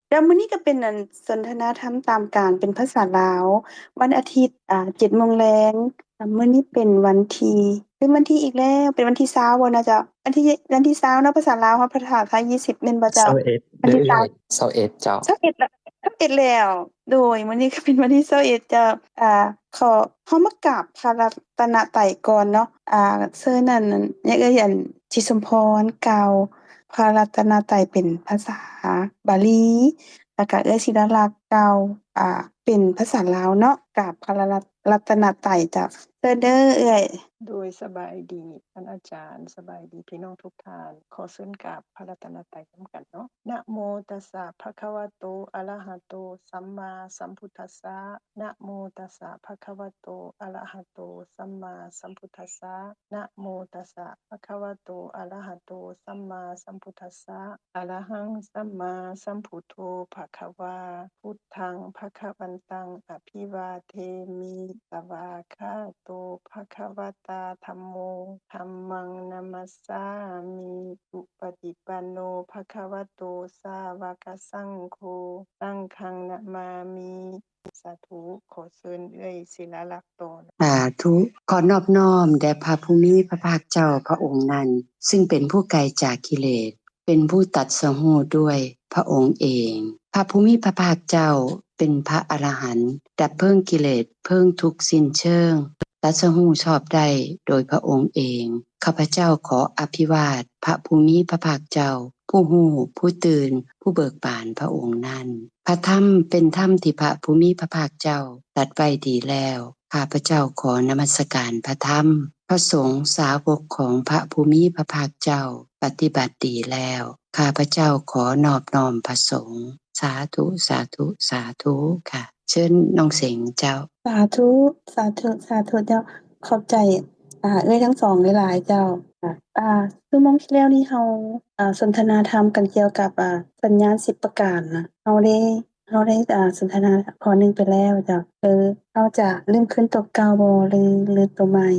ແລ້ວມື້ນີ້ກໍເປັນອັນສົນທະນາທຳຕາມການເປັນພາສາລາວ ວັນອາທິດ ອາ ເຈັດໂມງແລງ. ອາ ມື້ນີ້ເປັນວັນທີ ເປັນວັນທີອີກແລ້ວ ເປັນວັນທີຊາວບໍ່ນະເຈົ້າ? ວັນທີ ວັນທີຊາວເນາະ ພາສາລາວເຮົາ ພາສາໄທ ຊາວເອັດ ແມ່ນບໍ່ເຈົ້າ? ຊາວເອັດ ວັນທີຊາວ ຊາວເອັດເຈົ້າ. ຊາວເອັດແລ້ວ ຊາວເອັດແລ້ວ. ໂດຍ ມື້ນີ້ກໍເປັນວັນທີຊາວເອັດເຈົ້າ. ອາ ຂໍ ເຮົາມາກາບພະລັດຕະນະໄຕກ່ອນເນາະ. ອາ ເຊີນອັນ ຍາເອື້ອຍອັນ ຈິດສົມພອນ ກ່າວພະລັດຕະນະໄຕເປັນພາສາບາລີ ແລ້ວກະເອື້ອຍສິລາລັກກ່າວ ອາ ເປັນພາສາລາວເນາະ ກາບພະລັດຕະນະໄຕເຈົ້າ. ເຊີນເດີເອື້ອຍ. ໂດຍ ສະບາຍດີທ່ານອາຈານ ສະບາຍດີພີ່ນ້ອງທຸກທ່ານ. ຂໍເຊີນກາບພະລັດຕະນະໄຕນຳກັນເນາະ. ນະໂມຕັດສະ ພະຄະວະໂຕ ອະລະຫະໂຕ ສຳມາສຳພຸດທັດສະ. ນະໂມຕັດສະ ພະຄະວະໂຕ ອະລະຫະໂຕ ສຳມາສຳພຸດທັດສະ. ນະໂມຕັດສະ ພະຄະວະໂຕ ອະລະຫະໂຕ ສຳມາສຳພຸດທັດສະ. ອະລະຫັງ ສຳມາສຳພຸດໂທ ພະຄະວາ. ພຸດທັງ ພະຄະວັນຕັງ ອະພິວາເທມິ. ສະຫວາກຂາໂຕ ພະຄະວະຕາ ທຳໂມ ທຳມັງ ນະມັດສາມິ. ສຸປະຕິປັນໂນ ພະຄະວະໂຕ ສາວະກະສັງໂຄ ສັງຄັງ ນະມາມິ. ສາທຸ. ຂໍເຊີນເອື້ອຍສິລາລັກຕໍ່. ສາທຸ. ຂໍນອບນ້ອມແດ່ພະຜູ້ມີພະພາກເຈົ້າພະອົງນັ້ນ ຊຶ່ງເປັນຜູ້ໄກຈາກກິເລດ ເປັນຜູ້ຕັດສະຮູ້ດ້ວຍພະອົງເອງ. ພະຜູ້ມີພະພາກເຈົ້າເປັນພະອະລະຫັນ ດັບເພີງກິເລດ ເພີງທຸກສິ້ນເຊີງ ຕັດສະຮູ້ຊອບໄດ້ໂດຍພະອົງເອງ. ຂ້າພະເຈົ້າຂໍອະພິວາດພະຜູ້ມີພະພາກເຈົ້າ ຜູ້ຮູ້ ຜູ້ຕື່ນ ຜູ້ເບີກບານພະອົງນັ້ນ. ພະທຳເປັນທຳທີ່ພະຜູ້ມີພະພາກເຈົ້າຕັດໄວ້ດີແລ້ວ. ຂ້າພະເຈົ້າຂໍນະມັດສະການພະທຳ. ພະສົງສາວົກຂອງພະຜູ້ມີພະພາກເຈົ້າປະຕິບັດດີແລ້ວ. ຂ້າພະເຈົ້າຂໍນອບນ້ອມພະສົງ. ສາທຸ ສາທຸ ສາທຸ. ຄ່ະ ເຊີນນ້ອງເສັງເຈົ້າ. ສາທຸ ສາທຸ ສາທຸເຈົ້າ. ຂອບໃຈ ອາ ເອື້ອຍທັງສອງຫຼາຍໆເຈົ້າ. ອາ ຊົ່ວໂມງທີ່ແລ້ວນີ້ເຮົາ ອາ ສົນທະນາທຳກັນກ່ຽວກັບ ອາ ສັນຍານສິບປະການນະ. ເຮົາໄດ້ ເຮົາໄດ້ ອາ ສົນທະນາຂໍ້ໜຶ່ງໄປແລ້ວເຈົ້າ. ເອີ ເຮົາຈະເລີ່ມຂຶ້ນຕົວເກົ່າບໍ່ ຫຼື ຫຼືຕົວໃໝ່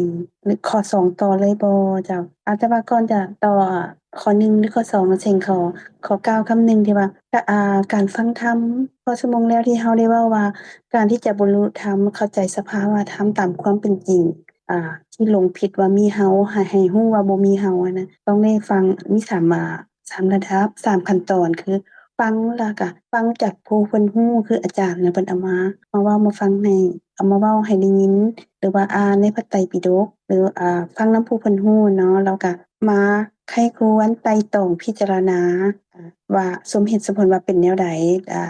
ຫຼືຂໍ້ສອງຕໍ່ເລີຍບໍ່ເຈົ້າ? ອາ ແຕ່ວ່າກ່ອນຈະຕໍ່ ອາ ຂໍ້ໜຶ່ງ ຫຼືຂໍ້ສອງ ເສັງຂໍ ຂໍກ່າວຄຳໜຶ່ງທີ່ວ່າ ອາ ການຟັງທຳ ພໍຊົ່ວໂມງແລ້ວທີ່ເຮົາໄດ້ເວົ້າວ່າ ການທີ່ຈະບັນລຸທຳ ເຂົ້າໃຈສະພາວະທຳຕາມຄວາມເປັນຈິງ ອາ ທີ່ຫຼົງຜິດວ່າມີເຮົາ ໃຫ້ ໃຫ້ຮູ້ວ່າບໍ່ມີເຮົາຫັ້ນນະ ຕ້ອງໄດ້ຟັງ ມີສາມ ອາ ສາມລະດັບ ສາມຂັ້ນຕອນ ຄື ຟັງ ແລ້ວກະຟັງຈາກຜູ້ເພິ່ນຮູ້ ຄືອາຈານນະ ເພິ່ນເອົາມາ ມາເວົ້າມາຟັງໃຫ້ ເອົາມາເວົ້າໃຫ້ໄດ້ຍິນ ຫຼືວ່າອ່ານໃນພະໄຕປິດົກ ຫຼື ອາ ຟັງນຳຜູ້ເພິ່ນຮູ້ເນາະ ແລ້ວກະມາໃຄ່ຄວນໄຕ່ຕອງພິຈາລະນາ ອາ ວ່າສົມເຫດສົມຜົນວ່າເປັນແນວໃດ ອາ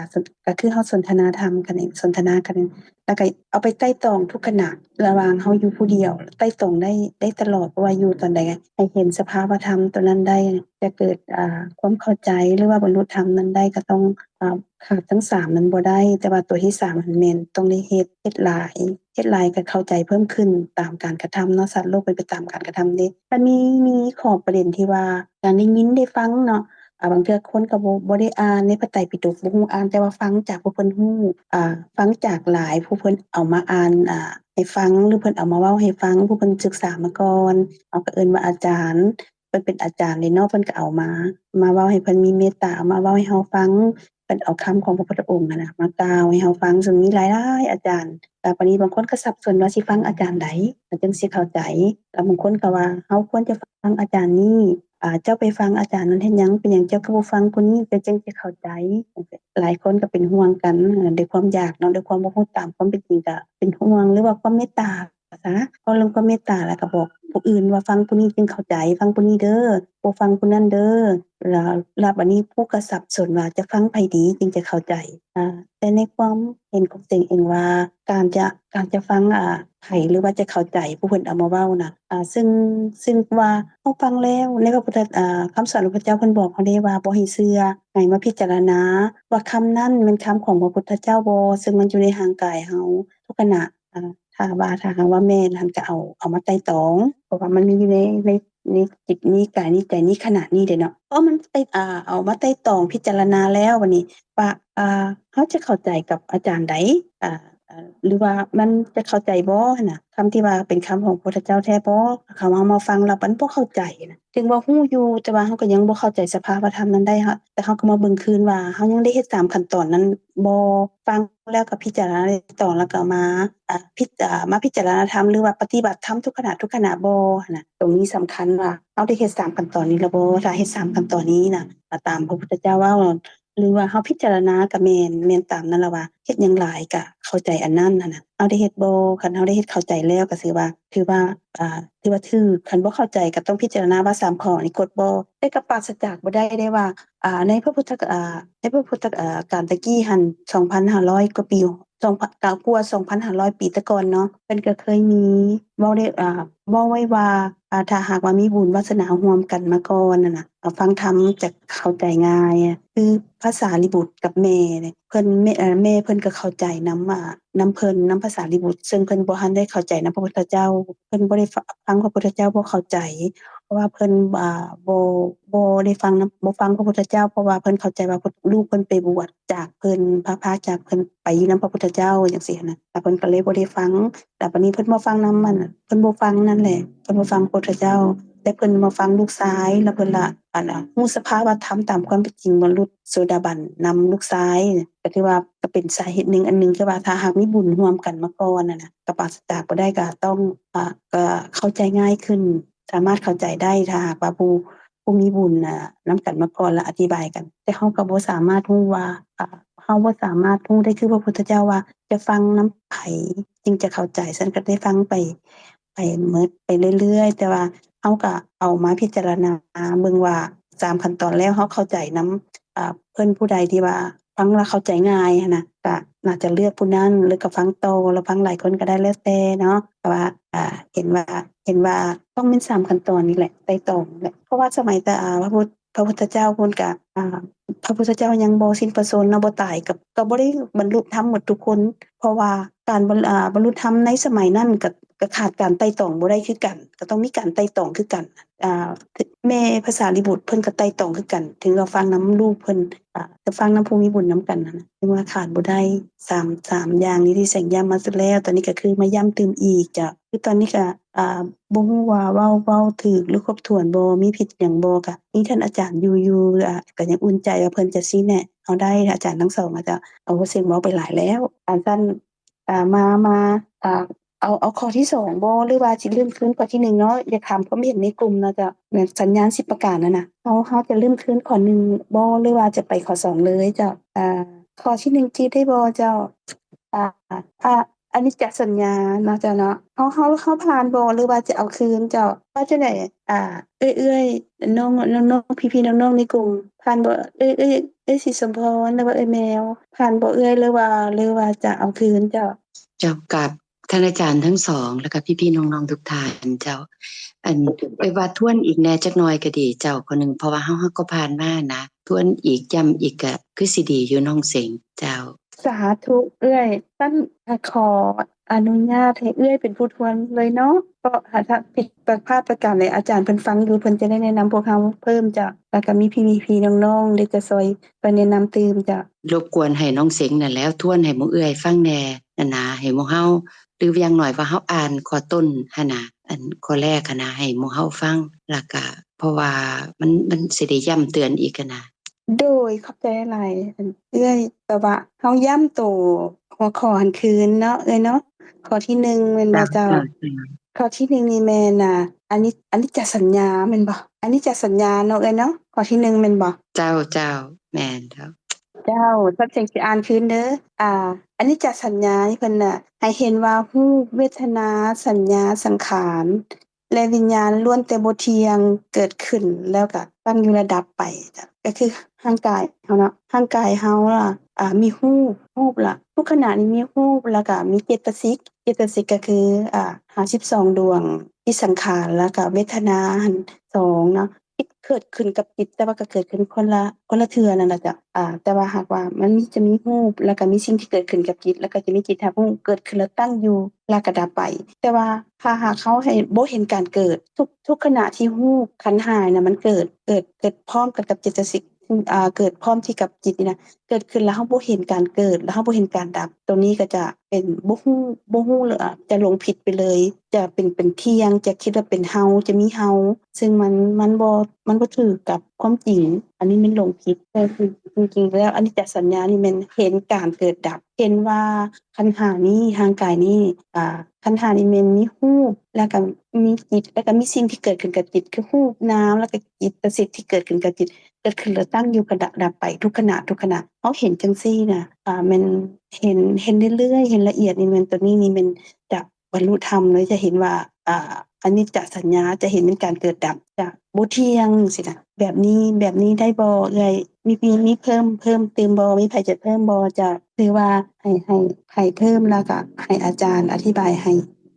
ກະຄືເຮົາສົນທະນາທຳກັນເອງ ສົນທະນາກັນເອງ ແລ້ວກະເອົາໄປໄຕ່ຕອງທຸກຂະນະ ລະຫວ່າງເຮົາຢູ່ຜູ້ດຽວ ໄຕ່ຕອງໄດ້ ໄດ້ຕະຫຼອດ ເພາະວ່າຢູ່ຕອນໃດໃຫ້ເຫັນສະພາວະທຳໂຕນັ້ນໄດ້ ຈະເກີດ ອາ ຄວາມເຂົ້າໃຈ ຫຼືວ່າບັນລຸທຳນັ້ນໄດ້ ກໍຕ້ອງ ອາ ຂາດທັງສາມນັ້ນບໍ່ໄດ້ ແຕ່ວ່າໂຕທີສາມຫັ້ນແມ່ນຕ້ອງໄດ້ເຮັດ ເຮັດຫຼາຍ ເຮັດຫຼາຍກໍເຂົ້າໃຈເພີ່ມຂຶ້ນຕາມການກະທຳເນາະ ສັດໂລກເປັນໄປຕາມການກະທຳເດ້. ກໍມີ ມີຂໍ້ປະເດັນທີ່ວ່າການໄດ້ຍິນໄດ້ຟັງເນາະ ອາ ບາງເທື່ອຄົນກໍບໍ່ ບໍ່ໄດ້ອ່ານໃນພະໄຕປິດົກ ບໍ່ຮູ້ອ່ານ ແຕ່ວ່າຟັງຈາກຜູ້ເພິ່ນຮູ້ ອາ ຟັງຈາກຫຼາຍຜູ້ເພິ່ນເອົາມາອ່ານ ອາ ໃຫ້ຟັງ ຫຼືເພິ່ນເອົາມາເວົ້າໃຫ້ຟັງ ຜູ້ເພິ່ນສຶກສາມາກ່ອນ ເຮົາກໍເອີ້ນວ່າອາຈານ ເພິ່ນເປັນອາຈານເດ້ເນາະ ເພິ່ນກໍເອົາມາ ມາເວົ້າໃຫ້ເພິ່ນມີເມດຕາ ເອົາມາເວົ້າໃຫ້ເຮົາຟັງ ເພິ່ນເອົາຄຳຂອງພະພຸດທະອົງຫັ້ນນະ ມາກ່າວໃຫ້ເຮົາຟັງ ເຊິ່ງມີຫຼາຍໆອາຈານ. ແລ້ວບາດນີ້ບາງຄົນກໍສັບສົນວ່າຊິຟັງອາຈານໃດ ມັນຈຶ່ງຊິເຂົ້າໃຈ ແລ້ວບາງຄົນກໍວ່າ ເຮົາຄວນຈະຟັງອາຈານນີ້ ອາ ເຈົ້າໄປຟັງອາຈານນັ້ນເຮັດຫຍັງ ເປັນຫຍັງເຈົ້າຄືບໍ່ຟັງຜູ້ນີ້ ເຈົ້າຈຶ່ງຊິເຂົ້າໃຈ. ຫຼາຍຄົນກໍເປັນຫ່ວງກັນ ອາ ດ້ວຍຄວາມຢາກເນາະ ດ້ວຍຄວາມບໍ່ຮູ້ຕາມຄວາມເປັນຈິງ ກໍເປັນຫ່ວງ ຫຼືວ່າຄວາມເມດຕາ ສາ ເວົ້າເລື່ອງຄວາມເມດຕາ ແລ້ວກໍບອກຜູ້ອື່ນວ່າ ຟັງຜູ້ນີ້ຈຶ່ງເຂົ້າໃຈ ຟັງຜູ້ນີ້ເດີ ບໍ່ຟັງຜູ້ນັ້ນເດີ ແລ້ວ ແລ້ວບາດນີ້ຜູ້ກໍສັບສົນວ່າຈະຟັງໃຜດີຈຶ່ງຈະເຂົ້າໃຈ. ອາ ແຕ່ໃນຄວາມເຫັນຂອງເສັງເອງວ່າ ການຈະ ການຈະຟັງ ອາ ໃຜ ຫຼືວ່າຈະເຂົ້າໃຈຜູ້ເພິ່ນເອົາມາເວົ້ານະ ອາ ຊຶ່ງ ຊຶ່ງວ່າເຮົາຟັງແລ້ວ ໃນພະພຸດທະ ອາ ຄຳສອນຂອງພະເຈົ້າເພິ່ນບອກເຮົາເດ້ວ່າ ບໍ່ໃຫ້ເຊື່ອ ໃຫ້ມາພິຈາລະນາວ່າຄຳນັ້ນແມ່ນຄຳຂອງພະພຸດທະເຈົ້າບໍ່ ຊຶ່ງມັນຢູ່ໃນຮ່າງກາຍເຮົາທຸກຂະນະ. ອາ ຖ້າວ່າ ຖ້າຫາກວ່າແມ່ນຫັ້ນ ກໍເອົາ ເອົາມາໄຕ່ຕອງ ເພາະວ່າມັນມີຢູ່ໃນ ໃນ ໃນຈິດນີ້ ກາຍນີ້ ໃຈນີ້ ຂະນະນີ້ເດ້ເນາະ. ເພາະມັນໄຕ່ ອາ ເອົາມາໄຕ່ຕອງພິຈາລະນາແລ້ວ ບາດນີ້ວ່າ ອາ ເຮົາຈະເຂົ້າໃຈກັບອາຈານໃດ ອາ ຫຼືວ່າມັນຈະເຂົ້າໃຈບໍ່ຫັ້ນນະ ຄຳທີ່ວ່າເປັນຄຳຂອງພະພຸດທະເຈົ້າແທ້ບໍ່ ເຮົາມາ ມາຟັງແລ້ວມັນບໍ່ເຂົ້າໃຈນະ ເຖິງວ່າຮູ້ຢູ່ ແຕ່ວ່າເຮົາກໍຍັງບໍ່ເຂົ້າໃຈສະພາວະທຳນັ້ນໄດ້ ເຮົາ ແຕ່ເຮົາກໍມາເບິ່ງຄືນວ່າ ເຮົາຍັງໄດ້ເຮັດສາມຂັ້ນຕອນນັ້ນບໍ່ ຟັງແລ້ວກໍພິຈາລະນາໄດ້ຕອງ ແລ້ວກໍມາ ອາ ພິ ອາ ມາພິຈາລະນາທຳ ຫຼືວ່າປະຕິບັດທຳທຸກຂະນະ ທຸກຂະນະບໍ່ຫັ້ນນະ ຕົງນີ້ສຳຄັນວ່າ ເຮົາໄດ້ເຮັດສາມຂັ້ນຕອນນີ້ແລ້ວບໍ່ ຖ້າເຮັດສາມຂັ້ນຕອນນີ້ນະ ຕາມພະພຸດທະເຈົ້າເວົ້າ ຫຼືວ່າເຮົາພິຈາລະນາກໍແມ່ນ ແມ່ນຕາມນັ້ນລະວ່າ ເຮັດຫຍັງຫຼາຍກໍເຂົ້າໃຈອັນນັ້ນຫັ້ນນະ ເຮົາໄດ້ເຮັດບໍ່ ຄັນເຮົາໄດ້ເຮັດເຂົ້າໃຈແລ້ວກໍຖືວ່າ ຖືວ່າ ອາ ຖືວ່າຖືກ ຄັນບໍ່ເຂົ້າໃຈກໍຕ້ອງພິຈາລະນາວ່າສາມຂໍ້ນີ້ກົດບໍ່ ແຕ່ກໍປາສະຈາກບໍ່ໄດ້ເດ້ວ່າ ອາ ໃນພະພຸດທະ ອາ ໃນພະພຸດທະ ອາ ການຕະກີ້ຫັ້ນ ສອງພັນຫ້າຮ້ອຍກວ່າປີ ສອງພັນ ກວ່າສອງພັນຫ້າຮ້ອຍປີແຕ່ກ່ອນເນາະ ເພິ່ນກໍເຄີຍມີເວົ້າໄດ້ ອາ ເວົ້າໄວ້ວ່າ ອາ ຖ້າຫາກວ່າມີບຸນວາສະໜາຮ່ວມກັນມາກ່ອນຫັ້ນນະ ອາ ຟັງທຳຈະເຂົ້າໃຈງ່າຍ ຄືພະສາລີບຸດກັບແມ່ເດ້ ເພິ່ນ ແມ່ ແມ່ເພິ່ນກໍເຂົ້າໃຈນຳ ອາ ນຳເພິ່ນ ນຳພະສາລີບຸດ ເຊິ່ງເພິ່ນບໍ່ທັນໄດ້ເຂົ້າໃຈນຳພະພຸດທະເຈົ້າ ເພິ່ນບໍ່ໄດ້ຟັງພະພຸດທະເຈົ້າ ບໍ່ເຂົ້າໃຈ ເພາະວ່າເພິ່ນ ອາ ບໍ່ ບໍ່ໄດ້ຟັງນຳ ບໍ່ຟັງພະພຸດທະເຈົ້າ ເພາະວ່າເພິ່ນເຂົ້າໃຈວ່າລູກເພິ່ນໄປບວດຈາກເພິ່ນ ພາ ພາຈາກເພິ່ນໄປຢູ່ນຳພະພຸດທະເຈົ້າ ຈັ່ງຊີ້ຫັ້ນນະ ແລ້ວເພິ່ນກໍເລີຍບໍ່ໄດ້ຟັງ ແລ້ວບາດນີ້ເພິ່ນບໍ່ຟັງນຳ ອັນ ເພິ່ນບໍ່ຟັງນັ້ນແຫຼະ ເພິ່ນບໍ່ຟັງພະພຸດທະເຈົ້າ ແຕ່ເພິ່ນມາຟັງລູກຊາຍ ແລ້ວເພິ່ນລະ ອັນ ຮູ້ສະພາວະທຳຕາມຄວາມເປັນຈິງ ບັນລຸໂສດາບັນນຳລູກຊາຍ ກໍຖືວ່າກໍເປັນສາເຫດໜຶ່ງອັນໜຶ່ງ ຄືວ່າຖ້າຫາກມີບຸນຮ່ວມກັນມາກ່ອນຫັ້ນນະ ກໍປາສະຈາກບໍ່ໄດ້ ກໍຕ້ອງ ອາ ກໍເຂົ້າໃຈງ່າຍຂຶ້ນ ສາມາດເຂົ້າໃຈໄດ້ ຖ້າຫາກວ່າຜູ້ ຜູ້ມີບຸນນະນຳກັນມາກ່ອນ ແລ້ວອະທິບາຍກັນ ແຕ່ເຮົາກໍບໍ່ສາມາດຮູ້ວ່າ ອາ ເຮົາບໍ່ສາມາດຮູ້ໄດ້ຄືພະພຸດທະເຈົ້າວ່າຈະຟັງນຳໃຜຈຶ່ງຈະເຂົ້າໃຈ ຊັ້ນກໍໄດ້ຟັງໄປ ໄປໝົດ ໄປເລື້ອຍໆ ແຕ່ວ່າເຮົາກໍເອົາມາພິຈາລະນາເບິ່ງວ່າ ສາມຂັ້ນຕອນແລ້ວເຮົາເຂົ້າໃຈນຳ ອາ ເພິ່ນຜູ້ໃດທີ່ວ່າຟັງແລ້ວເຂົ້າໃຈງ່າຍຫັ້ນນະ ກໍໜ້າຈະເລືອກຜູ້ນັ້ນ ຫຼືກໍຟັງຕໍ່ ຫຼືຟັງຫຼາຍຄົນກໍໄດ້ ແລ້ວແຕ່ເນາະ ແຕ່ວ່າ ອາ ເຫັນວ່າ ເຫັນວ່າຕ້ອງແມ່ນສາມຂັ້ນຕອນນີ້ແຫຼະ ໄຕ່ຕອງນີ້ແຫຼະ ເພາະວ່າສະໄໝແຕ່ ອາ ພະພຸດ ພະພຸດທະເຈົ້າພຸ້ນກະ ອາ ພະພຸດທະເຈົ້າຍັງບໍ່ສິ້ນພະຊົນເນາະ ບໍ່ຕາຍ ກະ ກະບໍ່ໄດ້ບັນລຸທຳໝົດທຸກຄົນ ເພາະວ່າການບັນ ອາ ບັນລຸທຳໃນສະໄໝນັ້ນກະ ກະຂາດການໄຕ່ຕອງບໍ່ໄດ້ຄືກັນ ກະຕ້ອງມີການໄຕ່ຕອງຄືກັນ ອາ ແມ່ພະສາລີບຸດເພິ່ນກະໄຕ່ຕອງຄືກັນ ເຖິງວ່າຟັງນຳລູກເພິ່ນ ອາ ຈະຟັງນຳຜູ້ມີບຸນນຳກັນຫັ້ນນະ ເຖິງວ່າຂາດບໍ່ໄດ້ ສາມ ສາມຢ່າງນີ້ທີ່ແສງຢ້ຳມາສຸດແລ້ວ ຕອນນີ້ກະຄືມາຢ້ຳຕື່ມອີກເຈົ້າ ຄືຕອນນີ້ກະ ອາ ບໍ່ຮູ້ວ່າເວົ້າ ເວົ້າຖືກ ຫຼື ຄົບຖ້ວນບໍ່ ມີຜິດຫຍັງບໍ່ ກະມີທ່ານອາຈານຢູ່ ຢູ່ ອາ ກະຍັງອຸ່ນໃຈວ່າເພິ່ນຈະຊີ້ແນະເຮົາໄດ້ ອາຈານທັງສອງອາດຈະ ໂອ້ ເສັງເວົ້າໄປຫຼາຍແລ້ວ ອັນຊັ້ນ ອາ ມາ ມາ ອາ ເອົາ ເອົາຂໍ້ທີສອງບໍ່ ຫຼືວ່າຊິເລີ່ມຄືນຂໍ້ທີໜຶ່ງເນາະ ຢາກຖາມຄວາມເຫັນໃນກຸ່ມເນາະເຈົ້າ ແມ່ນສັນຍານສິບປະການຫັ້ນນະ ເຮົາ ເຮົາຈະເລີ່ມຄືນຂໍ້ໜຶ່ງບໍ່ ຫຼືວ່າຈະໄປຂໍ້ສອງເລີຍເຈົ້າ ອາ ຂໍ້ທີໜຶ່ງຈີບໄດ້ບໍ່ເຈົ້າ ອາ ອາ ອະນິດຈະສັນຍາເນາະເຈົ້າເນາະ ເຮົາ ເຮົາ ເຮົາຜ່ານບໍ່ ຫຼືວ່າຈະເອົາຄືນເຈົ້າ ວ່າຈັ່ງໃດ ອາ ເອື້ອຍໆ ນ້ອງ ນ້ອງໆ ພີ່ໆ ນ້ອງໆ ໃນກຸ່ມ ຜ່ານບໍ່ ເອື້ອຍ ເອື້ອຍ ເອື້ອຍສີສົມພອນ ຫຼືວ່າເອື້ອຍແມວ ຜ່ານບໍ່ເອື້ອຍ ຫຼືວ່າ ຫຼືວ່າຈະເອົາຄືນເຈົ້າ? ເຈົ້າ ກາບທ່ານອາຈານທັງສອງ ແລ້ວກໍພີ່ໆ ນ້ອງໆ ທຸກທ່ານເຈົ້າ ອັນ ເອື້ອຍວ່າທວນອີກແດ່ຈັກໜ່ອຍກໍດີເຈົ້າ ຂໍ້ໜຶ່ງ ເພາະວ່າເຮົາ ເຮົາກໍຜ່ານມານະ ທວນອີກ ຢ້ຳອີກ ກະຄືຊິດີຢູ່ນ້ອງເສັງເຈົ້າ. ສາທຸເອື້ອຍ ຊັ້ນຂໍອະນຸຍາດໃຫ້ເອື້ອຍເປັນຜູ້ທວນເລີຍເນາະ ເພາະຖ້າຜິດພາດປະການໃດ ອາຈານເພິ່ນຟັງຢູ່ ເພິ່ນຈະໄດ້ແນະນຳພວກເຮົາເພີ່ມເຈົ້າ ແລ້ວກໍມີພີ່ໆ ນ້ອງໆ ໄດ້ຈະຊ່ອຍ ຊ່ອຍແນະນຳຕື່ມເຈົ້າ. ລົບກວນໃຫ້ນ້ອງເສັງນັ້ນແຫຼ້ວ ທວນໃຫ້ໝູ່ເອື້ອຍຟັງແດ່ຫັ້ນນາ ໃຫ້ໝູ່ເຮົາ ຫຼືຢ່າງໜ້ອຍວ່າເຮົາອ່ານຂໍ້ຕົ້ນຫັ້ນນາ ອັນຂໍ້ແລກຫັ້ນນາ ໃຫ້ໝູ່ເຮົາຟັງ ແລ້ວກະ ເພາະວ່າມັນ ມັນຊິໄດ້ຢ້ຳເຕືອນອີກຫັ້ນນາ. ໂດຍ ຂອບໃຈຫຼາຍໆ ເອື້ອຍ ແບບວ່າເຮົາຢ້ຳໂຕຫົວຂໍ້ຫັ້ນຄືນເນາະເອື້ອຍເນາະ ຂໍ້ທີໜຶ່ງແມ່ນບໍ່ເຈົ້າ? ເຈົ້າ ເຈົ້າ ເຈົ້າ ຂໍ້ທີໜຶ່ງນີ້ແມ່ນ ອາ ອະນິ ອະນິດຈະສັນຍາແມ່ນບໍ່? ອະນິດຈະສັນຍາເນາະເອື້ອຍເນາະ ຂໍ້ທີໜຶ່ງແມ່ນບໍ່? ເຈົ້າ ເຈົ້າ ແມ່ນເຈົ້າ. ເຈົ້າ ສັນເສັງຊິອ່ານຄືນເດີ ອາ ອະນິດຈະສັນຍານີ້ເພິ່ນນະ ໃຫ້ເຫັນວ່າຮູບ ເວທະນາ ສັນຍາ ສັງຂານ ແລະ ວິນຍານລ້ວນແຕ່ບໍ່ທ່ຽງ ເກີດຂຶ້ນແລ້ວກະຕັ້ງຢູ່ລະດັບໄປ ກະຄືຮ່າງກາຍເຮົາເນາະ ຮ່າງກາຍເຮົາລະ ອາ ມີຮູບ ຮູບລະ ທຸກຂະນະນີ້ມີຮູບ ລະກະມີເຈດຕະສິກ ເຈດຕະສິກກະຄື ອາ ຫ້າສິບສອງດວງ ທີ່ສັງຂານ ລະກະເວທະນາຫັ້ນສອງເນາະ ທີ່ເກີດຂຶ້ນກັບຈິດ ແຕ່ວ່າກະເກີດຂຶ້ນຄົນລະ ຄົນລະເທື່ອນັ້ນລະເຈົ້າ ອາ ແຕ່ວ່າຫາກວ່າມັນມີ ຈະມີຮູບ ລະກະມີສິ່ງທີ່ເກີດຂຶ້ນກັບຈິດ ລະກະຈະມີຈິດຮັບຮູ້ ເກີດຂຶ້ນລະຕັ້ງຢູ່ ລະກະດັບໄປ ແຕ່ວ່າຖ້າຫາກເຮົາໃຫ້ ບໍ່ເຫັນການເກີດ ທຸກ ທຸກຂະນະທີ່ຮູບຂັນຫ້ານະ ມັນເກີດ ເກີດ ເກີດພ້ອມກັນກັບເຈດຕະສິກ ອາ ເກີດພ້ອມທີ່ກັບຈິດນີ້ນະ ເກີດຂຶ້ນແລ້ວເຮົາບໍ່ເຫັນການເກີດ ແລ້ວເຮົາບໍ່ເຫັນການດັບ ໂຕນີ້ກໍຈະເປັນ ບໍ່ຮູ້ ບໍ່ຮູ້ເລີຍ ຈະຫຼົງຜິດໄປເລີຍ ຈະເປັນ ເປັນທ່ຽງ ຈະຄິດວ່າເປັນເຮົາ ຈະມີເຮົາ ຊຶ່ງມັນ ມັນບໍ່ ມັນບໍ່ຖືກກັບຄວາມຈິງ ອັນນີ້ແມ່ນຫຼົງຜິດ. ແຕ່ຈິງໆແລ້ວ ອະນິດຈະສັນຍານີ້ແມ່ນເຫັນການເກີດດັບ ເຫັນວ່າຂັນຫ້ານີ້ ຮ່າງກາຍນີ້ ອາ ຂັນຫ້ານີ້ແມ່ນມີຮູບ ແລ້ວກໍມີຈິດ ແລ້ວກໍມີສິ່ງທີ່ເກີດຂຶ້ນກັບຈິດ ຄືຮູບ ນາມ ແລ້ວກໍຈິດຕະສິດທີ່ເກີດຂຶ້ນກັບຈິດ ເກີດຂຶ້ນແລ້ວຕັ້ງຢູ່ ກໍດັບໄປ ທຸກຂະນະ ທຸກຂະນະ ເຮົາເຫັນຈັ່ງຊີ້ນະ ອາ ແມ່ນເຫັນ ເຫັນເລື້ອຍໆ ເຫັນລະອຽດນີ້ແມ່ນ ໂຕນີ້ນີ້ແມ່ນຈະ ບັນລຸທຳເລີຍ ຈະເຫັນວ່າ ອາ ອະນິດຈະສັນຍາ ຈະເຫັນເປັນການເກີດດັບ ຈະບໍ່ທ່ຽງຊີ້ນະ ແບບນີ້ ແບບນີ້ໄດ້ບໍ່ເອື້ອຍ? ມີ ມີ ມີເພີ່ມ ເພີ່ມຕື່ມບໍ່? ມີໃຜຈະເພີ່ມບໍ່? ຈະ ຫຼືວ່າໃຫ້ ໃຫ້ໃຜເພີ່ມ ແລ້ວກະໃຫ້ອາຈານອະທິບາຍໃຫ້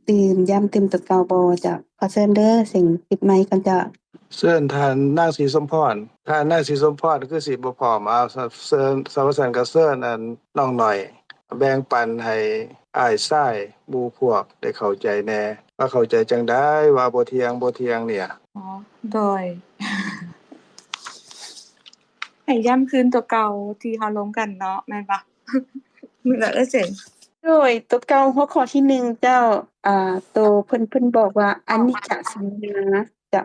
ຕື່ມ ຢ້ຳຕື່ມຕົວເກົ່າບໍ່? ຈະ ຂໍເຊີນເດີ ເສັງປິດໄມກ່ອນເຈົ້າ. ເຊີນທ່ານນາງສີສົມພອນ. ທ່ານນາງສີສົມພອນຄືຊິບໍ່ພ້ອມ. ເອົາ ເຊີນ ສຳວ່າຊັ້ນກໍເຊີນ ອັນ ນ້ອງໜ້ອຍ ແບ່ງປັນໃຫ້ອ້າຍຊາຍ ໝູ່ພວກໄດ້ເຂົ້າໃຈແດ່ ວ່າເຂົ້າໃຈຈັ່ງໃດ ວ່າບໍ່ທ່ຽງ ບໍ່ທ່ຽງເນີ້ຍ. ອໍ ໂດຍ ໃຫ້ຢ້ຳຄືນຕົວເກົ່າທີ່ເຮົາລົມກັນເນາະ ແມ່ນບໍ່? ແມ່ນບໍ່ເອີຍເສັງ? ໂດຍ ຕົວເກົ່າ ຫົວຂໍ້ທີໜຶ່ງເຈົ້າ ອາ ໂຕເພິ່ນ ເພິ່ນບອກວ່າ ອະນິດຈະສັນຍາ ເຈົ້າ.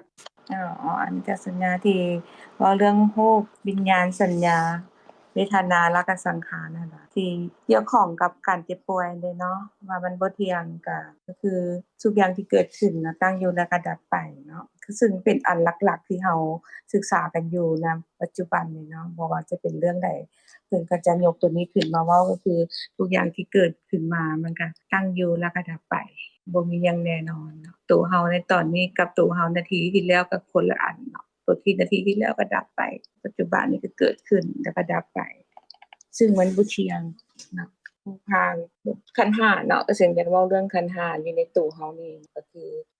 ອໍ ອະນິດຈະສັນຍາ ທີ່ເວົ້າເລື່ອງຮູບ ວິນຍານ ສັນຍາ ເວທະນາ ແລ້ວກໍສັງຂານຫັ້ນນະ ທີ່ກ່ຽວຂ້ອງກັບການເຈັບປ່ວຍເດ້ເນາະ ວ່າມັນບໍ່ທ່ຽງ ກໍ ກໍຄືທຸກຢ່າງທີ່ເກີດຂຶ້ນນະ ຕັ້ງຢູ່ແລ້ວກໍດັບໄປເນາະ ຊຶ່ງເປັນອັນຫຼັກໆ ທີ່ເຮົາສຶກສາກັນຢູ່ນະປັດຈຸບັນນີ້ເນາະ ບໍ່ວ່າຈະເປັນເລື່ອງໃດ ເພິ່ນກໍຈະຍົກໂຕນີ້ຂຶ້ນມາເວົ້າ ກໍຄືທຸກຢ່າງທີ່ເກີດຂຶ້ນມາ ມັນກໍຕັ້ງຢູ່ແລ້ວກໍດັບໄປ ບໍ່ມີຫຍັງແນ່ນອນເນາະ. ໂຕເຮົາໃນຕອນນີ້ກັບໂຕເຮົານາທີທີ່ແລ້ວກໍຄົນລະອັນເນາະ ໂຕທີ່ນາທີທີ່ແລ້ວກໍດັບໄປ ປັດຈຸບັນນີ້ກໍເກີດຂຶ້ນແລ້ວກໍດັບໄປ ຊຶ່ງມັນບໍ່ທ່ຽງເນາະ. ທາງຂັນຫ້າເນາະ ກໍເຊັ່ນກັນ ເວົ້າເລື່ອງຂັນຫ້າຢູ່ໃນໂຕເຮົານີ້ ກໍຄື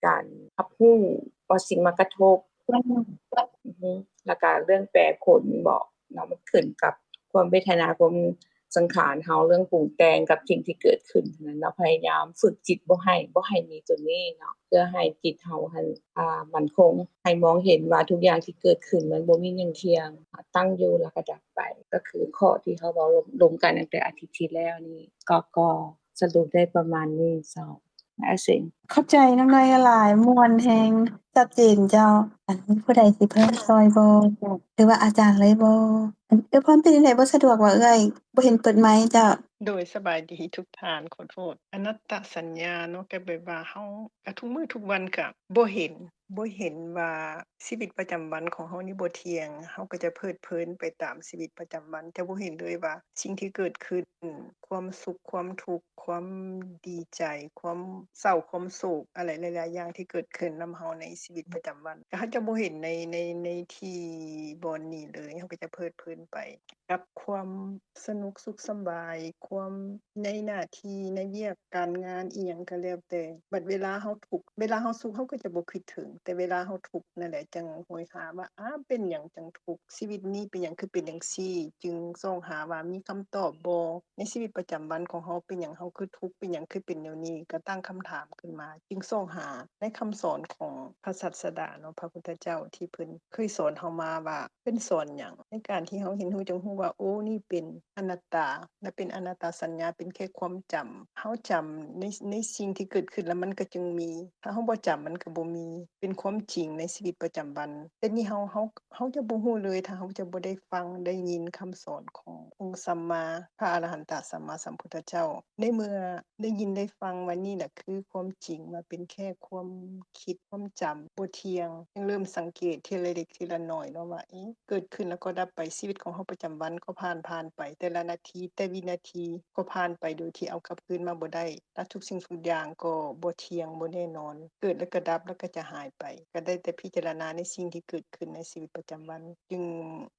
ການຮັບຮູ້ວ່າສິ່ງມາກະທົບ ອື ແລ້ວກະເລື່ອງແປຜົນເບາະເນາະ ມັນຂຶ້ນກັບຄວາມເວທະນາ ຄວາມສັງຂານເຮົາ ເລື່ອງປຸງແຕ່ງກັບສິ່ງທີ່ເກີດຂຶ້ນນັ້ນເນາະ. ພະຍາຍາມຝຶກຈິດບໍ່ໃຫ້ ບໍ່ໃຫ້ມີໂຕນີ້ເນາະ ເພື່ອໃຫ້ຈິດເຮົາຫັ້ນ ອາ ໝັ້ນຄົງ ໃຫ້ມອງເຫັນວ່າທຸກຢ່າງທີ່ເກີດຂຶ້ນມັນບໍ່ມີຫຍັງທ່ຽງ ຕັ້ງຢູ່ແລ້ວກໍດັບໄປ ກໍຄືຂໍ້ທີ່ເຮົາເວົ້າລົມກັນຕັ້ງແຕ່ອາທິດທີ່ແລ້ວນີ້ ກໍ ກໍສະຫຼຸບໄດ້ປະມານນີ້ເຈົ້າ. ອາເສັງ. ຂອບໃຈນ້ອງນ້ອຍຫຼາຍ ມ່ວນແຮງ ຊັດເຈນເຈົ້າ. ອັນ ມີຜູ້ໃດຊິເພີ່ມຊ່ອຍບໍ່ ຫຼືວ່າອາຈານເລີຍບໍ່? ອັນ ເອື້ອຍພອນເປັນຈັ່ງໃດ ບໍ່ສະດວກບໍ່ເອື້ອຍ? ບໍ່ເຫັນເປີດໄມເຈົ້າ. ໂດຍ ສະບາຍດີທຸກທ່ານ. ຂໍໂທດ ອະນັດຕະສັນຍາເນາະ ກໍແບບວ່າເຮົາ ກໍທຸກມື້ທຸກວັນກໍບໍ່ເຫັນ ບໍ່ເຫັນວ່າຊີວິດປະຈຳວັນຂອງເຮົານີ້ບໍ່ທ່ຽງ ເຮົາກໍຈະເພີດເພີນໄປຕາມຊີວິດປະຈຳວັນ ຈະບໍ່ເຫັນເລີຍວ່າສິ່ງທີ່ເກີດຂຶ້ນ ຄວາມສຸກ ຄວາມທຸກ ຄວາມດີໃຈ ຄວາມເສົ້າ ຄວາມໂສກ ອະໄລຫຼາຍໆຢ່າງທີ່ເກີດຂຶ້ນນຳເຮົາໃນຊີວິດປະຈຳວັນ ກໍເຮົາຈະບໍ່ເຫັນໃນ ໃນ ໃນທີ່ບ່ອນນີ້ເລີຍ ເຮົາກໍຈະເພີດເພີນໄປ ກັບຄວາມສະໜຸກສຸກສະບາຍ ຄວາມໃນໜ້າທີ່ ໃນວຽກການງານອີ່ຫຍັງກໍແລ້ວແຕ່. ບັດເວລາເຮົາທຸກ ເວລາເຮົາສຸກເຮົາກໍຈະບໍ່ຄິດເຖິງ ແຕ່ເວລາເຮົາທຸກນັ້ນແຫຼະ ຈັ່ງໂຫຍຫາວ່າ ອາ ເປັນຫຍັງຈັ່ງທຸກ? ຊີວິດນີ້ເປັນຫຍັງຄືເປັນຈັ່ງຊີ້? ຈຶ່ງຊອກຫາວ່າມີຄຳຕອບບໍ່? ໃນຊີວິດປະຈຳວັນຂອງເຮົາ ເປັນຫຍັງເຮົາຄືທຸກ? ເປັນຫຍັງຄືເປັນແນວນີ້? ກໍຕັ້ງຄຳຖາມຂຶ້ນມາ ຈຶ່ງຊອກຫາໃນຄຳສອນຂອງພະສາສະດາເນາະ ພະພຸດທະເຈົ້າທີ່ເພິ່ນເຄີຍສອນເຮົາມາວ່າ ເພິ່ນສອນຫຍັງ ໃນການທີ່ເຮົາເຫັນຮູ້ ຈັ່ງຮູ້ວ່າ ໂອ້ ນີ້ເປັນອະນັດຕາ ແລະ ເປັນອະນັດຕາສັນຍາ ເປັນແຄ່ຄວາມຈຳ. ເຮົາຈຳໃນ ໃນສິ່ງທີ່ເກີດຂຶ້ນ ແລ້ວມັນກໍຈຶ່ງມີ ຖ້າເຮົາບໍ່ຈຳ ມັນກໍບໍ່ມີ ເປັນຄວາມຈິງໃນຊີວິດປະຈຳວັນ. ແຕ່ນີ້ເຮົາ ເຮົາ ເຮົາຈະບໍ່ຮູ້ເລີຍ ຖ້າເຮົາຈະບໍ່ໄດ້ຟັງ ໄດ້ຍິນຄຳສອນຂອງອົງສຳມາ ພະອະລະຫັນຕະສຳມາສຳພຸດທະເຈົ້າ. ໃນເມື່ອໄດ້ຍິນໄດ້ຟັງວ່ານີ້ແຫຼະຄືຄວາມຈິງ ວ່າເປັນແຄ່ຄວາມຄິດ ຄວາມຈຳບໍ່ທ່ຽງ ຈຶ່ງເລີ່ມສັງເກດທີລະເລັກທີລະໜ້ອຍເນາະວ່າ ເອີ ເກີດຂຶ້ນແລ້ວກໍດັບໄປ ຊີວິດຂອງເຮົາປະຈຳວັນກໍຜ່ານ ຜ່ານໄປ ແຕ່ລະນາທີ ແຕ່ວິນາທີກໍຜ່ານໄປໂດຍທີ່ເອົາກັບຄືນມາບໍ່ໄດ້ ແລະ ທຸກສິ່ງທຸກຢ່າງກໍບໍ່ທ່ຽງ ບໍ່ແນ່ນອນ ເກີດແລ້ວກໍດັບ ແລ້ວກໍຈະຫາຍໄປ ກໍໄດ້ແຕ່ພິຈາລະນາໃນສິ່ງທີ່ເກີດຂຶ້ນໃນຊີວິດປະຈຳວັນ ຈຶ່ງ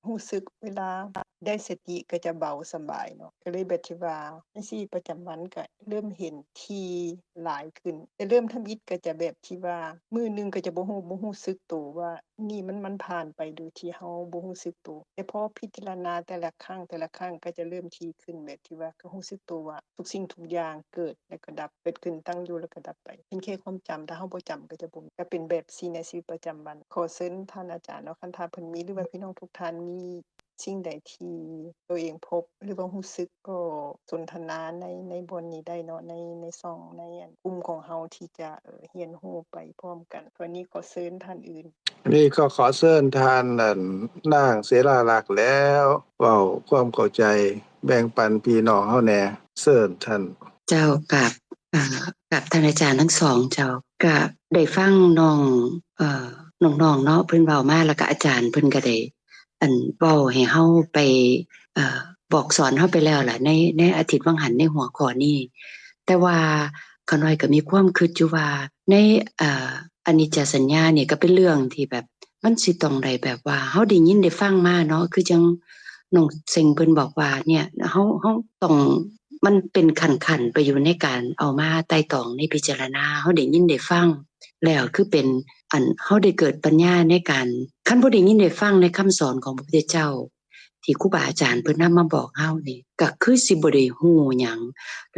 ຮູ້ສຶກເວລາ ໄດ້ສະຕິກໍຈະເບົາສະບາຍເນາະ ກໍເລີຍແບບທີ່ວ່າໃນຊີວິດປະຈຳວັນກໍເລີ່ມເຫັນທີ່ຫຼາຍຂຶ້ນ ແຕ່ເລີ່ມທຳອິດກໍຈະແບບທີ່ວ່າມື້ໜຶ່ງກໍຈະບໍ່ຮູ້ ບໍ່ຮູ້ສຶກໂຕວ່ານີ້ມັນ ມັນຜ່ານໄປໂດຍທີ່ເຮົາບໍ່ຮູ້ສຶກໂຕ ແຕ່ພໍພິຈາລະນາແຕ່ລະຄັ້ງ ແຕ່ລະຄັ້ງກໍຈະເລີ່ມຖີ່ຂຶ້ນ ແບບທີ່ວ່າກໍຮູ້ສຶກໂຕວ່າທຸກສິ່ງທຸກຢ່າງເກີດແລ້ວກໍດັບ ເກີດຂຶ້ນຕັ້ງຢູ່ແລ້ວກໍດັບໄປ ເປັນແຄ່ຄວາມຈຳ ຖ້າເຮົາບໍ່ຈຳກໍຈະບໍ່ມີ ກໍເປັນແບບຊີ້ໃນຊີວິດປະຈຳວັນ. ຂໍເຊີນທ່ານອາຈານເນາະ ຄັນຖ້າເພິ່ນມີ ຫຼືວ່າພີ່ນ້ອງທຸກທ່ານມີ ສິ່ງໃດທີ່ໂຕເອງພົບ ຫຼືວ່າຮູ້ສຶກ ກໍສົນທະນາໃນ ໃນບ່ອນນີ້ໄດ້ເນາະ ໃນ ໃນຊ່ອງ ໃນອັນກຸ່ມຂອງເຮົາທີ່ຈະ ເອີ ຮຽນຮູ້ໄປພ້ອມກັນ. ວັນນີ້ຂໍເຊີນທ່ານອື່ນ. ນີ້ກໍຂໍເຊີນທ່ານ ອັນ ນາງເສລາລັກແລ້ວ ເວົ້າຄວາມເຂົ້າໃຈແບ່ງປັນພີ່ນ້ອງເຮົາແດ່. ເຊີນທ່ານ. ເຈົ້າ ກາບ ເອີ ກາບທ່ານອາຈານທັງສອງເຈົ້າ. ກະໄດ້ຟັງນ້ອງ ເອີ ນ້ອງໆ ເນາະ ເພິ່ນເວົ້າມາ ແລ້ວກະອາຈານເພິ່ນກະໄດ້ ອັນ ເວົ້າໃຫ້ເຮົາໄປ ເອີ ບອກສອນເຮົາໄປແລ້ວລະ ໃນ ໃນອາທິດຫວ່າງຫັນໃນຫົວຂໍ້ນີ້. ແຕ່ວ່າຂ້ານ້ອຍກໍມີຄວາມຄິດຢູ່ວ່າ ໃນ ເອີ ອະນິດຈະສັນຍານີ້ກໍເປັນເລື່ອງທີ່ແບບ ມັນຊິຕ້ອງໄດ້ແບບວ່າ ເຮົາໄດ້ຍິນໄດ້ຟັງມາເນາະ ຄືຈັ່ງນ້ອງເສັງເພິ່ນບອກວ່າ ເນີ້ຍ ເຮົາ ເຮົາຕ້ອງ ມັນເປັນຂັ້ນໆ ໄປຢູ່ໃນການເອົາມາໄຕ່ຕອງ ໃນພິຈາລະນາ ເຮົາໄດ້ຍິນໄດ້ຟັງ ແລ້ວຄືເປັນ ອັນ ເຮົາໄດ້ເກີດປັນຍາໃນການ ຄັນບໍ່ໄດ້ຍິນໄດ້ຟັງໃນຄຳສອນຂອງພະພຸດທະເຈົ້າ ທີ່ຄູບາອາຈານເພິ່ນນຳມາບອກເຮົານີ້ ກໍຄືຊິບໍ່ໄດ້ຮູ້ຫຍັງ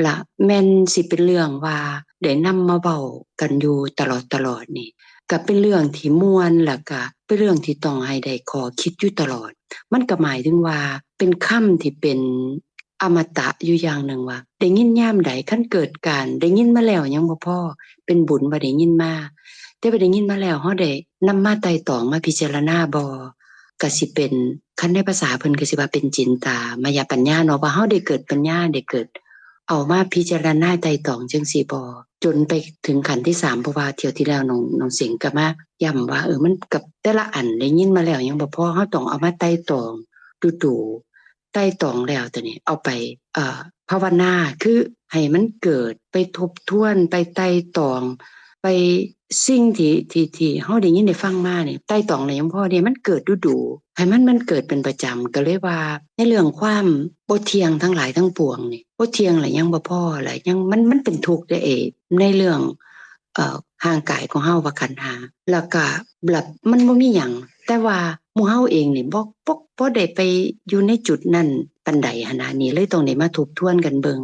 ລະແມ່ນຊິເປັນເລື່ອງວ່າໄດ້ນຳມາເວົ້າກັນຢູ່ຕະຫຼອດໆ ນີ້ ກໍເປັນເລື່ອງທີ່ມ່ວນ ລະກະເປັນເລື່ອງທີ່ຕ້ອງໃຫ້ໄດ້ຂໍ້ຄິດຢູ່ຕະຫຼອດ. ມັນກໍໝາຍເຖິງວ່າເປັນຄຳທີ່ເປັນ ອະມະຕະຢູ່ຢ່າງໜຶ່ງວ່າ ໄດ້ຍິນຍາມໃດ ຄັນເກີດການໄດ້ຍິນມາແລ້ວຍັງບໍ່ພໍ ເປັນບຸນວ່າໄດ້ຍິນມາ ແຕ່ວ່າໄດ້ຍິນມາແລ້ວ ເຮົາໄດ້ນຳມາໄຕ່ຕອງ ມາພິຈາລະນາບໍ່ ກະຊິເປັນ ຄັນໃນພາສາເພິ່ນກະຊິວ່າເປັນຈິນຕາມະຍະປັນຍາເນາະ ວ່າເຮົາໄດ້ເກີດປັນຍາ ໄດ້ເກີດເອົາມາພິຈາລະນາໄຕ່ຕອງຈັ່ງຊີ້ບໍ່ ຈົນໄປເຖິງຂັ້ນທີສາມ ເພາະວ່າທ່ຽວທີ່ແລ້ວນ້ອງ ນ້ອງເສັງກະມາຢ້ຳວ່າ ເອີ ມັນກັບແຕ່ລະອັນໄດ້ຍິນມາແລ້ວຍັງບໍ່ພໍ ເຮົາຕ້ອງເອົາມາໄຕ່ຕອງດູໆ ໄຕ່ຕອງແລ້ວຕອນນີ້ເອົາໄປ ເອີ ພາວະນາ ຄືໃຫ້ມັນເກີດ ໄປທົບທວນ ໄປໄຕ່ຕອງ ໄປສິ່ງທີ່ ທີ່ ທີ່ເຮົາໄດ້ຍິນໄດ້ຟັງມານີ້ ໄຕ່ຕອງແລ້ວຍັງບໍ່ພໍເດ້ ມັນເກີດດູໆ ໃຫ້ມັນ ມັນເກີດເປັນປະຈຳ ກໍເລີຍວ່າໃນເລື່ອງຄວາມບໍ່ທ່ຽງທັງຫຼາຍທັງປວງນີ້ ບໍ່ທ່ຽງແລ້ວຍັງບໍ່ພໍ ແລ້ວຍັງ ມັນ ມັນເປັນທຸກເດ້ເອ ໃນເລື່ອງ ເອີ ຮ່າງກາຍຂອງເຮົາວ່າຂັນຫ້າ ແລ້ວກະແບບມັນບໍ່ມີຫຍັງ ແຕ່ວ່າໝູ່ເຮົາເອງນີ້ບໍ່ ບໍ່ ບໍ່ໄດ້ໄປຢູ່ໃນຈຸດນັ້ນປານໃດຫັ້ນນະ ນີ້ເລີຍຕ້ອງໄດ້ມາທົບທວນກັນເບິ່ງ.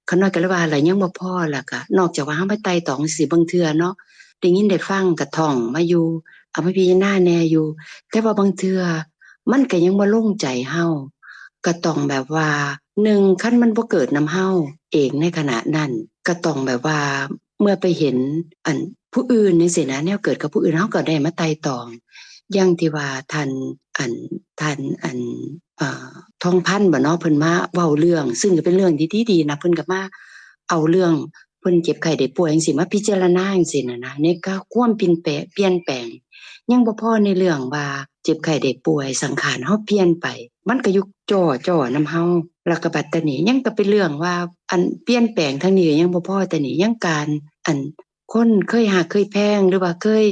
ຂະນ້ອຍກໍເລີຍວ່າ ແລ້ວຍັງບໍ່ພໍ ແລ້ວກະນອກຈາກວ່າເຮົາມາໄຕ່ຕອງຈັ່ງຊີ້ ບາງເທື່ອເນາະ ໄດ້ຍິນໄດ້ຟັງກະທ່ອງມາຢູ່ ເອົາມາພິຈາລະນາແດ່ຢູ່ ແຕ່ວ່າບາງເທື່ອມັນກະຍັງບໍ່ລົງໃຈເຮົາ ກະຕ້ອງແບບວ່າ ໜຶ່ງ ຄັນມັນບໍ່ເກີດນຳເຮົາເອງໃນຂະນະນັ້ນ ກະຕ້ອງແບບວ່າ ເມື່ອໄປເຫັນ ອັນ ຜູ້ອື່ນຈັ່ງຊີ້ນະ ແນວເກີດກັບຜູ້ອື່ນ ເຮົາກໍໄດ້ມາໄຕ່ຕອງ ຢ່າງທີ່ວ່າທ່ານ ອັນ ທ່ານ ອັນ ເອີ ທອງພັນບໍເນາະ ເພິ່ນມາເວົ້າເລື່ອງ ຊຶ່ງກໍເປັນເລື່ອງທີ່ດີໆນະ ເພິ່ນກໍມາເອົາເລື່ອງ ເພິ່ນເຈັບໄຂ້ໄດ້ປ່ວຍຈັ່ງຊີ້ ມາພິຈາລະນາຈັ່ງຊີ້ນະນະ ໃນຄວາມປ່ຽນແປງ ປ່ຽນແປງ ຍັງບໍ່ພໍໃນເລື່ອງວ່າເຈັບໄຂ້ໄດ້ປ່ວຍ ສັງຂານເຮົາປ່ຽນໄປ ມັນກໍຢູ່ຈໍ້ໆນຳເຮົາ ແລ້ວກໍບັດຕານີ້ຍັງກໍເປັນເລື່ອງວ່າ ອັນ ປ່ຽນແປງທາງນີ້ກໍຍັງບໍ່ພໍ ຕານີ້ຍັງການ ອັນ ຄົນເຄີຍຮັກເຄີຍແພງ ຫຼືວ່າເຄີຍ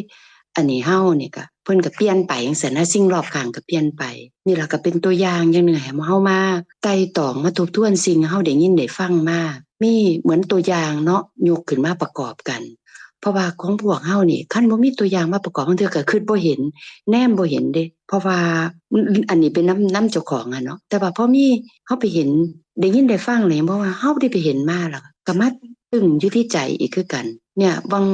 ອັນນີ້ເຮົານີ້ກະ ເພິ່ນກະປ່ຽນໄປຈັ່ງຊັ້ນນະ ສິ່ງລອບຂ້າງກະປ່ຽນໄປ. ນີ້ລະກະເປັນຕົວຢ່າງຢ່າງໜຶ່ງໃຫ້ເຮົາມາໄຕ່ຕອງ ມາທົບທວນສິ່ງເຮົາໄດ້ຍິນໄດ້ຟັງມາ ມີເໝືອນຕົວຢ່າງເນາະ ຍົກຂຶ້ນມາປະກອບກັນ ເພາະວ່າຂອງພວກເຮົານີ້ ຄັນບໍ່ມີຕົວຢ່າງມາປະກອບ ບາງເທື່ອກະຄຶດບໍ່ເຫັນ ແນມບໍ່ເຫັນເດ້ ເພາະວ່າ ອັນນີ້ເປັນນຳ ນຳເຈົ້າຂອງຫັ້ນເນາະ ແຕ່ວ່າພໍມີເຮົາໄປເຫັນ ໄດ້ຍິນໄດ້ຟັງແລ້ວ ເພາະວ່າເຮົາໄດ້ໄປເຫັນມາ ແລ້ວກະມາຕຶງຢູ່ທີ່ໃຈອີກຄືກັນ. ເນີ້ຍ ຫວ່າງ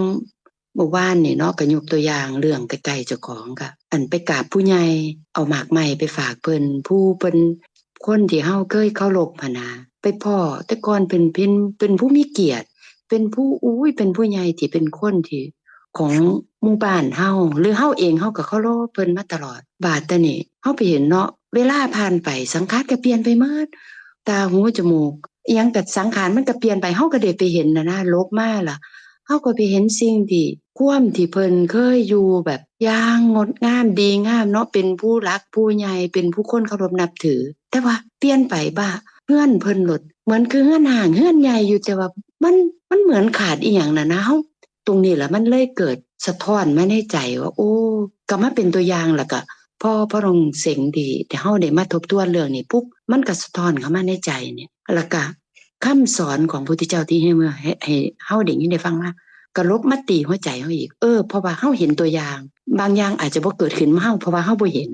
ມື້ວານນີ້ເນາະ ກໍຍົກຕົວຢ່າງເລື່ອງໃກ້ໆເຈົ້າຂອງ ກໍ ອັນ ໄປກາບຜູ້ໃຫຍ່ ເອົາໝາກໄມ້ໄປຝາກເພິ່ນ ຜູ້ເພິ່ນ ຄົນທີ່ເຮົາເຄີຍເຄົາລົບຫັ້ນນະ ໄປພໍ້ແຕ່ກ່ອນເພິ່ນ ເພິ່ນເປັນຜູ້ມີກຽດ ເປັນຜູ້ ໂອ້ຍ ເປັນຜູ້ໃຫຍ່ທີ່ເປັນຄົນທີ່ ຂອງໝູ່ບ້ານເຮົາ ຫຼືເຮົາເອງເຮົາກໍເຄົາລົບເພິ່ນມາຕະຫຼອດ ບາດຕານີ້ເຮົາໄປເຫັນເນາະ ເວລາຜ່ານໄປ ສັງຂານກໍປ່ຽນໄປໝົດ ຕາ ຫູ ຈະມູກ ອີ່ຫຍັງກໍ ສັງຂານມັນກໍປ່ຽນໄປ ເຮົາກໍໄດ້ໄປເຫັນຫັ້ນນະ ຫຼົບມາລະ ເຮົາກໍໄປເຫັນສິ່ງທີ່ ຄວາມທີ່ເພິ່ນເຄີຍຢູ່ແບບຢ່າງງົດງາມດີງາມເນາະ ເປັນຜູ້ຫຼັກຜູ້ໃຫຍ່ ເປັນຜູ້ຄົນເຄົາລົບນັບຖື ແຕ່ວ່າປ່ຽນໄປ ບາດເຮືອນເພິ່ນໂລດ ເໝືອນຄືເຮືອນຮ້າງເຮືອນໃຫຍ່ຢູ່ ແຕ່ວ່າມັນ ມັນເໝືອນຂາດອີ່ຫຍັງຫັ້ນນະ ເຮົາ ຕົງນີ້ລະ ມັນເລີຍເກີດສະທ້ອນມາໃນໃຈວ່າ ໂອ້ ກໍມາເປັນຕົວຢ່າງ ແລ້ວກະພໍ ພໍນ້ອງເສັງທີ່ ທີ່ເຮົາໄດ້ມາທົບທວນເລື່ອງນີ້ປຸບ ມັນກໍສະທ້ອນເຂົ້າມາໃນໃຈນີ້ ແລ້ວກະຄຳສອນຂອງພະພຸດທະເຈົ້າທີ່ໃຫ້ເຮົາ ໃຫ້ ໃຫ້ເຮົາໄດ້ຍິນໄດ້ຟັງມາ ກໍຫຼົບມາຕີຫົວໃຈເຮົາອີກ ເອີ ເພາະວ່າເຮົາເຫັນຕົວຢ່າງ ບາງຢ່າງອາດຈະບໍ່ເກີດຂຶ້ນມາເຮົາ ເພາະວ່າເຮົາບໍ່ເຫັນ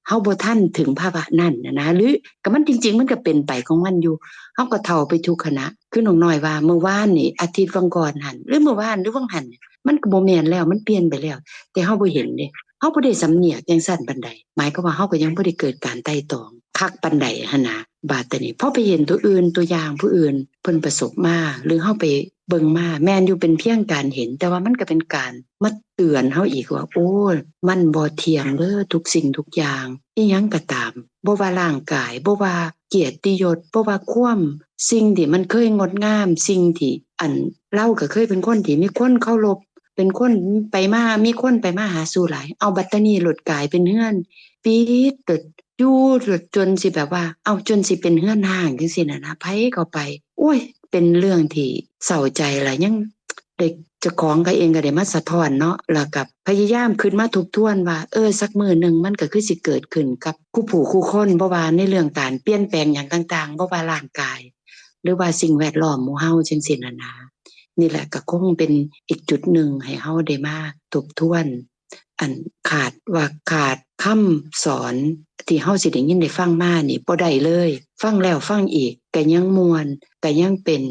ເຮົາບໍ່ທັນເຖິງພາວະນັ້ນນະນະ ຫຼື ກໍມັນ ຈິງໆ ມັນກໍເປັນໄປຂອງມັນຢູ່ ເຮົາກໍເຖົ້າໄປທຸກຫັ້ນນະ ຄືນ້ອງນ້ອຍວ່າ ມື້ວານນີ້ ອາທິດຫວ່າງກ່ອນຫັ້ນ ຫຼື ມື້ວານ ຫຼື ຫວ່າງຫັ້ນ ມັນກໍບໍ່ແມ່ນແລ້ວ ມັນປ່ຽນໄປແລ້ວ ແຕ່ເຮົາບໍ່ເຫັນເດ້ ເຮົາບໍ່ໄດ້ສຳນຽກຈັ່ງຊັ້ນປານໃດ ໝາຍຄວາມວ່າເຮົາກໍຍັງບໍ່ໄດ້ເກີດການໄຕ່ຕອງຄັກປານໃດຫັ້ນນະ. ບາດຕານີ້ ພໍໄປເຫັນຕົວອື່ນ ຕົວຢ່າງຜູ້ອື່ນເພິ່ນປະສົບມາ ຫຼືເຮົາໄປເບິ່ງມາ ແມ່ນຢູ່ເປັນພຽງການເຫັນ ແຕ່ວ່າມັນກໍເປັນການມາເຕືອນເຮົາອີກວ່າ ໂອ້ ມັນບໍ່ທ່ຽງເດີ ທຸກສິ່ງທຸກຢ່າງ ອີຫຍັງກໍຕາມ ບໍ່ວ່າຮ່າງກາຍ ບໍ່ວ່າກຽດຕິຍົດ ບໍ່ວ່າຄວາມ ສິ່ງທີ່ມັນເຄີຍງົດງາມ ສິ່ງທີ່ ອັນ ລາວກໍເຄີຍເປັນຄົນທີ່ມີຄົນເຄົາລົບ ເປັນຄົນໄປມາ ມີຄົນໄປມາຫາສູ່ຫຼາຍ ເອົາ ບັດຕານີ້ໂລດກາຍເປັນເຮືອນປິດ ໂລດຢູ່ ໂລດຈົນຊິແບບວ່າ ເອົາ ຈົນຊິເປັນເຮືອນຮ້າງຈັ່ງຊີ້ນະນະ ໃຜກໍໄປ ໂອ້ຍ ເປັນເລື່ອງທີ່ເສົ້າໃຈ ແລະ ຍັງ ເດັກເຈົ້າຂອງກໍເອງກໍໄດ້ມາສະທ້ອນເນາະ ແລ້ວກໍພະຍາຍາມຄິດມາທົບທວນວ່າ ເອີ ສັກມື້ໜຶ່ງມັນກໍຄືຊິເກີດຂຶ້ນກັບຄູ່ຜູ້ຄູ່ຄົນ ບໍ່ວ່າໃນເລື່ອງການປ່ຽນແປງຫຍັງຕ່າງໆ ບໍ່ວ່າຮ່າງກາຍ ຫຼືວ່າສິ່ງແວດລ້ອມໝູ່ເຮົາຈັ່ງຊີ້ນະນະ. ນີ້ແຫຼະກໍຄົງເປັນອີກຈຸດໜຶ່ງໃຫ້ເຮົາໄດ້ມາທົບທວນ ອັນຂາດວ່າຂາດຄຳສອນທີ່ເຮົາຊິໄດ້ຍິນໄດ້ຟັງມານີ້ບໍ່ໄດ້ເລີຍ. ຟັງແລ້ວຟັງອີກກໍຍັງມ່ວນ ກໍຍັງເປັນ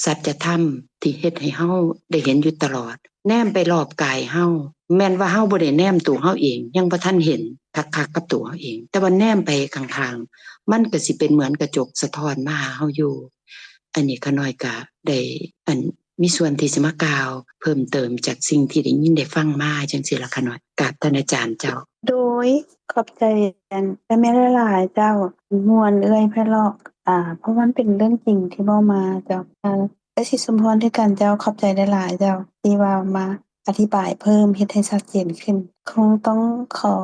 ສັດຈະທຳທີ່ເຮັດໃຫ້ເຮົາໄດ້ເຫັນຢູ່ຕະຫຼອດ. ແນມໄປລອບກາຍເຮົາ ແມ່ນວ່າເຮົາບໍ່ໄດ້ແນມຕົວເຮົາເອງ ຍັງບໍ່ທັນເຫັນຄັກໆກັບຕົວເຮົາເອງ ແຕ່ວ່າແນມໄປຂ້າງໆ ມັນກໍຊິເປັນເໝືອນກະຈົກສະທ້ອນມາຫາເຮົາຢູ່. ອັນນີ້ຂ້ານ້ອຍກະໄດ້ ອັນ ມີສ່ວນທີ່ຈະມາກ່າວເພີ່ມເຕີມຈາກສິ່ງທີ່ໄດ້ຍິນໄດ້ຟັງມາຈັ່ງຊີ້ລະ ຂ້ານ້ອຍ. ກາບທ່ານອາຈານເຈົ້າ. ໂດຍ ຂອບໃຈ ອັນ ແມ່ໆຫຼາຍໆເຈົ້າ. ມ່ວນເອື້ອຍໄພເລາະ ອ່າ ເພາະມັນເປັນເລື່ອງຈິງທີ່ເວົ້າມາເຈົ້າ. ເອີ ເອື້ອຍສີສົມພອນຄືກັນເຈົ້າ. ຂອບໃຈຫຼາຍໆເຈົ້າ ທີ່ວ່າມາ ອະທິບາຍເພີ່ມເຮັດໃຫ້ຊັດເຈນຂຶ້ນ. ຄົງຕ້ອງຂໍ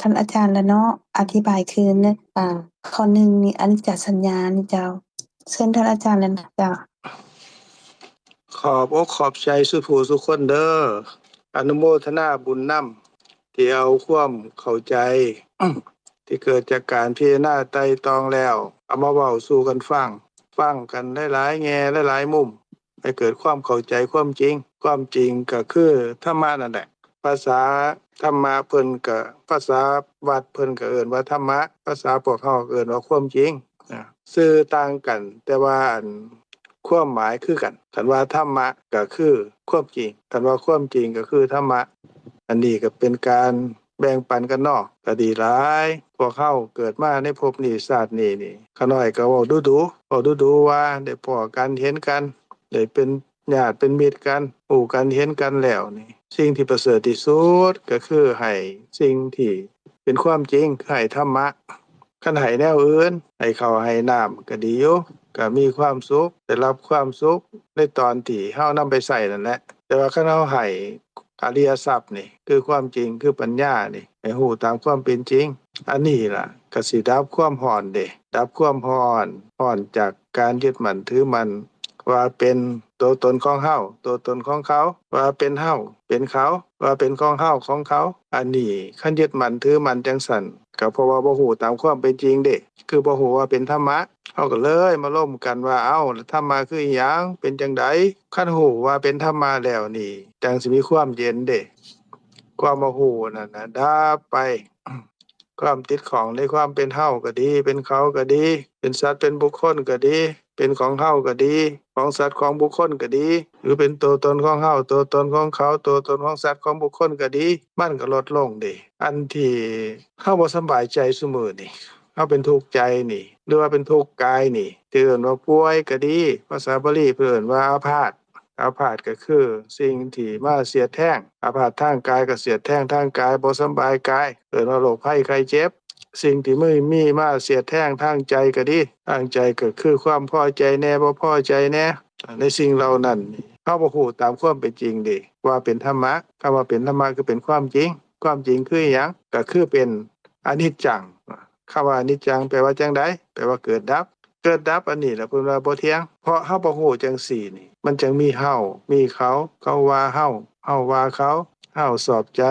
ທ່ານອາຈານລະເນາະ ອະທິບາຍຄືນ ອາ ຂໍ້ໜຶ່ງນີ້ ອະນິດຈະສັນຍານີ້ເຈົ້າ. ເຊີນທ່ານອາຈານລະເນາະເຈົ້າ. ຂອບອົກຂອບໃຈສູ່ຜູ້ສູ່ຄົນເດີ. ອະນຸໂມທະນາບຸນນຳ ທີ່ເອົາຄວາມເຂົ້າໃຈ ທີ່ເກີດຈາກການພິຈາລະນາໄຕ່ຕອງແລ້ວ ເອົາມາເວົ້າສູ່ກັນຟັງ, ຟັງກັນຫຼາຍໆແງ່ຫຼາຍໆມຸມ ໃຫ້ເກີດຄວາມເຂົ້າໃຈຄວາມຈິງ. ຄວາມຈິງກໍຄືທຳມະນັ້ນແຫຼະ. ພາສາທຳມະເພິ່ນກໍ ພາສາວັດເພິ່ນກໍເອີ້ນວ່າທຳມະ, ພາສາພວກເຮົາກໍເອີ້ນວ່າຄວາມຈິງ. ນະ ຊື່ຕ່າງກັນ ແຕ່ວ່າ ອັນ ຄວາມໝາຍຄືກັນ. ຄັນວ່າທຳມະກໍຄືຄວາມຈິງ, ຄັນວ່າຄວາມຈິງກໍຄືທຳມະ. ອັນນີ້ກໍເປັນການ ແບ່ງປັນກັນເນາະ ກໍດີຫຼາຍ. ພວກເຮົາເກີດມາໃນພົບນີ້ຊາດນີ້ນີ້ ຂ້ານ້ອຍກໍເວົ້າດຸໆ ເວົ້າດຸໆວ່າໄດ້ພໍ້ກັນເຫັນກັນ ໄດ້ເປັນຍາດເປັນມິດກັນ ຮູ້ກັນເຫັນກັນແລ້ວນີ້ ສິ່ງທີ່ປະເສີດທີ່ສຸດກໍຄືໃຫ້ສິ່ງທີ່ເປັນຄວາມຈິງ ຄືໃຫ້ທຳມະ. ຄັນໃຫ້ແນວອື່ນ ໃຫ້ເຂົ້າໃຫ້ນ້ຳກໍດີຢູ່ ກໍມີຄວາມສຸກ ໄດ້ຮັບຄວາມສຸກໃນຕອນທີ່ເຮົານຳໄປໃຊ້ນັ້ນແຫຼະ. ແຕ່ວ່າຄັນເຮົາໃຫ້ອະລິຍະຊັບນີ້ ຄືຄວາມຈິງ ຄືປັນຍານີ້ ໃຫ້ຮູ້ຕາມຄວາມເປັນຈິງ ອັນນີ້ລະກໍຊິດັບຄວາມຮ້ອນເດ້ ດັບຄວາມຮ້ອນ ຮ້ອນຈາກການຍຶດໝັ້ນຖືໝັ້ນ ວ່າເປັນຕົວຕົນຂອງເຮົາ ຕົວຕົນຂອງເຂົາ ວ່າເປັນເຮົາ ເປັນເຂົາ ວ່າເປັນຂອງເຮົາ ຂອງເຂົາ. ອັນນີ້ຄັນຍຶດໝັ້ນຖືໝັ້ນຈັ່ງຊັ້ນ ກໍເພາະວ່າບໍ່ຮູ້ຕາມຄວາມເປັນຈິງເດ້ ຄືບໍ່ຮູ້ວ່າເປັນທຳມະ. ເຮົາກໍເລີຍມາລົມກັນວ່າ ເອົ້າ ທຳມະຄືອີ່ຫຍັງ? ເປັນຈັ່ງໃດ? ຄັນຮູ້ວ່າເປັນທຳມະແລ້ວນີ້ ຈັ່ງຊິມີຄວາມເຢັນເດ້ ຄວາມບໍ່ຮູ້ນັ້ນນະດັບໄປ. ຄວາມຕິດຂ້ອງໃນຄວາມເປັນເຮົາກໍດີ ເປັນເຂົາກໍດີ ເປັນສັດເປັນບຸກຄົນກໍດີ ເປັນຂອງເຮົາກໍດີ ຂອງສັດຂອງບຸກຄົນກໍດີ ຫຼືເປັນຕົວຕົນຂອງເຮົາ ຕົວຕົນຂອງເຂົາ ຕົວຕົນຂອງສັດຂອງບຸກຄົນກໍດີ ມັນກໍລົດລົງເດ້. ອັນທີ່ເຮົາບໍ່ສະບາຍໃຈຊຸມື້ນີ້ ເຮົາເປັນທຸກໃຈນີ້ ຫຼືວ່າເປັນທຸກກາຍນີ້ ທີ່ເອີ້ນວ່າປ່ວຍກໍດີ ພາສາບາລີເພິ່ນເອີ້ນວ່າອາພາດ. ອາພາດກໍຄືສິ່ງທີ່ມາສຽດແທງ ອາພາດທາງກາຍກໍສຽດແທງທາງກາຍ ບໍ່ສຳບາຍກາຍ ເອີ້ນວ່າໂລກໄພໄຂ້ເຈັບ. ສິ່ງທີ່ມີ ມີມາສຽດແທງທາງໃຈກໍດີ ທາງໃຈກໍຄືຄວາມພໍໃຈແດ່ ບໍ່ພໍໃຈແດ່ ໃນສິ່ງເຫຼົ່ານັ້ນ ເຮົາບໍ່ຮູ້ຕາມຄວາມເປັນຈິງເດ້ ວ່າເປັນທຳມະ. ຄຳວ່າເປັນທຳມະ ຄືເປັນຄວາມຈິງ. ຄວາມຈິງຄືອີ່ຫຍັງ? ກໍຄືເປັນອະນິດຈັງ. ຄຳວ່າອະນິດຈັງແປວ່າຈັ່ງໃດ? ແປວ່າເກີດດັບ. ເກີດດັບອັນນີ້ລະເພິ່ນວ່າບໍ່ທ່ຽງ ເພາະເຮົາບໍ່ຮູ້ຈັ່ງຊີ້ນີ້ ມັນຈັ່ງມີເຮົາ ມີເຂົາ ເຂົາວ່າເຮົາ ເຮົາວ່າເຂົາ ເຮົາຊອບໃຈ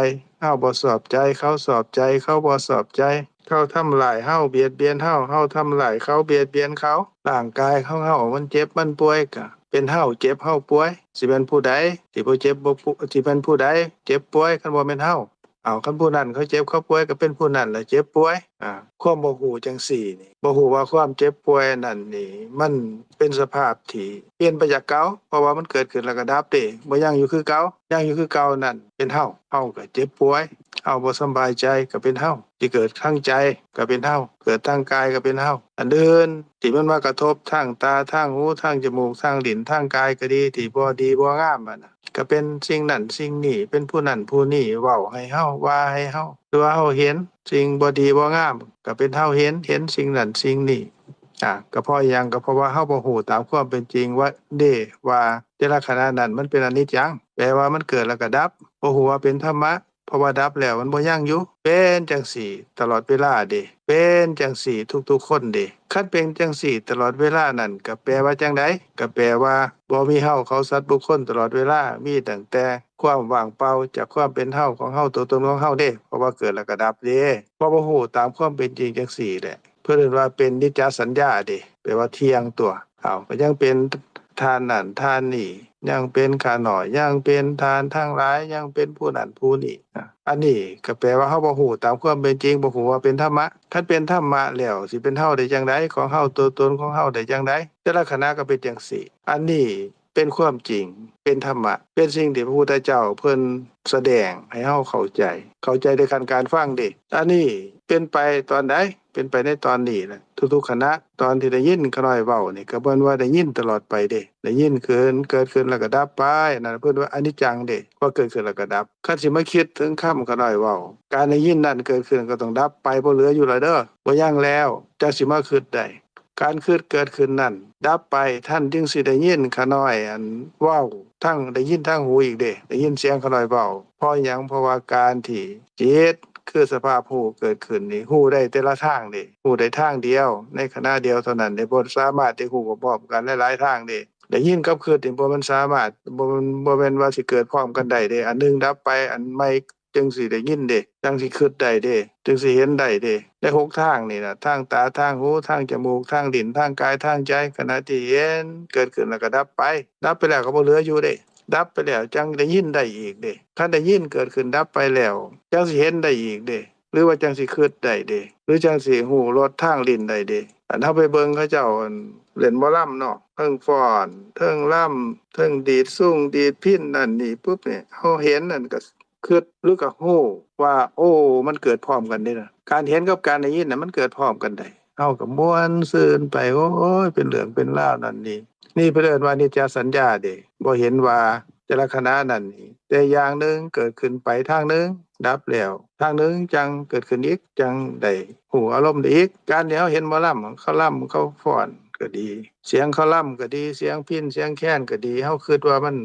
ເຮົາບໍ່ຊອບໃຈ ເຂົາຊອບໃຈ ເຂົາບໍ່ຊອບໃຈ ເຂົາທຳຮ້າຍເຮົາ ບຽດບຽນເຮົາ ເຮົາທຳຮ້າຍເຂົາ ບຽດບຽນເຂົາ ຮ່າງກາຍຂອງເຮົາມັນເຈັບມັນປ່ວຍ ກະເປັນເຮົາເຈັບເຮົາປ່ວຍ. ຊິແມ່ນຜູ້ໃດທີ່ບໍ່ເຈັບບໍ່ປ່ວຍ ຊິແມ່ນຜູ້ໃດເຈັບປ່ວຍ ຄັນບໍ່ແມ່ນເຮົາ? ເອົາ ຄັນຜູ້ນັ້ນເຂົາເຈັບເຂົາປ່ວຍ ກໍເປັນຜູ້ນັ້ນລະເຈັບປ່ວຍ. ອາ ຄວາມບໍ່ຮູ້ຈັ່ງຊີ້ນີ້ ບໍ່ຮູ້ວ່າຄວາມເຈັບປ່ວຍນັ້ນນີ້ ມັນເປັນສະພາບທີ່ປ່ຽນໄປຈາກເກົ່າ ເພາະວ່າມັນເກີດຂຶ້ນແລ້ວກໍດັບເດ້ ບໍ່ຍັງຢູ່ຄືເກົ່າ. ຍັງຢູ່ຄືເກົ່ານັ້ນເປັນເຮົາ ເຮົາກໍເຈັບປ່ວຍ ເຮົາບໍ່ສຳບາຍໃຈກໍເປັນເຮົາ ທີ່ເກີດທາງໃຈກໍເປັນເຮົາ ເກີດທາງກາຍກໍເປັນເຮົາ. ອັນອື່ນທີ່ມັນມາກະທົບທາງຕາ ທາງຫູ ທາງຈະມູກ ທາງລີ້ນ ທາງກາຍກໍດີ ທີ່ບໍ່ດີບໍ່ງາມຫັ້ນນະ ກໍເປັນສິ່ງນັ້ນສິ່ງນີ້ ເປັນຜູ້ນັ້ນຜູ້ນີ້ເວົ້າໃຫ້ເຮົາ ວ່າໃຫ້ເຮົາ ຫຼືວ່າເຮົາເຫັນສິ່ງບໍ່ດີບໍ່ງາມ ກໍເປັນເຮົາເຫັນ ເຫັນສິ່ງນັ້ນສິ່ງນີ້. ອາ ກໍເພາະຫຍັງ? ກໍເພາະວ່າເຮົາບໍ່ຮູ້ຕາມຄວາມເປັນຈິງວ່າເດ້ ວ່າແຕ່ລະຂະນະນັ້ນມັນເປັນອະນິດຈັງ ແປວ່າມັນເກີດແລ້ວກໍດັບ ບໍ່ຮູ້ວ່າເປັນທຳມະ ເພາະວ່າດັບແລ້ວມັນບໍ່ຍັງຢູ່ ເປັນຈັ່ງຊີ້ຕະຫຼອດເວລາເດ້ ເປັນຈັ່ງຊີ້ທຸກໆຄົນເດ້. ຄັນເປັນຈັ່ງຊີ້ຕະຫຼອດເວລານັ້ນ ກໍແປວ່າຈັ່ງໃດ? ກໍແປວ່າບໍ່ມີເຮົາເຂົາສັດບຸກຄົນຕະຫຼອດເວລາ ມີຕັ້ງແຕ່ຄວາມວ່າງເປົ່າຈາກຄວາມເປັນເຮົາ ຂອງເຮົາ ຕົວຕົນຂອງເຮົາເດ້ ເພາະວ່າເກີດແລ້ວກໍດັບເດ້. ເພາະບໍ່ຮູ້ຕາມຄວາມເປັນຈິງຈັ່ງຊີ້ແຫຼະ ເພິ່ນເອີ້ນວ່າເປັນນິດຈະສັນຍາເດ້ ແປວ່າທ່ຽງຕົວະ. ເຮົາກໍຍັງເປັນທ່ານນັ້ນທ່ານນີ້ ຍັງເປັນຂ້ານ້ອຍ ຍັງເປັນທ່ານທັງຫຼາຍ ຍັງເປັນຜູ້ນັ້ນຜູ້ນີ້. ອາ ອັນນີ້ກໍແປວ່າເຮົາບໍ່ຮູ້ຕາມຄວາມເປັນຈິງ ບໍ່ຮູ້ວ່າເປັນທຳມະ. ຄັນເປັນທຳມະແລ້ວ ຊິເປັນເຮົາໄດ້ຈັ່ງໃດ? ຂອງເຮົາ ຕົວຕົນຂອງເຮົາໄດ້ຈັ່ງໃດ? ແຕ່ລະຂະນະກໍເປັນຈັ່ງຊີ້. ອັນນີ້ ເປັນຄວາມຈິງ ເປັນທຳມະ ເປັນສິ່ງທີ່ພະພຸດທະເຈົ້າເພິ່ນສະແດງໃຫ້ເຮົາເຂົ້າໃຈ ເຂົ້າໃຈໂດຍຂັ້ນການຟັງເດ້. ອັນນີ້ເປັນໄປຕອນໃດ? ເປັນໄປໃນຕອນນີ້ແຫຼະ ທຸກໆຂະນະ. ຕອນທີ່ໄດ້ຍິນຂ້ານ້ອຍເວົ້ານີ້ ກໍບໍ່ແມ່ນວ່າໄດ້ຍິນຕະຫຼອດໄປເດ້ ໄດ້ຍິນຂຶ້ນ ເກີດຂຶ້ນແລ້ວກໍດັບໄປ ອັນນັ້ນເພິ່ນວ່າອະນິດຈັງເດ້ ວ່າເກີດຂຶ້ນແລ້ວກໍດັບ. ຄັນຊິມາຄິດເຖິງຄຳຂ້ານ້ອຍເວົ້າ ການໄດ້ຍິນນັ້ນເກີດຂຶ້ນກໍຕ້ອງດັບໄປ ບໍ່ເຫຼືອຢູ່ແລ້ວເດີ ບໍ່ຍັງແລ້ວ ຈັ່ງຊິມາຄິດໄດ້. ການຄິດເກີດຂຶ້ນນັ້ນດັບໄປ ທ່ານຈຶ່ງຊິໄດ້ຍິນຂ້ານ້ອຍ ອັນ ເວົ້າ ທັງໄດ້ຍິນທາງຫູອີກເດ້ ໄດ້ຍິນສຽງຂ້ານ້ອຍເວົ້າ. ເພາະຫຍັງ? ເພາະວ່າການທີ່ຈິດ ຄືສະພາບຮູ້ເກີດຂຶ້ນນີ້ ຮູ້ໄດ້ແຕ່ລະທາງເດ້ ຮູ້ໄດ້ທາງດຽວ ໃນຂະນະດຽວເທົ່ານັ້ນເດ້ ບໍ່ສາມາດໄດ້ຮູ້ພ້ອມໆກັນຫຼາຍໆທາງເດ້. ໄດ້ຍິນກັບຄິດນີ້ ບໍ່ແມ່ນສາມາດ ບໍ່ ບໍ່ແມ່ນວ່າຊິເກີດພ້ອມກັນໄດ້ເດ້ ອັນໜຶ່ງດັບໄປ ອັນໃໝ່ ຈຶ່ງຊິໄດ້ຍິນເດ້ ຈັ່ງຊິຄິດໄດ້ເດ້ ຈຶ່ງຊິເຫັນໄດ້ເດ້. ໃນຫົກທາງນີ້ນະ ທາງຕາ ທາງຫູ ທາງຈະມູກ ທາງລີ້ນ ທາງກາຍ ທາງໃຈ ຂະນະທີ່ເຫັນເກີດຂຶ້ນແລ້ວກໍດັບໄປ ດັບໄປແລ້ວກໍບໍ່ເຫຼືອຢູ່ເດ້ ດັບໄປແລ້ວຈັ່ງໄດ້ຍິນໄດ້ອີກເດ້. ຄັນໄດ້ຍິນເກີດຂຶ້ນດັບໄປແລ້ວ ຈັ່ງຊິເຫັນໄດ້ອີກເດ້ ຫຼືວ່າຈັ່ງຊິຄິດໄດ້ເດ້ ຫຼືຈັ່ງຊິຮູ້ລົດທາງລີ້ນໄດ້ເດ້. ອັນເຮົາໄປເບິ່ງເຂົາເຈົ້າ ອັນ ເລ່ນໝໍລຳເນາະ ເທິງຟ້ອນ ເທິງລຳ ເທິງດີດຊຸງດີດພິນນັ້ນນີ້ປຸບນີ້ ເຮົາເຫັນນັ້ນກໍ ຄິດ ຫຼືກໍຮູ້ວ່າ ໂອ້ ມັນເກີດພ້ອມກັນເດ້ນະ. ການເຫັນກັບການໄດ້ຍິນນະ ມັນເກີດພ້ອມກັນໄດ້ ເຮົາກໍມ່ວນຊື່ນໄປ ໂອ້ຍ ເປັນເລື່ອງເປັນລາວນັ້ນນີ້. ນີ້ເພິ່ນເອີ້ນວ່ານິດຈະສັນຍາເດ້ ບໍ່ເຫັນວ່າແຕ່ລະຂະນະນັ້ນນີ້ ແຕ່ຢ່າງໜຶ່ງເກີດຂຶ້ນໄປທາງໜຶ່ງ ດັບແລ້ວທາງໜຶ່ງ ຈັ່ງເກີດຂຶ້ນອີກ ຈັ່ງໄດ້ຮູ້ອາລົມໄດ້ອີກ. ການທີ່ເຮົາເຫັນໝໍລຳ ເຂົາລຳ ເຂົາຟ້ອນກໍດີ ສຽງເຂົາລຳກໍດີ ສຽງພິນ ສຽງແຄນກໍດີ ເຮົາຄິດວ່າມັນ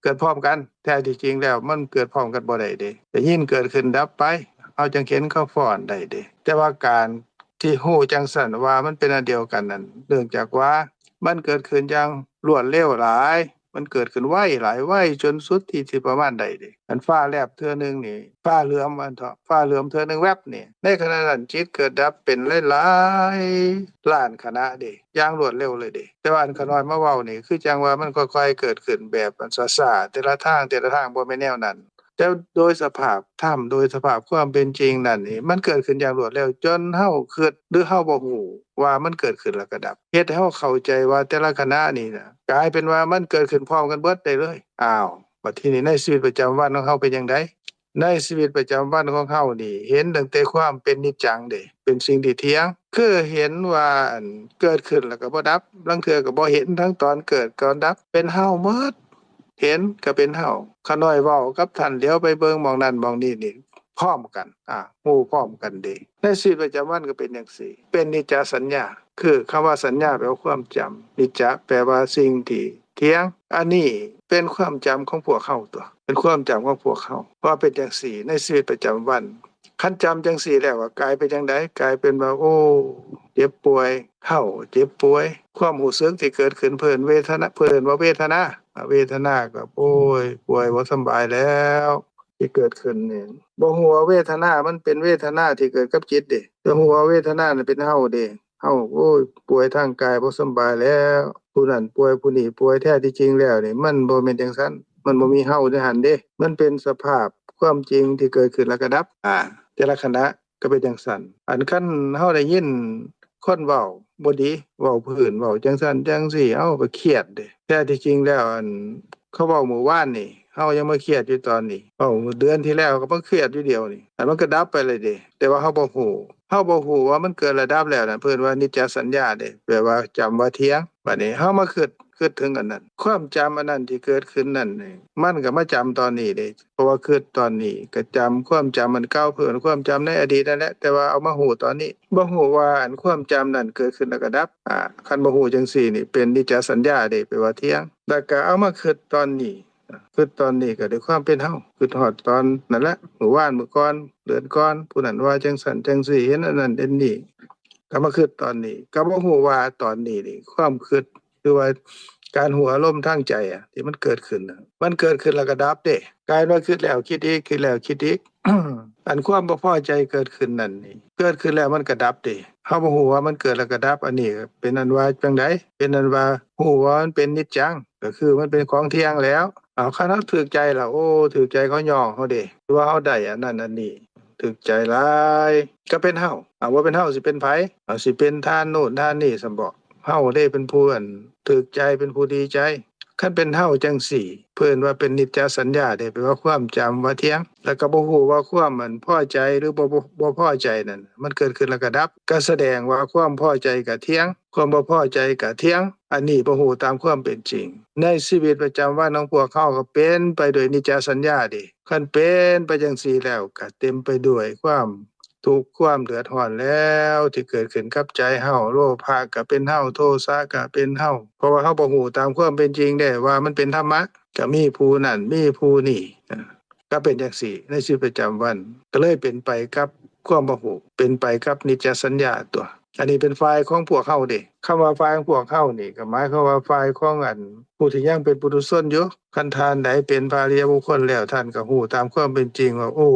ເກີດພ້ອມກັນ ແທ້ທີ່ຈິງແລ້ວມັນເກີດພ້ອມກັນບໍ່ໄດ້ເດ້ ໄດ້ຍິນເກີດຂຶ້ນດັບໄປ ເຮົາຈັ່ງເຫັນເຂົາຟ້ອນໄດ້ເດ້. ແຕ່ວ່າການທີ່ຮູ້ຈັ່ງຊັ້ນວ່າມັນເປັນອັນດຽວກັນນັ້ນ ເນື່ອງຈາກວ່າມັນເກີດຂຶ້ນຢ່າງລວດເລັວຫຼາຍ ມັນເກີດຂຶ້ນໄວຫຼາຍ ໄວຈົນສຸດທີ່ ທີ່ປະມານໄດ້ເດ້. ອັນຟ້າແລບເທື່ອໜຶ່ງນີ້ ຟ້າເຫຼືອມວ່າຊັ້ນເຖາະ ຟ້າເຫຼືອມເທື່ອໜຶ່ງແວັບນີ້ ໃນຂະນະນັ້ນຈິດເກີດດັບເປັນຫຼາຍໆລ້ານຂະນະເດ້ ຢ່າງລວດເລັວເລີຍເດ້. ແຕ່ວ່າອັນຂ້ານ້ອຍມາເວົ້ານີ້ ຄືຈັ່ງວ່າມັນຄ່ອຍໆເກີດຂຶ້ນແບບອັນຊ້າໆ ແຕ່ລະທາງ ແຕ່ລະທາງ ບໍ່ແມ່ນແນວນັ້ນ. ແຕ່ໂດຍສະພາບທຳ ໂດຍສະພາບຄວາມເປັນຈິງນັ້ນນີ້ ມັນເກີດຂຶ້ນຢ່າງລວດເລັວ ຈົນເຮົາຄິດ ຫຼືເຮົາບໍ່ຮູ້ວ່າມັນເກີດຂຶ້ນແລ້ວກໍດັບ ເຮັດໃຫ້ເຮົາເຂົ້າໃຈວ່າແຕ່ລະຂະນະນີ້ນະ ກາຍເປັນວ່າມັນເກີດຂຶ້ນພ້ອມກັນເບິດໄດ້ເລີຍ. ອ້າວ ບັດທີນີ້ໃນຊີວິດປະຈຳວັນຂອງເຮົາເປັນຈັ່ງໃດ? ໃນຊີວິດປະຈຳວັນຂອງເຮົານີ້ ເຫັນຕັ້ງແຕ່ຄວາມເປັນນິດຈັງເດ້ ເປັນສິ່ງທີ່ທ່ຽງ ຄືເຫັນວ່າ ອັນ ເກີດຂຶ້ນແລ້ວກໍບໍ່ດັບ ລາງເທື່ອກໍບໍ່ເຫັນທັງຕອນເກີດຕອນດັບ ເປັນເຮົາໝົດ ເຫັນກໍເປັນເຮົາ. ຂ້ານ້ອຍເວົ້າກັບທ່ານ ຫຼຽວໄປເບິ່ງໝ່ອງນັ້ນໝ່ອງນີ້ນີ້ ພ້ອມກັນ ອາ ຮູ້ພ້ອມກັນເດ້. ໃນຊີວິດປະຈຳວັນກໍເປັນຈັ່ງຊີ້ ເປັນນິດຈະສັນຍາ ຄືຄຳວ່າສັນຍາແປວ່າຄວາມຈຳ ນິດຈະແປວ່າສິ່ງທີ່ ທ່ຽງ ອັນນີ້ເປັນຄວາມຈຳຂອງພວກເຮົາຕົວະ ເປັນຄວາມຈຳຂອງພວກເຮົາ ເພາະເປັນຈັ່ງຊີ້ ໃນຊີວິດປະຈຳວັນ ຄັນຈຳຈັ່ງຊີ້ແລ້ວ ກໍກາຍເປັນຈັ່ງໃດ? ກາຍເປັນວ່າ ໂອ້ ເຈັບປ່ວຍ ເຮົາເຈັບປ່ວຍ ຄວາມຮູ້ສຶກທີ່ເກີດຂຶ້ນ ເພິ່ນເວທະນາ ເພິ່ນວ່າເວທະນາ ອາ ເວທະນາກໍ ໂອ້ຍ ປ່ວຍ ບໍ່ສຳບາຍແລ້ວ ທີ່ເກີດຂຶ້ນນີ້ ບໍ່ຮູ້ວ່າເວທະນາມັນເປັນເວທະນາທີ່ເກີດກັບຈິດເດ້ ແຕ່ຮູ້ວ່າເວທະນານັ້ນເປັນເຮົາເດ້. ເຮົາ ໂອ້ຍ ປ່ວຍທາງກາຍ ບໍ່ສຳບາຍແລ້ວ ຜູ້ນັ້ນປ່ວຍ ຜູ້ນີ້ປ່ວຍ ແທ້ທີ່ຈິງແລ້ວນີ້ ມັນບໍ່ແມ່ນຈັ່ງຊັ້ນ ມັນບໍ່ມີເຮົາໃນຫັ້ນເດ້ ມັນເປັນສະພາບ ຄວາມຈິງທີ່ເກີດຂຶ້ນແລ້ວກໍດັບ. ອາ ແຕ່ລະຂະນະກໍເປັນຈັ່ງຊັ້ນ. ອັນຄັນເຮົາໄດ້ຍິນຄົນເວົ້າບໍ່ດີ ເວົ້າພື້ນ ເວົ້າຈັ່ງຊັ້ນຈັ່ງຊີ້ ເຮົາກໍຄຽດເດ້. ແທ້ທີ່ຈິງແລ້ວ ອັນເຂົາເວົ້າມື້ວານນີ້ ເຮົາຍັງມາຄຽດຢູ່ຕອນນີ້, ເວົ້າເດືອນທີ່ແລ້ວກໍມາຄຽດຢູ່ດຽວນີ້. ອັນມັນກໍດັບໄປເລີຍເດ້ ແຕ່ວ່າເຮົາບໍ່ຮູ້ ເຮົາບໍ່ຮູ້ວ່າມັນເກີດແລ້ວດັບແລ້ວນັ້ນ ເພິ່ນວ່ານິດຈະສັນຍາເດ້ ແປວ່າຈຳວ່າທ່ຽງ. ບັດນີ້ເຮົາມາຄິດ ຄິດເຖິງອັນນັ້ນ ຄວາມຈຳອັນນັ້ນທີ່ເກີດຂຶ້ນນັ້ນນີ້ ມັນກໍມາຈຳຕອນນີ້ເດ້ ເພາະວ່າຄິດຕອນນີ້ກໍຈຳຄວາມຈຳອັນເກົ່າ ເພິ່ນຄວາມຈຳໃນອະດີດນັ້ນແຫຼະ ແຕ່ວ່າເອົາມາຮູ້ຕອນນີ້ ບໍ່ຮູ້ວ່າອັນຄວາມຈຳນັ້ນເກີດຂຶ້ນແລ້ວກໍດັບ. ອາ ຄັນບໍ່ຮູ້ຈັ່ງຊີ້ນີ້ ເປັນນິດຈະສັນຍາເດ້ ແປວ່າທ່ຽງ. ແລ້ວກໍເອົາມາຄິດຕອນນີ້ ຄິດຕອນນີ້ກໍດ້ວຍຄວາມເປັນເຮົາ ຄິດຮອດຕອນນັ້ນແຫຼະ ມື້ວານ ມື້ກ່ອນ ເດືອນກ່ອນ ຜູ້ນັ້ນວ່າຈັ່ງຊັ້ນຈັ່ງຊີ້ ເຫັນອັນນັ້ນເຫັນນີ້ ກໍມາຄິດຕອນນີ້ ກໍບໍ່ຮູ້ວ່າຕອນນີ້ນີ້ ຄວາມຄິດ ຫຼືວ່າການຮູ້ອາລົມທາງໃຈອະ ທີ່ມັນເກີດຂຶ້ນນະ ມັນເກີດຂຶ້ນແລ້ວກໍດັບເດ້. ກາຍວ່າຄິດແລ້ວຄິດອີກ ຄິດແລ້ວຄິດອີກ ອັນຄວາມບໍ່ພໍໃຈເກີດຂຶ້ນນັ້ນນີ້ ເກີດຂຶ້ນແລ້ວມັນກໍດັບເດ້. ເຮົາບໍ່ຮູ້ວ່າມັນເກີດແລ້ວກໍດັບ. ອັນນີ້ເປັນອັນວ່າຈັ່ງໃດ? ເປັນອັນວ່າຮູ້ວ່າມັນເປັນນິດຈັງ ກໍຄືມັນເປັນຂອງທ່ຽງແລ້ວ. ເອົາ ຄັນເຮົາຖືກໃຈລະ ໂອ້ ຖືກໃຈ ເຂົາຍ້ອງເຮົາເດ້ ຫຼືວ່າເຮົາໄດ້ອັນນັ້ນອັນນີ້ ຖືກໃຈຫຼາຍ ກໍເປັນເຮົາ. ເອົາ ບໍ່ເປັນເຮົາຊິເປັນໃຜ? ເອົາ ຊິເປັນທ່ານໂນ້ນທ່ານນີ້ຊັ້ນບໍ? ເຮົາເດ້ເປັນຜູ້ອັນຖືກໃຈ ເປັນຜູ້ດີໃຈ. ຄັນເປັນເຮົາຈັ່ງຊີ້ ເພິ່ນວ່າເປັນນິດຈະສັນຍາເດ້ ແປວ່າຄວາມຈຳວ່າທ່ຽງ ແລ້ວກໍບໍ່ຮູ້ວ່າຄວາມອັນພໍໃຈ ຫຼື ບໍ່ ບໍ່ ບໍ່ພໍໃຈນັ້ນ ມັນເກີດຂຶ້ນແລ້ວກໍດັບ ກໍສະແດງວ່າຄວາມພໍໃຈກໍທ່ຽງ ຄວາມບໍ່ພໍໃຈກໍທ່ຽງ. ອັນນີ້ບໍ່ຮູ້ຕາມຄວາມເປັນຈິງ. ໃນຊີວິດປະຈຳວັນຂອງພວກເຮົາກໍເຕັມໄປດ້ວຍນິດຈະສັນຍາເດ້. ຄັນເປັນໄປຈັ່ງຊີ້ແລ້ວ ກໍເຕັມໄປດ້ວຍຄວາມທຸກ ຄວາມເດືອດຮ້ອນແລ້ວ ທີ່ເກີດຂຶ້ນກັບໃຈເຮົາ. ໂລພະກໍເປັນເຮົາ ໂທສະກໍເປັນເຮົາ ເພາະວ່າເຮົາບໍ່ຮູ້ຕາມຄວາມເປັນຈິງເດ້ ວ່າມັນເປັນທຳມະ. ກໍມີຜູ້ນັ້ນ ມີຜູ້ນີ້ ອາ ກໍເປັນຈັ່ງຊີ້ໃນຊີວິດປະຈຳວັນ ກໍເລີຍເປັນໄປກັບຄວາມບໍ່ຮູ້ ເປັນໄປກັບນິດຈະສັນຍາຕົວະ. ອັນນີ້ເປັນຝ່າຍຂອງພວກເຮົາເດ້. ຄຳວ່າຝ່າຍຂອງພວກເຮົານີ້ ກໍໝາຍຄວາມວ່າຝ່າຍຂອງອັນຜູ້ທີ່ຍັງເປັນປຸຖຸຊົນຢູ່. ຄັນທ່ານໃດເປັນພະອະລິຍະບຸກຄົນແລ້ວ ທ່ານກໍຮູ້ຕາມຄວາມເປັນຈິງວ່າ ໂອ້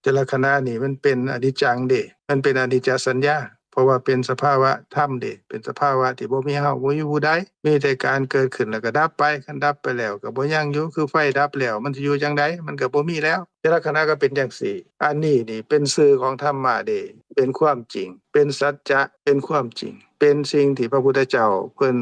ແຕ່ລະຂະນະນີ້ມັນເປັນອະນິດຈັງເດ້ ມັນເປັນອະນິດຈະສັນຍາ ເພາະວ່າເປັນສະພາວະທຳເດ້ ເປັນສະພາວະທີ່ບໍ່ມີເຮົາ ບໍ່ມີຜູ້ໃດ ມີແຕ່ການເກີດຂຶ້ນແລ້ວກໍດັບໄປ. ຄັນດັບໄປແລ້ວກໍບໍ່ຍັງຢູ່ ຄືໄຟດັບແລ້ວ ມັນຊິຢູ່ຈັ່ງໃດ? ມັນກໍບໍ່ມີແລ້ວ. ແຕ່ລະຂະນະກໍເປັນຈັ່ງຊີ້. ອັນນີ້ນີ້ເປັນຊື່ຂອງທຳມະເດ້ ເປັນຄວາມຈິງ ເປັນສັດຈະ ເປັນຄວາມຈິງ ເປັນສິ່ງທີ່ພະພຸດທະເຈົ້າເພິ່ນ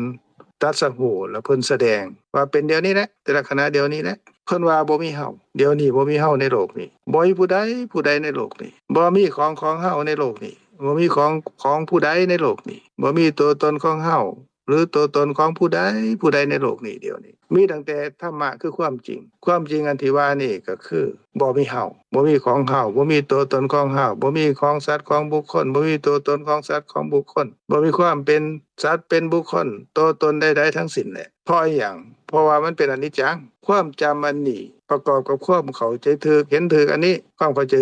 ຕັດສະຮູ້ ແລະ ເພິ່ນສະແດງວ່າເປັນດຽວນີ້ແຫຼະ ແຕ່ລະຂະນະດຽວນີ້ແຫຼະ. ເພິ່ນວ່າບໍ່ມີເຮົາ ດຽວນີ້ບໍ່ມີເຮົາໃນໂລກນີ້ ບໍ່ມີຜູ້ໃດຜູ້ໃດໃນໂລກນີ້ ບໍ່ມີຂອງຂອງເຮົາໃນໂລກນີ້ ບໍ່ມີຂອງຂອງຜູ້ໃດໃນໂລກນີ້ ບໍ່ມີຕົວຕົນຂອງເຮົາ ຫຼື ຕົວຕົນຂອງຜູ້ໃດຜູ້ໃດໃນໂລກນີ້ດຽວນີ້. ມີຕັ້ງແຕ່ທຳມະຄືຄວາມຈິງ. ຄວາມຈິງອັນທີ່ວ່ານີ້ກໍຄືບໍ່ມີເຮົາ ບໍ່ມີຂອງເຮົາ ບໍ່ມີຕົວຕົນຂອງເຮົາ ບໍ່ມີຂອງສັດຂອງບຸກຄົນ ບໍ່ມີຕົວຕົນຂອງສັດຂອງບຸກຄົນ ບໍ່ມີຄວາມເປັນສັດເປັນບຸກຄົນ ຕົວຕົນໃດໆທັງສິ້ນແຫຼະ. ເພາະອີ່ຫຍັງ? ເພາະວ່າມັນເປັນອະນິດຈັງ. ຄວາມຈຳອັນນີ້ປະກອບກັບຄວາມເຂົ້າໃຈຖືກ ເຫັນຖືກອັນນີ້ ຄວາມເຂົ້າໃຈ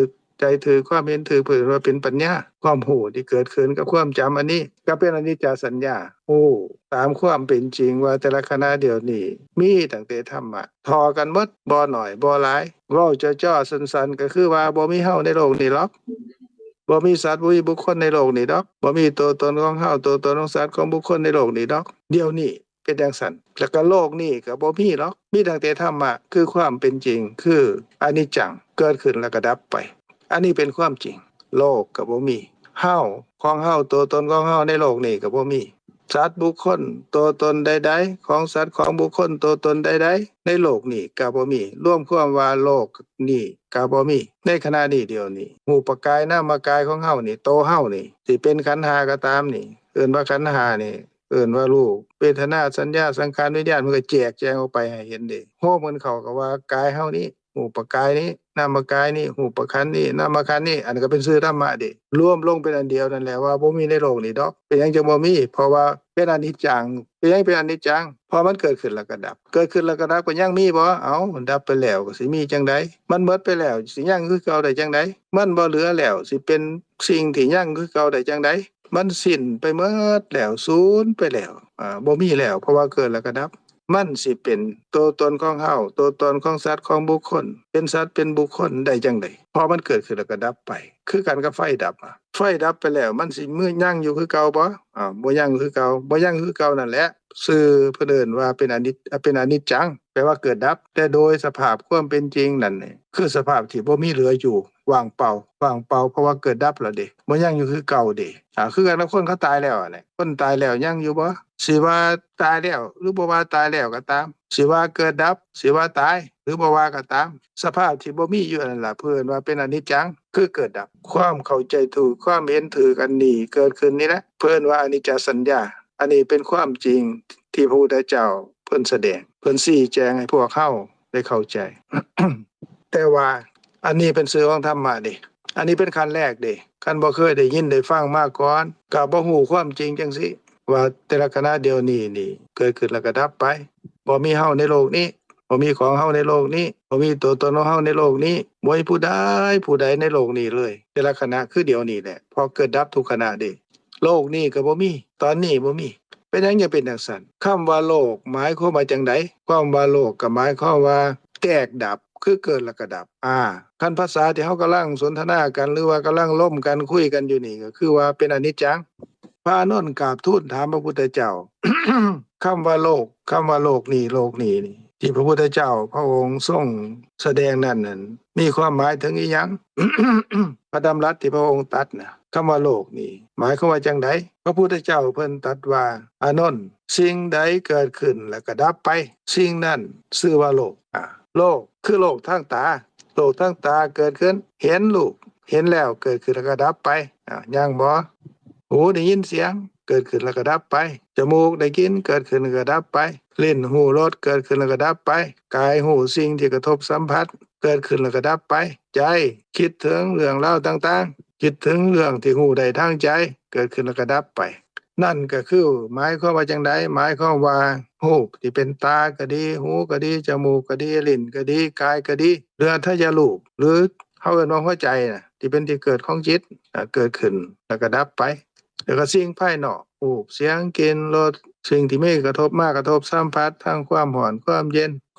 ໃຈຖືກ ຄວາມເຫັນຖືກ ເພິ່ນວ່າເປັນປັນຍາ ຄວາມຮູ້ທີ່ເກີດຂຶ້ນກັບຄວາມຈຳອັນນີ້ ກໍເປັນອະນິດຈະສັນຍາ. ຮູ້ຕາມຄວາມເປັນຈິງວ່າແຕ່ລະຂະນະດຽວນີ້ມີຕັ້ງແຕ່ທຳມະ ທໍ່ກັນໝົດ ບໍ່ໜ້ອຍບໍ່ຫຼາຍ. ເວົ້າຈໍ້ໆສັ້ນໆ ກໍຄືວ່າບໍ່ມີເຮົາໃນໂລກນີ້ດອກ ບໍ່ມີສັດ ບໍ່ມີບຸກຄົນໃນໂລກນີ້ດອກ ບໍ່ມີຕົວຕົນຂອງເຮົາ ຕົວຕົນຂອງສັດຂອງບຸກຄົນໃນໂລກນີ້ດອກ. ດຽວນີ້ ເປັນຈັ່ງຊັ້ນ ແລ້ວກໍໂລກນີ້ກໍບໍ່ມີດອກ ມີຕັ້ງແຕ່ທຳມະ ຄືຄວາມເປັນຈິງ ຄືອະນິດຈັງ ເກີດຂຶ້ນແລ້ວກໍດັບໄປ. ອັນນີ້ເປັນຄວາມຈິງ ໂລກກໍບໍ່ມີ ເຮົາ ຂອງເຮົາ ຕົວຕົນຂອງເຮົາໃນໂລກນີ້ກໍບໍ່ມີ ສັດບຸກຄົນ ຕົວຕົນໃດໆ ຂອງສັດຂອງບຸກຄົນ ຕົວຕົນໃດໆ ໃນໂລກນີ້ກໍບໍ່ມີ ລວມຄວາມວ່າໂລກນີ້ກໍບໍ່ມີ. ໃນຂະນະນີ້ດຽວນີ້ ຮູບປະກາຍນາມະກາຍຂອງເຮົານີ້ ໂຕເຮົານີ້ ຊິເປັນຂັນຫ້າກໍຕາມນີ້ ເອີ້ນວ່າຂັນຫ້ານີ້ ເອີ້ນວ່າຮູບ ເວທະນາ ສັນຍາ ສັງຂານ ວິນຍານ ມັນກໍແຈກແຈງອອກໄປໃຫ້ເຫັນເດ້. ໂຮມກັນເຂົ້າກໍວ່າກາຍເຮົານີ້ ຮູບປະກາຍນີ້ ນາມະກາຍນີ້ ຮູບປະຂັນນີ້ ນາມະຂັນນີ້ ອັນນັ້ນກໍເປັນຊື່ທຳມະເດ້ ລວມລົງເປັນອັນດຽວນັ້ນແຫຼະ ວ່າບໍ່ມີໃນໂລກນີ້ດອກ. ເປັນຫຍັງຈຶ່ງບໍ່ມີ? ເພາະວ່າເປັນອະນິດຈັງ. ເປັນຫຍັງເປັນອະນິດຈັງ? ເພາະມັນເກີດຂຶ້ນແລ້ວກໍດັບ ເກີດຂຶ້ນແລ້ວກໍດັບ ກໍຍັງມີບໍ່? ເອົ້າ ດັບໄປແລ້ວກໍຊິມີຈັ່ງໃດ? ມັນໝົດໄປແລ້ວ ຊິຍັງຄືເກົ່າໄດ້ຈັ່ງໃດ? ມັນບໍ່ເຫຼືອແລ້ວ ຊິເປັນສິ່ງທີ່ຍັງຄືເກົ່າໄດ້ຈັ່ງໃດ? ມັນສິ້ນໄປໝົດແລ້ວ ສູນໄປແລ້ວ ອາ ບໍ່ມີແລ້ວ ເພາະວ່າເກີດແລ້ວກໍດັບ. ມັນຊິເປັນໂຕຕົນຂອງເຮົາ, ໂຕຕົນຂອງສັດ, ຂອງບຸກຄົນ, ເປັນສັດເປັນບຸກຄົນໄດ້ຈັ່ງໃດ? ເພາະມັນເກີດຂຶ້ນແລ້ວກໍດັບໄປ ຄືກັນກັບໄຟດັບ. ອາ ໄຟດັບໄປແລ້ວ ມັນຊິມີຍັງຢູ່ຄືເກົ່າບໍ່? ອາ ບໍ່ຍັງຄືເກົ່າ, ບໍ່ຍັງຄືເກົ່ານັ້ນແຫຼະ ຊື່ເພິ່ນເອີ້ນວ່າເປັນອະນິດ ເປັນອະນິດຈັງ ແປວ່າເກີດດັບ. ແຕ່ໂດຍສະພາບຄວາມເປັນຈິງນັ້ນນີ້ ຄືສະພາບທີ່ບໍ່ມີເຫຼືອຢູ່, ວ່າງເປົ່າ, ວ່າງເປົ່າ ເພາະວ່າເກີດດັບແລ້ວເດ້, ບໍ່ຍັງຢູ່ຄືເກົ່າເດ້. ອາ ຄືກັນກັບຄົນເຂົາຕາຍແລ້ວຫັ້ນແຫຼະ, ຄົນຕາຍແລ້ວຍັງຢູ່ບໍ່? ຊິວ່າຕາຍແລ້ວ ຫຼືບໍ່ວ່າຕາຍແລ້ວກໍຕາມ, ຊິວ່າເກີດດັບ, ຊິວ່າຕາຍ ຫຼືບໍ່ວ່າກໍຕາມ, ສະພາບທີ່ບໍ່ມີຢູ່ນັ້ນລະ ເພິ່ນວ່າເປັນອະນິດຈັງ ຄືເກີດດັບ. ຄວາມເຂົ້າໃຈຖືກ, ຄວາມເຫັນຖືກອັນນີ້ເກີດຂຶ້ນນີ້ແຫຼະ ເພິ່ນວ່າອະນິດຈະສັນຍາ. ອັນນີ້ເປັນຄວາມຈິງທີ່ພະພຸດທະເຈົ້າເພິ່ນສະແດງ, ເພິ່ນຊີ້ແຈງໃຫ້ພວກເຮົາໄດ້ເຂົ້າໃຈ. ແຕ່ວ່າອັນນີ້ເປັນຊື່ຂອງທຳມະເດ້, ອັນນີ້ເປັນຂັ້ນແລກເດ້. ຄັນບໍ່ເຄີຍໄດ້ຍິນໄດ້ຟັງມາກ່ອນ ກໍບໍ່ຮູ້ຄວາມຈິງຈັ່ງຊີ້ ວ່າແຕ່ລະຂະນະດຽວນີ້ນີ້ ເກີດຂຶ້ນແລ້ວກໍດັບໄປ, ບໍ່ມີເຮົາໃນໂລກນີ້, ບໍ່ມີຂອງເຮົາໃນໂລກນີ້, ບໍ່ມີຕົວຕົນຂອງເຮົາໃນໂລກນີ້, ບໍ່ມີຜູ້ໃດຜູ້ໃດໃນໂລກນີ້ເລີຍ ແຕ່ລະຂະນະຄືດຽວນີ້ແຫຼະ, ເພາະເກີດດັບທຸກຂະນະເດ້. ໂລກນີ້ກໍບໍ່ມີ, ຕອນນີ້ບໍ່ມີ. ເປັນຫຍັງຈຶ່ງເປັນຈັ່ງຊັ້ນ? ຄຳວ່າໂລກໝາຍຄວາມວ່າຈັ່ງໃດ? ຄວາມວ່າໂລກກໍໝາຍຄວາມວ່າແຕກດັບ, ຄືເກີດແລ້ວກໍດັບ. ອາ ຄັນພາສາທີ່ເຮົາກຳລັງສົນທະນາກັນ ຫຼືວ່າກຳລັງລົມກັນ, ຄຸຍກັນຢູ່ນີ້ ກໍຄືວ່າເປັນອະນິດຈັງ. ພະອານົນກາບທູນຖາມພະພຸດທະເຈົ້າ, ຄຳວ່າໂລກ, ຄຳວ່າໂລກນີ້, ໂລກນີ້ນີ້ ທີ່ພະພຸດທະເຈົ້າພະອົງຊົງສະແດງນັ້ນນັ້ນ ມີຄວາມໝາຍເຖິງອີ່ຫຍັງ? ພະດຳລັດທີ່ພະອົງຕັດນະ, ຄຳວ່າໂລກນີ້ໝາຍຄວາມວ່າຈັ່ງໃດ? ພະພຸດທະເຈົ້າເພິ່ນຕັດວ່າ, ອານົນ, ສິ່ງໃດເກີດຂຶ້ນແລ້ວກໍດັບໄປ, ສິ່ງນັ້ນຊື່ວ່າໂລກ. ອາ ໂລກຄືໂລກທາງຕາ, ໂລກທາງຕາເກີດຂຶ້ນ, ເຫັນຮູບ, ເຫັນແລ້ວເກີດຂຶ້ນແລ້ວກໍດັບໄປ. ອາ ຍັງບໍ່? ຫູໄດ້ຍິນສຽງ ເກີດຂຶ້ນແລ້ວກໍດັບໄປ, ຈະມູກໄດ້ກິ່ນ ເກີດຂຶ້ນແລ້ວກໍດັບໄປ, ລີ້ນຮູ້ລົດ ເກີດຂຶ້ນແລ້ວກໍດັບໄປ, ກາຍຮູ້ສິ່ງທີ່ກະທົບສຳຜັດ ເກີດຂຶ້ນແລ້ວກໍດັບໄປ, ໃຈຄິດເຖິງເລື່ອງລາວຕ່າງໆ ຄິດເຖິງເລື່ອງທີ່ຮູ້ໄດ້ທາງໃຈ ເກີດຂຶ້ນແລ້ວກໍດັບໄປ. ນັ້ນກໍຄືໝາຍຄວາມວ່າຈັ່ງໃດ? ໝາຍຄວາມວ່າຮູບທີ່ເປັນຕາກໍດີ, ຫູກໍດີ, ຈະມູກກໍດີ, ລີ້ນກໍດີ, ກາຍກໍດີ ຫຼືອາໄສຍະຮູບ ຫຼືເຮົາເອີ້ນວ່າຫົວໃຈນະ ທີ່ເປັນທີ່ເກີດຂອງຈິດ ເກີດຂຶ້ນແລ້ວກໍດັບໄປ. ແລ້ວກໍສິ່ງພາຍນອກ ຮູບ, ສຽງ, ກິ່ນ, ລົດ, ສິ່ງທີ່ມີກະທົບມາກະທົບສຳຜັດ ທັງຄວາມຮ້ອນຄວາມເຢັນ,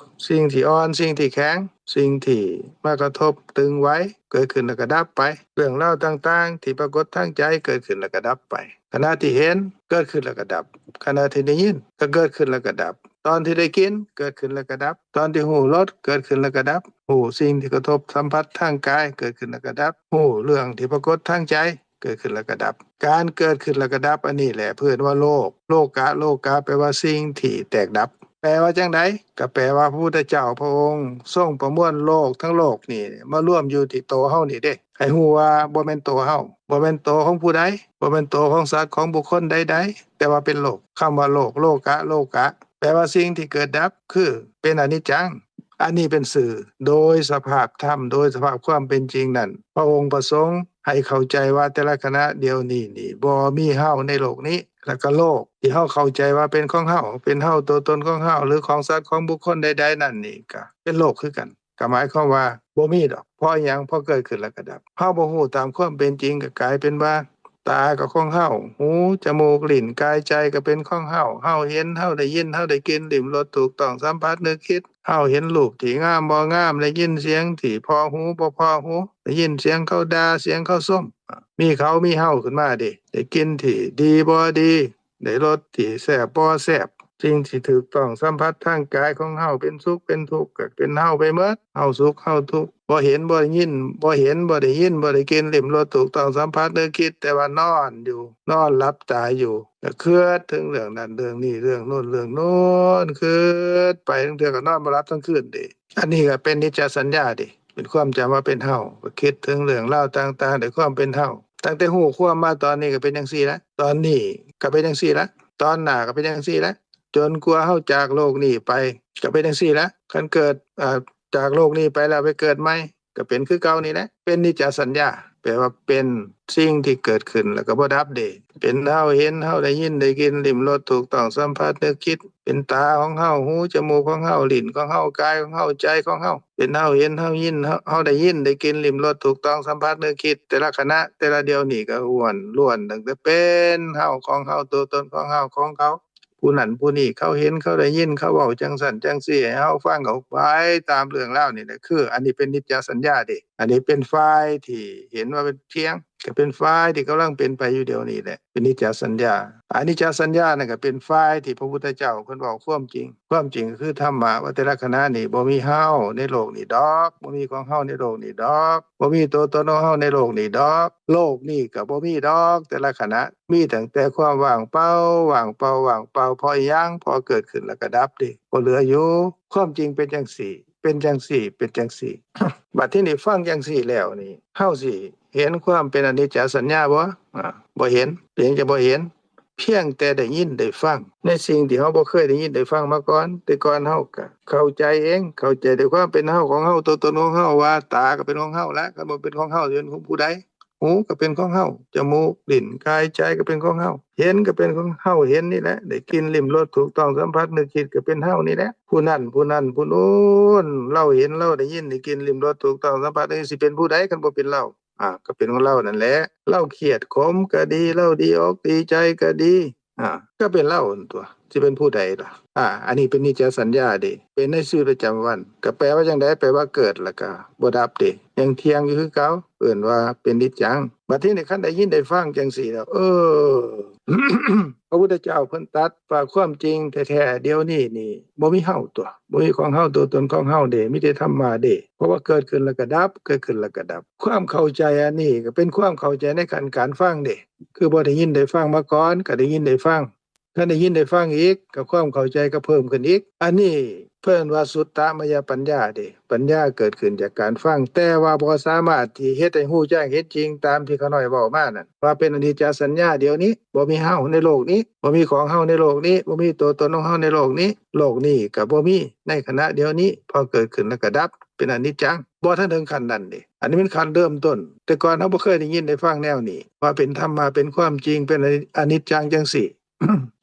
ສິ່ງທີ່ອ່ອນ, ສິ່ງທີ່ແຂງ, ສິ່ງທີ່ມາກະທົບຕຶງໄຫວ ເກີດຂຶ້ນແລ້ວກໍດັບໄປ. ເລື່ອງລາວຕ່າງໆທີ່ປາກົດທາງໃຈ ເກີດຂຶ້ນແລ້ວກໍດັບໄປ. ຂະນະທີ່ເຫັນ ເກີດຂຶ້ນແລ້ວກໍດັບ, ຂະນະທີ່ໄດ້ຍິນ ກໍເກີດຂຶ້ນແລ້ວກໍດັບ, ຕອນທີ່ໄດ້ກິ່ນ ເກີດຂຶ້ນແລ້ວກໍດັບ, ຕອນທີ່ຮູ້ລົດ ເກີດຂຶ້ນແລ້ວກໍດັບ, ຮູ້ສິ່ງທີ່ກະທົບສຳຜັດທາງກາຍ ເກີດຂຶ້ນແລ້ວກໍດັບ, ຮູ້ເລື່ອງທີ່ປາກົດທາງໃຈ ເກີດຂຶ້ນແລ້ວກໍດັບ. ການເກີດຂຶ້ນແລ້ວກໍດັບອັນນີ້ແຫຼະ ເພິ່ນວ່າໂລກ, ໂລກະ, ໂລກະ ແປວ່າສິ່ງທີ່ແຕກດັບ. ແປວ່າຈັ່ງໃດ? ກໍແປວ່າພະພຸດທະເຈົ້າພະອົງຊົງປະມວນໂລກທັງໂລກນີ້ມາລວມຢູ່ທີ່ໂຕເຮົານີ້ເດ້. ໃຫ້ຮູ້ວ່າບໍ່ແມ່ນໂຕເຮົາ, ບໍ່ແມ່ນໂຕຂອງຜູ້ໃດ, ບໍ່ແມ່ນໂຕຂອງສັດຂອງບຸກຄົນໃດໆ, ແຕ່ວ່າເປັນໂລກ. ຄຳວ່າໂລກ, ໂລກະ, ໂລກະ ແປວ່າສິ່ງທີ່ເກີດດັບ ຄືເປັນອະນິດຈັງ. ອັນນີ້ເປັນຊື່ໂດຍສະພາບທຳ, ໂດຍສະພາບຄວາມເປັນຈິງນັ້ນ ພະອົງປະສົງໃຫ້ເຂົ້າໃຈວ່າແຕ່ລະຂະນະດຽວນີ້ນີ້ ບໍ່ມີເຮົາໃນໂລກນີ້, ແລ້ວກໍໂລກທີ່ເຮົາເຂົ້າໃຈວ່າເປັນຂອງເຮົາ, ເປັນເຮົາ, ຕົວຕົນຂອງເຮົາ ຫຼືຂອງສັດຂອງບຸກຄົນໃດໆນັ້ນນີ້ ກໍເປັນໂລກຄືກັນ. ກໍໝາຍຄວາມວ່າບໍ່ມີດອກ. ເພາະຫຍັງ? ເພາະເກີດຂຶ້ນແລ້ວກໍດັບ. ເຮົາບໍ່ຮູ້ຕາມຄວາມເປັນຈິງ ກໍກາຍເປັນວ່າ ຕາກໍຂອງເຮົາ, ຫູ, ຈະມູກ, ລີ້ນ, ກາຍ, ໃຈ ກໍເປັນຂອງເຮົາ. ເຮົາເຫັນ, ເຮົາໄດ້ຍິນ, ເຮົາໄດ້ກິ່ນ, ລິ້ມລົດ, ຖືກຕ້ອງສຳຜັດ, ນຶກຄິດ. ເຮົາເຫັນຮູບທີ່ງາມບໍ່ງາມ, ໄດ້ຍິນສຽງທີ່ເພາະຫູບໍ່ເພາະຫູ, ໄດ້ຍິນສຽງເຂົາດ່າ, ສຽງເຂົາຊົມ. ມີເຂົາ, ມີເຮົາຂຶ້ນມາເດ້. ໄດ້ກິ່ນທີ່ດີບໍ່ດີ, ໄດ້ລົດທີ່ແຊບບໍ່ແຊບ, ສິ່ງທີ່ຖືກຕ້ອງສຳຜັດທາງກາຍຂອງເຮົາເປັນສຸກເປັນທຸກ ກໍເປັນເຮົາໄປໝົດ, ເຮົາສຸກເຮົາທຸກ, ບໍ່ເຫັນບໍ່ໄດ້ຍິນ, ບໍ່ເຫັນບໍ່ໄດ້ຍິນ ບໍ່ໄດ້ກິ່ນ ລິ້ມລົດ ຖືກຕ້ອງສຳຜັດ ນຶກຄິດ, ແຕ່ວ່ານອນຢູ່, ນອນຫຼັບຕາຢູ່, ກໍຄິດເຖິງເລື່ອງນັ້ນເລື່ອງນີ້ ເລື່ອງໂນ້ນເລື່ອງໂນ້ນ, ຄິດໄປ, ລາງເທື່ອກໍນອນບໍ່ຫຼັບທັງຄືນເດ້. ອັນນີ້ກໍເປັນນິດຈະສັນຍາເດ້. ເປັນຄວາມຈຳວ່າເປັນເຮົາ, ກໍຄິດເຖິງເລື່ອງລາວຕ່າງໆ ດ້ວຍຄວາມເປັນເຮົາ. ຕັ້ງແຕ່ຮູ້ຄວາມມາຕອນນີ້ກໍເປັນຈັ່ງຊີ້ລະ, ຕອນນີ້ກໍເປັນຈັ່ງຊີ້ລະ, ຕອນໜ້າກໍເປັນຈັ່ງຊີ້ລະ, ຈົນກວ່າເຮົາຈາກໂລກນີ້ໄປ ກໍເປັນຈັ່ງຊີ້ລະ. ຄັນເກີດ, ເອີ, ຈາກໂລກນີ້ໄປແລ້ວໄປເກີດໃໝ່ ກໍເປັນຄືເກົ່ານີ້ແຫຼະ. ເປັນນິດຈະສັນຍາ, ແປວ່າເປັນສິ່ງທີ່ເກີດຂຶ້ນແລ້ວກໍບໍ່ດັບເດ້. ເປັນເຮົາເຫັນ, ເຮົາໄດ້ຍິນ, ໄດ້ກິ່ນ, ລິ້ມລົດ, ຖືກຕ້ອງສຳຜັດ, ນຶກຄິດ, ເປັນຕາຂອງເຮົາ, ຫູ, ຈະມູກຂອງເຮົາ, ລີ້ນຂອງເຮົາ, ກາຍຂອງເຮົາ, ໃຈຂອງເຮົາ, ເປັນເຮົາເຫັນ, ເຮົາຍິນ, ເຮົາ, ເຮົາໄດ້ຍິນ, ໄດ້ກິ່ນ, ລິ້ມລົດ, ຖືກຕ້ອງສຳຜັດ, ນຶກຄິດ, ແຕ່ລະຂະນະ, ແຕ່ລະດຽວນີ້ກໍລ້ວນ, ລ້ວນຕັ້ງແຕ່ເປັນເຮົາ, ຂອງເຮົາ, ຕົວຕົນຂອງເຮົາ, ຂອງເຂົາ. ຜູ້ນັ້ນຜູ້ນີ້ ເຂົາເຫັນ ເຂົາໄດ້ຍິນ ເຂົາເວົ້າຈັ່ງຊັ້ນຈັ່ງຊີ້ໃຫ້ເຮົາຟັງ ເອົາໄປຕາມເລື່ອງລາວນີ້ແຫຼະ. ຄືອັນນີ້ເປັນນິດຈະສັນຍາເດ້. ອັນນີ້ເປັນຝ່າຍທີ່ເຫັນວ່າເປັນທ່ຽງ ກໍເປັນຝ່າຍທີ່ກຳລັງເປັນໄປຢູ່ດຽວນີ້ແຫຼະ ເປັນນິດຈະສັນຍາ. ອະນິດຈະສັນຍານັ້ນກໍເປັນຝ່າຍທີ່ພະພຸດທະເຈົ້າເພິ່ນເວົ້າຄວາມຈິງ. ຄວามຈິງກໍຄືທຳມະ ວ່າແຕ່ລະຂະນະນີ້ບໍ່ມີເຮົາໃນໂລກນີ້ດອກ, ບໍ່ມີຂອງເຮົາໃນໂລກນີ້ດອກ, ບໍ່ມີຕົວຕົນຂອງເຮົາໃນໂລກນີ້ດອກ, ໂລກນີ້ກໍບໍ່ມີດອກ ແຕ່ລະຂະນະ. ມີຕັ້ງແຕ່ຄວາມວ່າງເປົ່າ, ວ່າງເປົ່າ, ວ່າງເປົ່າ. ເພາະອີ່ຫຍັງ? ເພາະເກີດຂຶ້ນແລ້ວກໍດັບເດ້, ບໍ່ເຫຼືອຢູ່. ຄວາມຈິງເປັນຈັ່ງຊີ້, ເປັນຈັ່ງຊີ້, ເປັນຈັ່ງຊີ້. ບັດທີນີ້ຟັງຈັ່ງຊີ້ແລ້ວນີ້ ເຮົາຊິເຫັນຄວາມເປັນອະນິດຈະສັນຍາບໍ່? ອາ ບໍ່ເຫັນ. ເປັນຫຍັງຈະບໍ່ເຫັນ? ພຽງແຕ່ໄດ້ຍິນໄດ້ຟັງໃນສິ່ງທີ່ເຮົາບໍ່ເຄີຍໄດ້ຍິນໄດ້ຟັງມາກ່ອນ. ແຕ່ກ່ອນເຮົາກໍເຂົ້າໃຈເອງ, ເຂົ້າໃຈດ້ວຍຄວາມເປັນເຮົາຂອງເຮົາ, ຕົວຕົນຂອງເຮົາ, ວ່າຕາກໍເປັນຂອງເຮົາແຫຼະ, ຄັນບໍ່ເປັນຂອງເຮົາ ຈະເປັນຂອງຜູ້ໃດ? ຫູກໍເປັນຂອງເຮົາ, ຈະມູກ, ລີ້ນ, ກາຍ, ໃຈກໍເປັນຂອງເຮົາ, ເຫັນກໍເປັນຂອງເຮົາເຫັນນີ້ແຫຼະ, ໄດ້ກິ່ນ, ລິ້ມ, ລົດ, ຖືກຕ້ອງ, ສຳຜັດ, ນຶກ, ຄິດ ກໍເປັນເຮົານີ້ແຫຼະ. ຜູ້ນັ້ນ, ຜູ້ນັ້ນ, ຜູ້ໂນ້ນ, ລາວເຫັນ, ລາວໄດ້ຍິນ, ໄດ້ກິ່ນ, ລິ້ມ, ລົດ, ຖືກຕ້ອງ, ສຳຜັດ, ໄດ້ສິເປັນຜູ້ໃດ ຄັນບໍ່ເປັນລາວ? ອາ ກໍເປັນຂອງລາວນັ້ນແຫຼະ. ລາວຄຽດຂົມກໍດີ, ລາວດີອົກດີໃຈກໍດີ, ອາ ກໍເປັນລາວນັ້ນຕົວະ, ຊິເປັນຜູ້ໃດລະ? ອາ ອັນນີ້ເປັນນິດຈະສັນຍາເດ້, ເປັນໃນຊີວິດປະຈຳວັນ. ກໍແປວ່າຈັ່ງໃດ? ແປວ່າເກີດແລ້ວກໍບໍ່ດັບເດ້, ຍັງທ່ຽງຢູ່ຄືເກົ່າ, ເອີ້ນວ່າເປັນນິດຈັງ. ບັດທີນີ້ຄັນໄດ້ຍິນໄດ້ຟັງຈັ່ງຊີ້ແລ້ວ, ເອີ ພະພຸດທະເຈົ້າເພິ່ນຕັດວ່າຄວາມຈິງແທ້ໆດຽວນີ້ນີ້ ບໍ່ມີເຮົາຕົວະ, ບໍ່ມີຂອງເຮົາ, ຕົວຕົນຂອງເຮົາເດ້, ມີແຕ່ທຳມະເດ້. ເພາະວ່າເກີດຂຶ້ນແລ້ວກໍດັບ, ເກີດຂຶ້ນແລ້ວກໍດັບ. ຄວາມເຂົ້າໃຈອັນນີ້ກໍເປັນຄວາມເຂົ້າໃຈໃນຂັ້ນການຟັງເດ້, ຄືບໍ່ໄດ້ຍິນໄດ້ຟັງມາກ່ອນ ກໍໄດ້ຍິນໄດ້ຟັງ, ຄັນໄດ້ຍິນໄດ້ຟັງອີກ ກໍຄວາມເຂົ້າໃຈກໍເພີ່ມຂຶ້ນອີກ. ອັນນີ້ເພິ່ນວ່າສຸດຕະມະຍະປັນຍາເດ້, ປັນຍາເກີດຂຶ້ນຈາກການຟັງ, ແຕ່ວ່າບໍ່ສາມາດທີ່ເຮັດໃຫ້ຮູ້ແຈ້ງເຫັນຈິງຕາມທີ່ຂ້ານ້ອຍເວົ້າມານັ້ນ, ວ່າເປັນອະນິດຈະສັນຍາດຽວນີ້, ບໍ່ມີເຮົາໃນໂລກນີ້, ບໍ່ມີຂອງເຮົາໃນໂລກນີ້, ບໍ່ມີຕົວຕົນຂອງເຮົາໃນໂລກນີ້, ໂລກນີ້ກໍບໍ່ມີໃນຂະນະດຽວນີ້, ເພາະເກີດຂຶ້ນແລ້ວກໍດັບ, ເປັນອະນິດຈັງ. ບໍ່ທັນເຖິງຂັ້ນນັ້ນເດ້, ອັນນີ້ແມ່ນຂັ້ນເລີ່ມຕົ້ນ. ແຕ່ກ່ອນເຮົາບໍ່ເຄີຍໄດ້ຍິນໄດ້ຟັງແນວນີ້, ວ່າເປັນທຳມະ, ເປັນຄວາມຈິງ, ເປັນອະນິດ ອະນິດຈັງ ຈັ່ງຊີ້.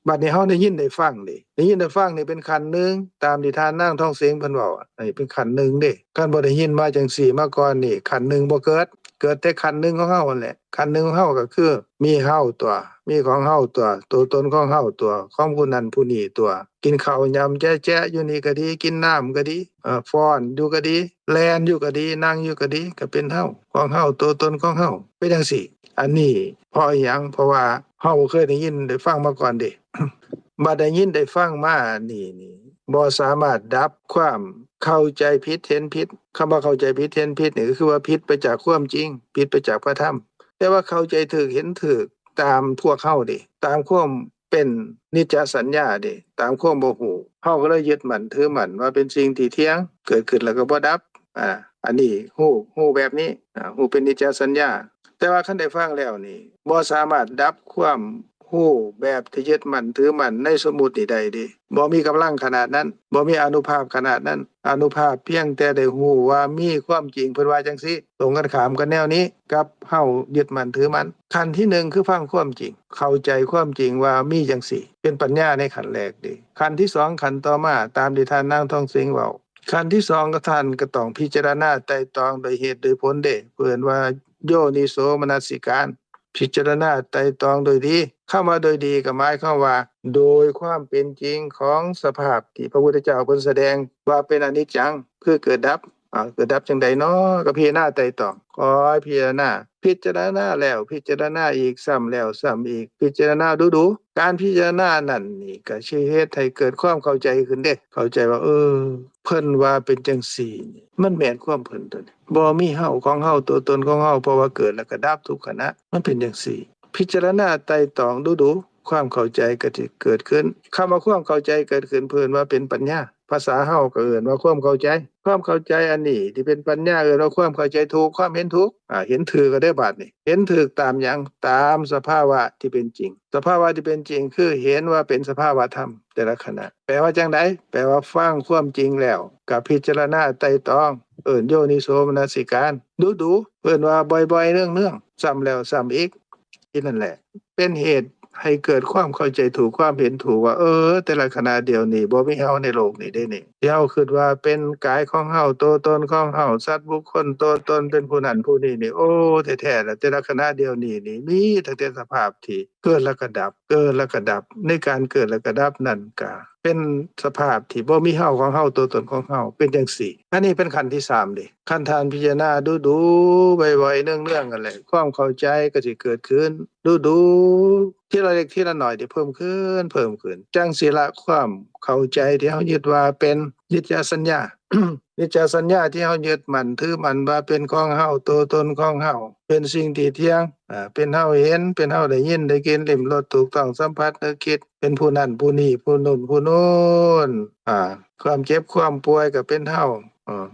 ບັດນີ້ເຮົາໄດ້ຍິນໄດ້ຟັງເດ້, ໄດ້ຍິນໄດ້ຟັງນີ້ເປັນຂັ້ນໜຶ່ງ, ຕາມທີ່ທ່ານນາງທອງເສັງເພິ່ນເວົ້າ, ອັນນີ້ເປັນຂັ້ນໜຶ່ງເດ້. ຄັນບໍ່ໄດ້ຍິນມາຈັ່ງຊີ້ມາກ່ອນນີ້, ຂັ້ນໜຶ່ງບໍ່ເກີດ, ເກີດແຕ່ຂັ້ນໜຶ່ງຂອງເຮົາຫັ້ນແຫຼະ. ຂັ້ນໜຶ່ງຂອງເຮົາກໍຄື ມີເຮົາຕົວະ, ມີຂອງເຮົາຕົວະ, ຕົວຕົນຂອງເຮົາຕົວະ, ຂອງຜູ້ນັ້ນຜູ້ນີ້ຕົວະ. ກິນເຂົ້າຫຍ້ຳແຈະໆຢູ່ນີ້ກໍດີ, ກິນນ້ຳກໍດີ, ເອີ ຟ້ອນຢູ່ກໍດີ, ແລ່ນຢູ່ກໍດີ, ນັ່ງຢູ່ກໍດີ, ກໍເປັນເຮົາ, ຂອງເຮົາ, ຕົວຕົນຂອງເຮົາ, ເປັນຈັ່ງຊີ້. ອັນນີ້ເພາະອີ່ຫຍັງ? ເພາະວ່າເຮົາບໍ່ເຄີຍໄດ້ຍິນໄດ້ຟັງມາກ່ອນເດ້. ບັດໄດ້ຍິນໄດ້ຟັງມານີ້, ນີ້ບໍ່ສາມາດດັບຄວາມເຂົ້າໃຈຜິດເຫັນຜິດ. ຄຳວ່າເຂົ້າໃຈຜິດເຫັນຜິດນີ້ ກໍຄືວ່າຜິດໄປຈາກຄວາມຈິງ, ຜິດໄປຈາກພະທຳ. ແຕ່ວ່າເຂົ້າໃຈຖືກເຫັນຖືກຕາມພວກເຮົາເດ້, ຕາມຄວາມເປັນນິດຈະສັນຍາເດ້, ຕາມຄວາມບໍ່ຮູ້. ເຮົາກໍເລີຍຍຶດໝັ້ນຖືໝັ້ນວ່າເປັນສິ່ງທີ່ທ່ຽງ, ເກີດຂຶ້ນແລ້ວກໍບໍ່ດັບ. ອາ ອັນນີ້ຮູ້, ຮູ້ແບບນີ້, ອາ ຮູ້ເປັນນິດຈະສັນຍາ. ແຕ່ວ່າຄັນໄດ້ຟັງແລ້ວນີ້ ບໍ່ສາມາດດັບຄວາມ ຮູ້ແບບທີ່ຍຶດໝັ້ນຖືໝັ້ນໃນສົມມຸດນີ້ໄດ້ເດ້, ບໍ່ມີກຳລັງຂະໜາດນັ້ນ, ບໍ່ມີອານຸພາບຂະໜາດນັ້ນ. ອານຸພາບພຽງແຕ່ໄດ້ຮູ້ວ່າມີຄວາມຈິງ, ເພິ່ນວ່າຈັ່ງຊີ້, ຕົງກັນຂ້າມກັນແນວນີ້ກັບເຮົາຍຶດໝັ້ນຖືໝັ້ນ. ຂັ້ນທີໜຶ່ງຄືຟັງຄວາມຈິງ, ເຂົ້າໃຈຄວາມຈິງວ່າມີຈັ່ງຊີ້, ເປັນປັນຍາໃນຂັ້ນແລກເດ້. ຂັ້ນທີສອງ, ຂັ້ນຕໍ່ມາ, ຕາມທີ່ທ່ານນາງທອງເສັງເວົ້າ, ຂັ້ນທີສອງ ກໍທ່ານກໍຕ້ອງພິຈາລະນາໄຕ່ຕອງໂດຍເຫດໂດຍຜົນເດ້, ເພິ່ນວ່າໂຍນິໂສມະນະສິການ. ພິຈາລະນາໄຕ່ຕອງໂດຍດີ. ຄຳວ່າໂດຍດີກໍໝາຍຄວາມວ່າ ໂດຍຄວາມເປັນຈິງຂອງສະພາບທີ່ພະພຸດທະເຈົ້າເພິ່ນສະແດງວ່າເປັນອະນິດຈັງ, ຄືເກີດດັບ. ອາ ເກີດດັບຈັ່ງໃດນໍ? ກໍພິຈາລະນາໄຕ່ຕອງ, ຄອຍພິຈາລະນາ, ພິຈາລະນາແລ້ວພິຈາລະນາອີກ, ຊ້ຳແລ້ວຊ້ຳອີກ, ພິຈາລະນາດຸໆ. ການພິຈາລະນານັ້ນນີ້ ກໍຊິເຮັດໃຫ້ເກີດຄວາມເຂົ້າໃຈຂຶ້ນເດ້, ເຂົ້າໃຈວ່າ ເອີ ເພິ່ນວ່າເປັນຈັ່ງຊີ້ນີ້ ມັນແມ່ນຄວາມເພິ່ນຕົວນີ້, ບໍ່ມີເຮົາ, ຂອງເຮົາ, ຕົວຕົນຂອງເຮົາ, ເພາະວ່າເກີດແລ້ວກໍດັບທຸກຂະນະ, ມັນເປັນຈັ່ງຊີ້. ພິຈາລະນາໄຕ່ຕອງດຸໆ, ຄວາມເຂົ້າໃຈກໍຈະເກີດຂຶ້ນ. ຄຳວ່າຄວາມເຂົ້າໃຈເກີດຂຶ້ນ ເພິ່ນວ່າເປັນປັນຍາ. ພາສາເຮົາກໍເອີ້ນວ່າຄວາມເຂົ້າໃຈ. ຄວາມເຂົ້າໃຈອັນນີ້ທີ່ເປັນປັນຍາ ເອີ້ນວ່າຄວາມເຂົ້າໃຈຖືກ, ຄວາມເຫັນຖືກ. ອາ ເຫັນຖືກກໍໄດ້ບາດນີ້. ເຫັນຖືກຕາມຫຍັງ? ຕາມສະພາວະທີ່ເປັນຈິງ. ສະພາວະທີ່ເປັນຈິງ ຄືເຫັນວ່າເປັນສະພາວະທຳແຕ່ລະຂະນະ. ແປວ່າຈັ່ງໃດ? ແປວ່າຟັງຄວາມຈິງແລ້ວ ກໍພິຈາລະນາໄຕ່ຕອງ, ເອີ້ນໂຍນິໂສມະນະສິການ. ດຸໆ, ເອີ້ນວ່າບ່ອຍໆ ເນືອງໆ, ຊ້ຳແລ້ວຊ້ຳອີກ. ທີ່ນັ້ນແຫຼະ ເປັນເຫດໃຫ້ເກີດຄວາມເຂົ້າໃຈຖືກ, ຄວາມເຫັນຖືກວ່າ ເອີ ແຕ່ລະຂະນະດຽວນີ້ບໍ່ມີເຮົາໃນໂລກນີ້ເດ້ນີ້. ທີ່ເຮົາຄິດວ່າເປັນກາຍຂອງເຮົາ, ຕົວຕົນຂອງເຮົາ, ສັດບຸກຄົນ, ຕົວຕົນເປັນຜູ້ນັ້ນຜູ້ນີ້ນີ້, ໂອ້ ແທ້ໆລະ ແຕ່ລະຂະນະດຽວນີ້ນີ້ ມີຕັ້ງແຕ່ສະພາບທີ່ ເກີດແລ້ວກໍດັບ ເກີດແລ້ວກໍດັບ ໃນການເກີດແລ້ວກໍດັບນັ້ນກໍເປັນສະພາບທີ່ບໍ່ມີເຮົາ ຂອງເຮົາ ຕົວຕົນຂອງເຮົາ ເປັນຈັ່ງຊີ້. ອັນນີ້ເປັນຂັ້ນທີສາມເດ້. ຄັນທ່ານພິຈາລະນາດູໆ ໄວໆ ເນື່ອງໆ ຫັ້ນແຫຼະ ຄວາມເຂົ້າໃຈກໍຊິເກີດຂຶ້ນ ດູໆ ທີລະເລັກທີລະນ້ອຍ ທີ່ເພີ່ມຂຶ້ນ ເພີ່ມຂຶ້ນ ຈັ່ງຊິລະຄວາມເຂົ້າໃຈທີ່ເຮົາຍຶດວ່າເປັນນິດຈະສັນຍາ ນິດຈະສັນຍາທີ່ເຮົາຍຶດໝັ້ນຖືໝັ້ນວ່າເປັນຂອງເຮົາ ໂຕຕົນຂອງເຮົາ ເປັນສິ່ງທີ່ທ່ຽງ ເປັນເຮົາເຫັນ ເປັນເຮົາໄດ້ຍິນໄດ້ກິນ ລິ້ມລົດ ຖືກຕ້ອງ ສຳຜັດ ນຶກຄິດ ເປັນຜູ້ນັ້ນຜູ້ນີ້ ຜູ້ໂນ້ນຜູ້ໂນ້ນ ອາ ຄວາມເຈັບຄວາມປ່ວຍກໍເປັນເຮົາ ອາ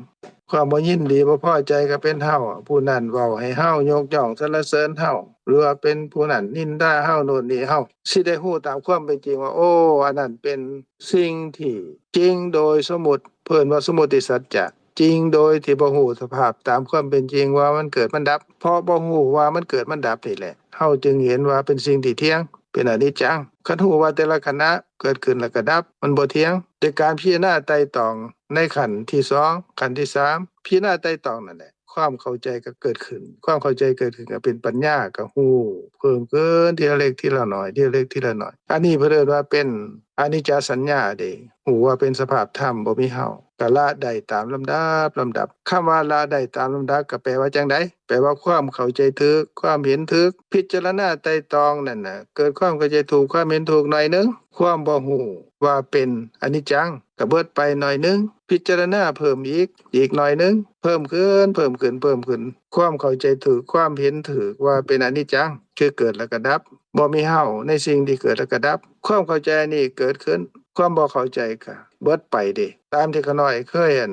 ຄວາມບໍ່ຍິນດີບໍ່ພໍໃຈກໍເປັນເຮົາ ຜູ້ນັ້ນເວົ້າໃຫ້ເຮົາ ຍົກຍ້ອງສັນລະເສີນເຮົາ ຫຼືວ່າເປັນຜູ້ນັ້ນນິນທາເຮົາ ໂນ້ນນີ້ເຮົາ ຊິໄດ້ຮູ້ຕາມຄວາມເປັນຈິງວ່າ ໂອ້ ອັນນັ້ນເປັນສິ່ງທີ່ຈິງໂດຍສົມມຸດ ເອີ້ນວ່າສົມມຸດຕິສັດຈະ ຈິງໂດຍທີ່ບໍ່ຮູ້ສະພາບຕາມຄວາມເປັນຈິງວ່າມັນເກີດມັນດັບ. ເພາະບໍ່ຮູ້ວ່າມັນເກີດມັນດັບນີ້ແຫຼະ ເຮົາຈຶ່ງເຫັນວ່າເປັນສິ່ງທີ່ທ່ຽງ ເປັນອະນິດຈັງ. ຄັນຮູ້ວ່າແຕ່ລະຂະນະເກີດຂຶ້ນແລ້ວກໍດັບ ມັນບໍ່ທ່ຽງ ແຕ່ການພິຈາລະນາໄຕ່ຕອງໃນຂັ້ນທີສອງ ຂັ້ນທີສາມ ພິຈາລະນາໄຕ່ຕອງນັ້ນແຫຼະ ຄວາມເຂົ້າໃຈກໍເກີດຂຶ້ນ ຄວາມເຂົ້າໃຈເກີດຂຶ້ນກໍເປັນປັນຍາ ກໍຮູ້ເພີ່ມຂຶ້ນທີລະເລັກທີລະນ້ອຍ ທີລະເລັກທີລະນ້ອຍ. ອັນນີ້ເພິ່ນເອີ້ນວ່າເປັນອະນິດຈະສັນຍາເດ້ ຮູ້ວ່າເປັນສະພາບທຳ ບໍ່ມີເຮົາ ກໍລະໄດ້ຕາມລຳດັບ ລຳດັບ. ຄຳວ່າລະໄດ້ຕາມລຳດັບ ກໍແປວ່າຈັ່ງໃດ? ແປວ່າຄວາມເຂົ້າໃຈຖືກ ຄວາມເຫັນຖືກ ພິຈາລະນາໄຕ່ຕອງນັ້ນນະ ເກີດຄວາມເຂົ້າໃຈຖືກ ຄວາມເຫັນຖືກໜ້ອຍໜຶ່ງ ຄວາມບໍ່ຮູ້ວ່າເປັນອະນິດຈັງ ກໍເບິດໄປໜ້ອຍໜຶ່ງ ພິຈາລະນາເພີ່ມອີກ ອີກໜ້ອຍໜຶ່ງ ເພີ່ມຂຶ້ນ ເພີ່ມຂຶ້ນ ເພີ່ມຂຶ້ນ ຄວາມເຂົ້າໃຈຖືກ ຄວາມເຫັນຖືກວ່າເປັນອະນິດຈັງ ຄືເກີດແລ້ວກໍດັບ ບໍ່ມີເຮົາໃນສິ່ງທີ່ເກີດແລ້ວກໍດັບ. ຄວາມເຂົ້າໃຈອັນນີ້ເກີດຂຶ້ນ ຄວາມບໍ່ເຂົ້າໃຈກໍເບິດໄປເດ້. ຕາມທີ່ຂ້ານ້ອຍເຄີຍ ອັນ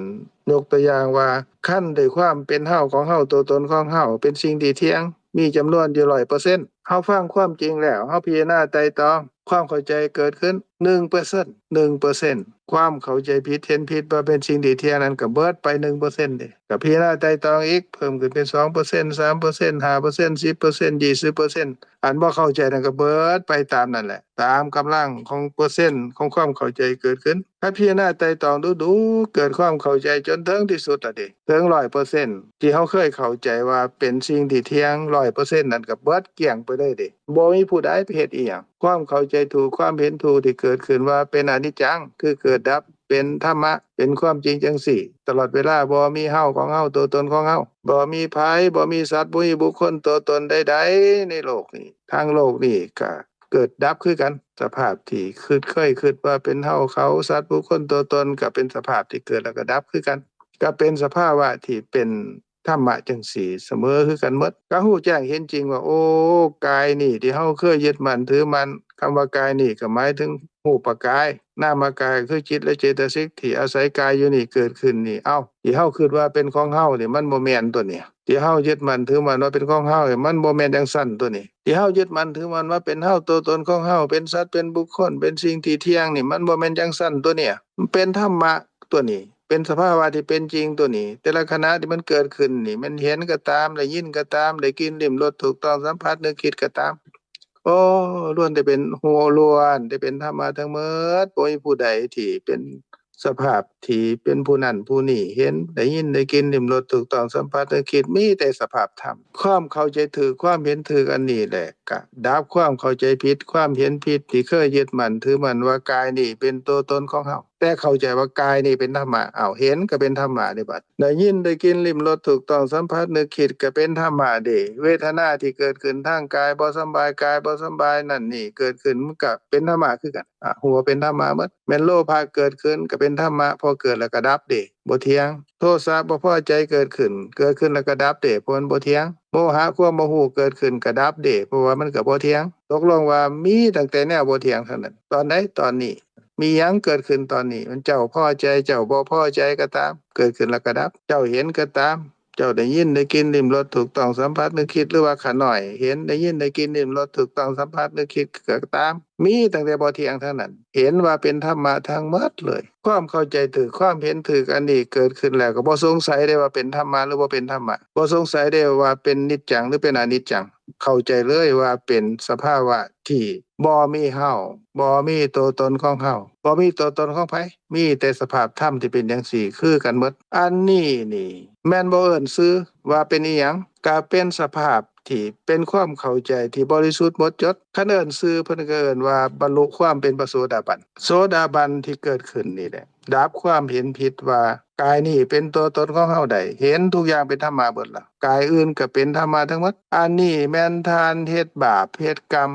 ຍົກຕົວຢ່າງວ່າ ຄັນດ້ວຍຄວາມເປັນເຮົາ ຂອງເຮົາ ຕົວຕົນຂອງເຮົາ ເປັນສິ່ງທີ່ທ່ຽງ ມີຈຳນວນຢູ່ຮ້ອຍເປີເຊັນ ເຮົາຟັງຄວາມຈິງແລ້ວ ເຮົາພິຈາລະນາໄຕ່ຕອງ ຄວາມເຂົ້າໃຈເກີດຂຶ້ນໜຶ່ງເປີເຊັນ ໜຶ່ງເປີເຊັນ ຄວາມເຂົ້າໃຈຜິດ ເຫັນຜິດວ່າເປັນສິ່ງທີ່ທ່ຽງນັ້ນກໍເບິດໄປໜຶ່ງເປີເຊັນເດ້. ກໍພິຈາລະນາໄຕ່ຕອງອີກ ເພີ່ມຂຶ້ນເປັນສອງເປີເຊັນ ສາມເປີເຊັນ ຫ້າເປີເຊັນ ສິບເປີເຊັນ ຊາວເປີເຊັນ ອັນບໍ່ເຂົ້າໃຈນັ້ນກໍເບິດໄປຕາມນັ້ນແຫຼະ ຕາມກຳລັງຂອງເປີເຊັນຂອງຄວາມເຂົ້າໃຈເກີດຂຶ້ນ. ຖ້າພິຈາລະນາໄຕ່ຕອງດູໆ ເກີດຄວາມເຂົ້າໃຈຈົນເຖິງທີ່ສຸດລະເດ ເຖິງຮ້ອຍເປີເຊັນ ທີ່ເຮົາເຄີຍເຂົ້າໃຈວ່າເປັນສິ່ງທີ່ທ່ຽງຮ້ອຍເປີເຊັນນັ້ນ ກໍເບິດກ້ຽງໄປເລີຍເດ ບໍ່ມີຜູ້ໃດໄປເຮັດອີ່ຫຍັງ. ຄວາມເຂົ້າໃຈຖືກ ຄວາມເຫັນຖືກທີ່ເກີດຂຶ້ນວ່າເປັນອະນິດຈັງ ຄືເກີດດັບ ເປັນທຳມະ ເປັນຄວາມຈິງຈັ່ງຊີ້ ຕະຫຼອດເວລາ ບໍ່ມີເຮົາ ຂອງເຮົາ ຕົວຕົນຂອງເຮົາ ບໍ່ມີໃຜ ບໍ່ມີສັດ ບໍ່ມີບຸກຄົນ ຕົວຕົນໃດໆ ໃນໂລກນີ້ ທັງໂລກນີ້ກໍເກີດດັບຄືກັນ. ສະພາບທີ່ຄິດ ເຄີຍຄິດວ່າເປັນເຮົາ ເຂົາ ສັດ ບຸກຄົນ ຕົວຕົນ ກໍເປັນສະພາບທີ່ເກີດແລ້ວກໍດັບຄືກັນ ກໍເປັນສະພາວະທີ່ເປັນທຳມະຈັ່ງຊີ້ສະເໝີຄືກັນໝົດ ກໍຮູ້ແຈ້ງເຫັນຈິງວ່າ ໂອ້ ກາຍນີ້ທີ່ເຮົາເຄີຍຍຶດໝັ້ນຖືໝັ້ນ ຄຳວ່າກາຍນີ້ກໍໝາຍເຖິງຮູບປະກາຍ ນາມະກາຍ ຄືຈິດ ແລະ ເຈຕະສິກ ທີ່ອາໄສກາຍຢູ່ນີ້ເກີດຂຶ້ນນີ້ ເອົ້າ ທີ່ເຮົາຄິດວ່າເປັນຂອງເຮົານີ້ ມັນບໍ່ແມ່ນຕົວນີ້ ທີ່ເຮົາຍຶດໝັ້ນຖືໝັ້ນວ່າເປັນຂອງເຮົານີ້ ມັນບໍ່ແມ່ນຈັ່ງຊັ້ນຕົວນີ້ ທີ່ເຮົາຍຶດໝັ້ນຖືໝັ້ນວ່າເປັນເຮົາ ຕົວຕົນຂອງເຮົາ ເປັນສັດ ເປັນບຸກຄົນ ເປັນສິ່ງທີ່ທ່ຽງນີ້ ມັນບໍ່ແມ່ນຈັ່ງຊັ້ນຕົວນີ້ ມັນເປັນທຳມະຕົວນີ້ ເປັນສະພາວະທີ່ເປັນຈິງຕົວນີ້ ແຕ່ລະຂະນະທີ່ມັນເກີດຂຶ້ນນີ້ ແມ່ນເຫັນກໍຕາມ ໄດ້ຍິນກໍຕາມ ໄດ້ກິນ ລິ້ມລົດ ຖືກຕ້ອງ ສຳຜັດ ນຶກຄິດກໍຕາມ ໂອ້ ລ້ວນແຕ່ເປັນ ໂອ້ ລ້ວນແຕ່ເປັນທຳມະທັງໝົດ ບໍ່ມີຜູ້ໃດທີ່ເປັນ ສະພາບທີ່ເປັນຜູ້ນັ້ນຜູ້ນີ້ ເຫັນ ໄດ້ຍິນ ໄດ້ກິນ ລິ້ມລົດ ຖືກຕ້ອງ ສຳຜັດ ນຶກຄິດ ມີແຕ່ສະພາບທຳ. ຄວາມເຂົ້າໃຈຖືກ ຄວາມເຫັນຖືກອັນນີ້ແຫຼະ ກະດັບຄວາມເຂົ້າໃຈຜິດ ຄວາມເຫັນຜິດທີ່ເຄີຍຍຶດໝັ້ນຖືໝັ້ນວ່າກາຍນີ້ເປັນຕົວຕົນຂອງເຮົາ ແຕ່ເຂົ້າໃຈວ່າກາຍນີ້ເປັນທຳມະ ເອົ້າ ເຫັນກໍເປັນທຳມະເດ້ ບັດໄດ້ຍິນ ໄດ້ກິນ ລິ້ມລົດ ຖືກຕ້ອງ ສຳຜັດ ນຶກຄິດ ກໍເປັນທຳມະເດ້ ເວທະນາທີ່ເກີດຂຶ້ນທາງກາຍ ບໍ່ສຳບາຍ ກາຍບໍ່ສຳບາຍນັ້ນນີ້ເກີດຂຶ້ນ ມັນກໍເປັນທຳມະຄືກັນ. ອາ ຫົວເປັນທຳມະໝົດ ແມ່ນໂລພະເກີດຂຶ້ນກໍເປັນທຳມະ ເພາະເກີດແລ້ວກໍດັບເດ້ ບໍ່ທ່ຽງ ໂທສະບໍ່ພໍໃຈເກີດຂຶ້ນ ເກີດຂຶ້ນແລ້ວກໍດັບເດ້ ເພາະມັນບໍ່ທ່ຽງ ໂມຫະຄວາມບໍ່ຮູ້ເກີດຂຶ້ນກໍດັບເດ້ ເພາະວ່າມັນກໍບໍ່ທ່ຽງ ຕົກລົງວ່າມີຕັ້ງແຕ່ແນວບໍ່ທ່ຽງທັງນັ້ນ ຕອນໃດ ຕອນນີ້ ມີຫຍັງເກີດຂຶ້ນຕອນນີ້ ແມ່ນເຈົ້າພໍໃຈ ເຈົ້າບໍ່ພໍໃຈກໍຕາມ ເກີດຂຶ້ນແລ້ວກໍດັບ ເຈົ້າເຫັນກໍຕາມ ເຈົ້າໄດ້ຍິນ ໄດ້ກິນ ລິ້ມລົດ ຖືກຕ້ອງ ສຳຜັດ ນຶກຄິດ ຫຼືວ່າຂ້ານ້ອຍເຫັນ ໄດ້ຍິນ ໄດ້ກິນ ລິ້ມລົດ ຖືກຕ້ອງ ສຳຜັດ ນຶກຄິດ ກໍຕາມ ມີຕັ້ງແຕ່ບໍ່ທ່ຽງທັງນັ້ນ ເຫັນວ່າເປັນທຳມະທັງໝົດເລີຍ ຄວາມເຂົ້າໃຈຖືກ ຄວາມເຫັນຖືກອັນນີ້ເກີດຂຶ້ນແລ້ວ ກໍບໍ່ສົງໄສເດ້ວ່າເປັນທຳມະ ຫຼືບໍ່ເປັນທຳມະ ບໍ່ສົງໄສເດ້ວ່າເປັນນິດຈັງ ຫຼືເປັນອະນິດຈັງ ເຂົ້າໃຈເລີຍວ່າເປັນສະພາວະທີ່ບໍ່ມີເຮົາ ບໍ່ມີຕົວຕົນຂອງເຮົາ ບໍ່ມີຕົວຕົນຂອງໃຜ ມີແຕ່ສະພາບທຳທີ່ເປັນຈັ່ງຊີ້ຄືກັນໝົດ ອັນນີ້ນີ້ແມ່ນບໍ່ເອີ້ນຊື່ວ່າເປັນອີ່ຫຍັງ ກະເປັນສະພາບ ທີ່ເປັນຄວາມເຂົ້າໃຈທີ່ບໍລິສຸດໝົດຈົດ. ຄັນເອີ້ນຊື່ເພິ່ນກໍເອີ້ນວ່າບັນລຸຄວາມເປັນພະໂສດາບັນ. ໂສດາບັນທີ່ເກີດຂຶ້ນນີ້ແຫຼະ ດັບຄວາມເຫັນຜິດວ່າກາຍນີ້ເປັນຕົວຕົນຂອງເຮົາໄດ້, ເຫັນທຸກຢ່າງເປັນທຳມະເບິດລະ, ກາຍອື່ນກໍເປັນທຳມະທັງໝົດ. ອັນນີ້ແມ່ນທ່ານເຮັດບາບເຮັດກຳ,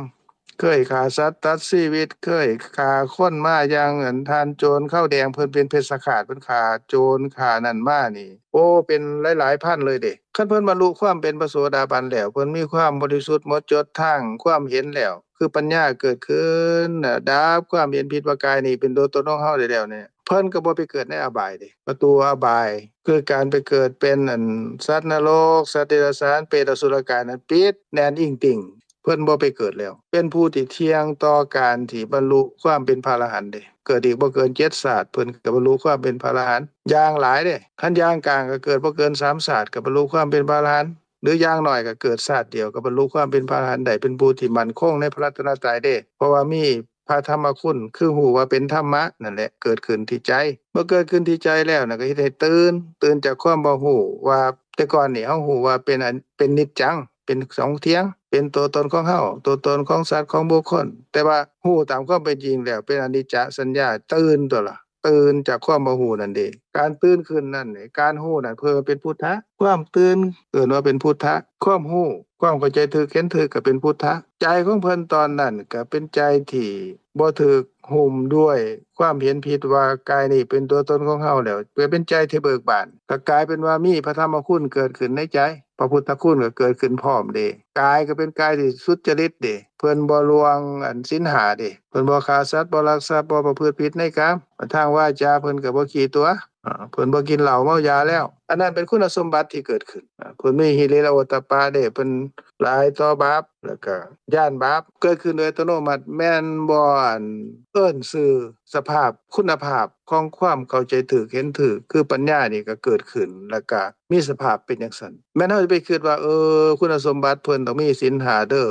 ເຄີຍຂ້າສັດຕັດຊີວິດ, ເຄີຍຂ້າຄົນມາ, ຢ່າງອັນທ່ານໂຈນຂາວແດງ ເພິ່ນເປັນເພັດຊະຄາດ, ເພິ່ນຂ້າໂຈນຂ້ານັ້ນມານີ້ ໂອ້ ເປັນຫຼາຍໆພັນເລີຍເດ້. ຄັນເພິ່ນບັນລຸຄວາມເປັນພະໂສດາບັນແລ້ວ, ເພິ່ນມີຄວາມບໍລິສຸດໝົດຈົດທາງຄວາມເຫັນແລ້ວ, ຄືປັນຍາເກີດຂຶ້ນ, ດັບຄວາມເຫັນຜິດວ່າກາຍນີ້ເປັນຕົວຕົນຂອງເຮົາໄດ້ແລ້ວນີ້, ເພິ່ນກໍບໍ່ໄປເກີດໃນອະບາຍເດ້. ປະຕູອະບາຍ ຄືການໄປເກີດເປັນອັນສັດນະລົກ, ສັດເດຍລະສານ, ເປດ, ອະສຸລະກາຍນັ້ນປິດແໜ້ນອີ່ງຕິ່ງ. ເພິ່ນບໍ່ໄປເກີດແລ້ວ, ເປັນຜູ້ທີ່ທ່ຽງຕໍ່ການທີ່ບັນລຸຄວາມເປັນພະອະລະຫັນເດ້. ເກີດອີກບໍ່ເກີນເຈັດຊາດ ເພິ່ນກໍບັນລຸຄວາມເປັນພະອະລະຫັນ. ຢ່າງຫຼາຍເດ້, ຄັນຢ່າງກາງກໍເກີດບໍ່ເກີນສາມຊາດ ກໍບັນລຸຄວາມເປັນພະອະລະຫັນ, ຫຼືຢ່າງໜ້ອຍກໍເກີດຊາດດຽວ ກໍບັນລຸຄວາມເປັນພະອະລະຫັນໄດ້, ເປັນຜູ້ທີ່ໝັ້ນຄົງໃນພະລັດຕະນະໄຕເດ້, ເພາະວ່າມີພະທຳມະຄຸນ ຄືຮູ້ວ່າເປັນທຳມະນັ້ນແຫຼະ ເກີດຂຶ້ນທີ່ໃຈ. ເມື່ອເກີດຂຶ້ນທີ່ໃຈແລ້ວນະ ກໍເຮັດໃຫ້ຕື່ນ, ຕື່ນຈາກຄວາມບໍ່ຮູ້ວ່າ ແຕ່ກ່ອນນີ້ເຮົາຮູ້ວ່າເປັນອັນ ເປັນນິດຈັງ, ເປັນຂອງທ່ຽງ, ເປັນຕົວຕົນຂອງເຮົາ, ຕົວຕົນຂອງສັດ, ຂອງບຸກຄົນ, ແຕ່ວ່າຮູ້ຕາມຄວາມເປັນຈິງແລ້ວ ເປັນອະນິດຈະສັນຍາ, ຕື່ນຕົວລະ, ຕື່ນຈາກຄວາມບໍ່ຮູ້ນັ້ນເດ້. ການຕື່ນຂຶ້ນນັ້ນ, ການຮູ້ນັ້ນ ເພິ່ນເປັນພຸດທະ, ຄວາມຕື່ນເອີ້ນວ່າເປັນພຸດທະ, ຄວາມຮູ້, ຄວາມເຂົ້າໃຈຖືກເຫັນຖືກກໍເປັນພຸດທະ. ໃຈຂອງເພິ່ນຕອນນັ້ນກໍເປັນໃຈທີ່ບໍ່ຖືກ ຫຸ້ມດ້ວຍຄວາມເຫັນຜິດວ່າກາຍນີ້ເປັນຕົວຕົນຂອງເຮົາແລ້ວ, ເກີດເປັນໃຈທີ່ເບີກບານ, ກໍກາຍເປັນວ່າມີພະທຳມະຄຸນເກີດຂຶ້ນໃນໃຈ, ພະພຸດທະຄຸນກໍເກີດຂຶ້ນພ້ອມເດ້. ກາຍກໍເປັນກາຍທີ່ສຸດຈະລິດເດ້, ເພິ່ນບໍ່ລ່ວງອັນສິນຫ້າເດ້, ເພິ່ນບໍ່ຂ້າສັດ, ບໍ່ລັກຊັບ, ບໍ່ປະພຶດຜິດໃນກາມ. ທາງວາຈາເພິ່ນກໍບໍ່ຂີ້ຕົວະ, ອາ ເພິ່ນບໍ່ກິນເຫຼົ້າເມົາຢາແລ້ວ. ອັນນັ້ນເປັນຄຸນສົມບັດທີ່ເກີດຂຶ້ນ. ອາ ເພິ່ນມີຫິລິລະໂອດຕະປະເດ້, ເພິ່ນຫຼາຍຕໍ່ບາບ ແລ້ວກະຢ້ານບາບເກີດຂຶ້ນໂດຍອັດຕະໂນມັດ. ແມ່ນບໍ່ ອັນເອີ້ນຊື່ສະພາບຄຸນນະພາບຂອງຄວາມເຂົ້າໃຈຖືກເຫັນຖືກ ຄືປັນຍານີ້ກໍເກີດຂຶ້ນ ແລ້ວກະມີສະພາບເປັນຈັ່ງຊັ້ນ. ແມ່ນເຮົາຈະໄປຄິດວ່າ ເອີ ຄຸນນະສົມບັດເພິ່ນຕ້ອງມີສິນຫ້າເດີ,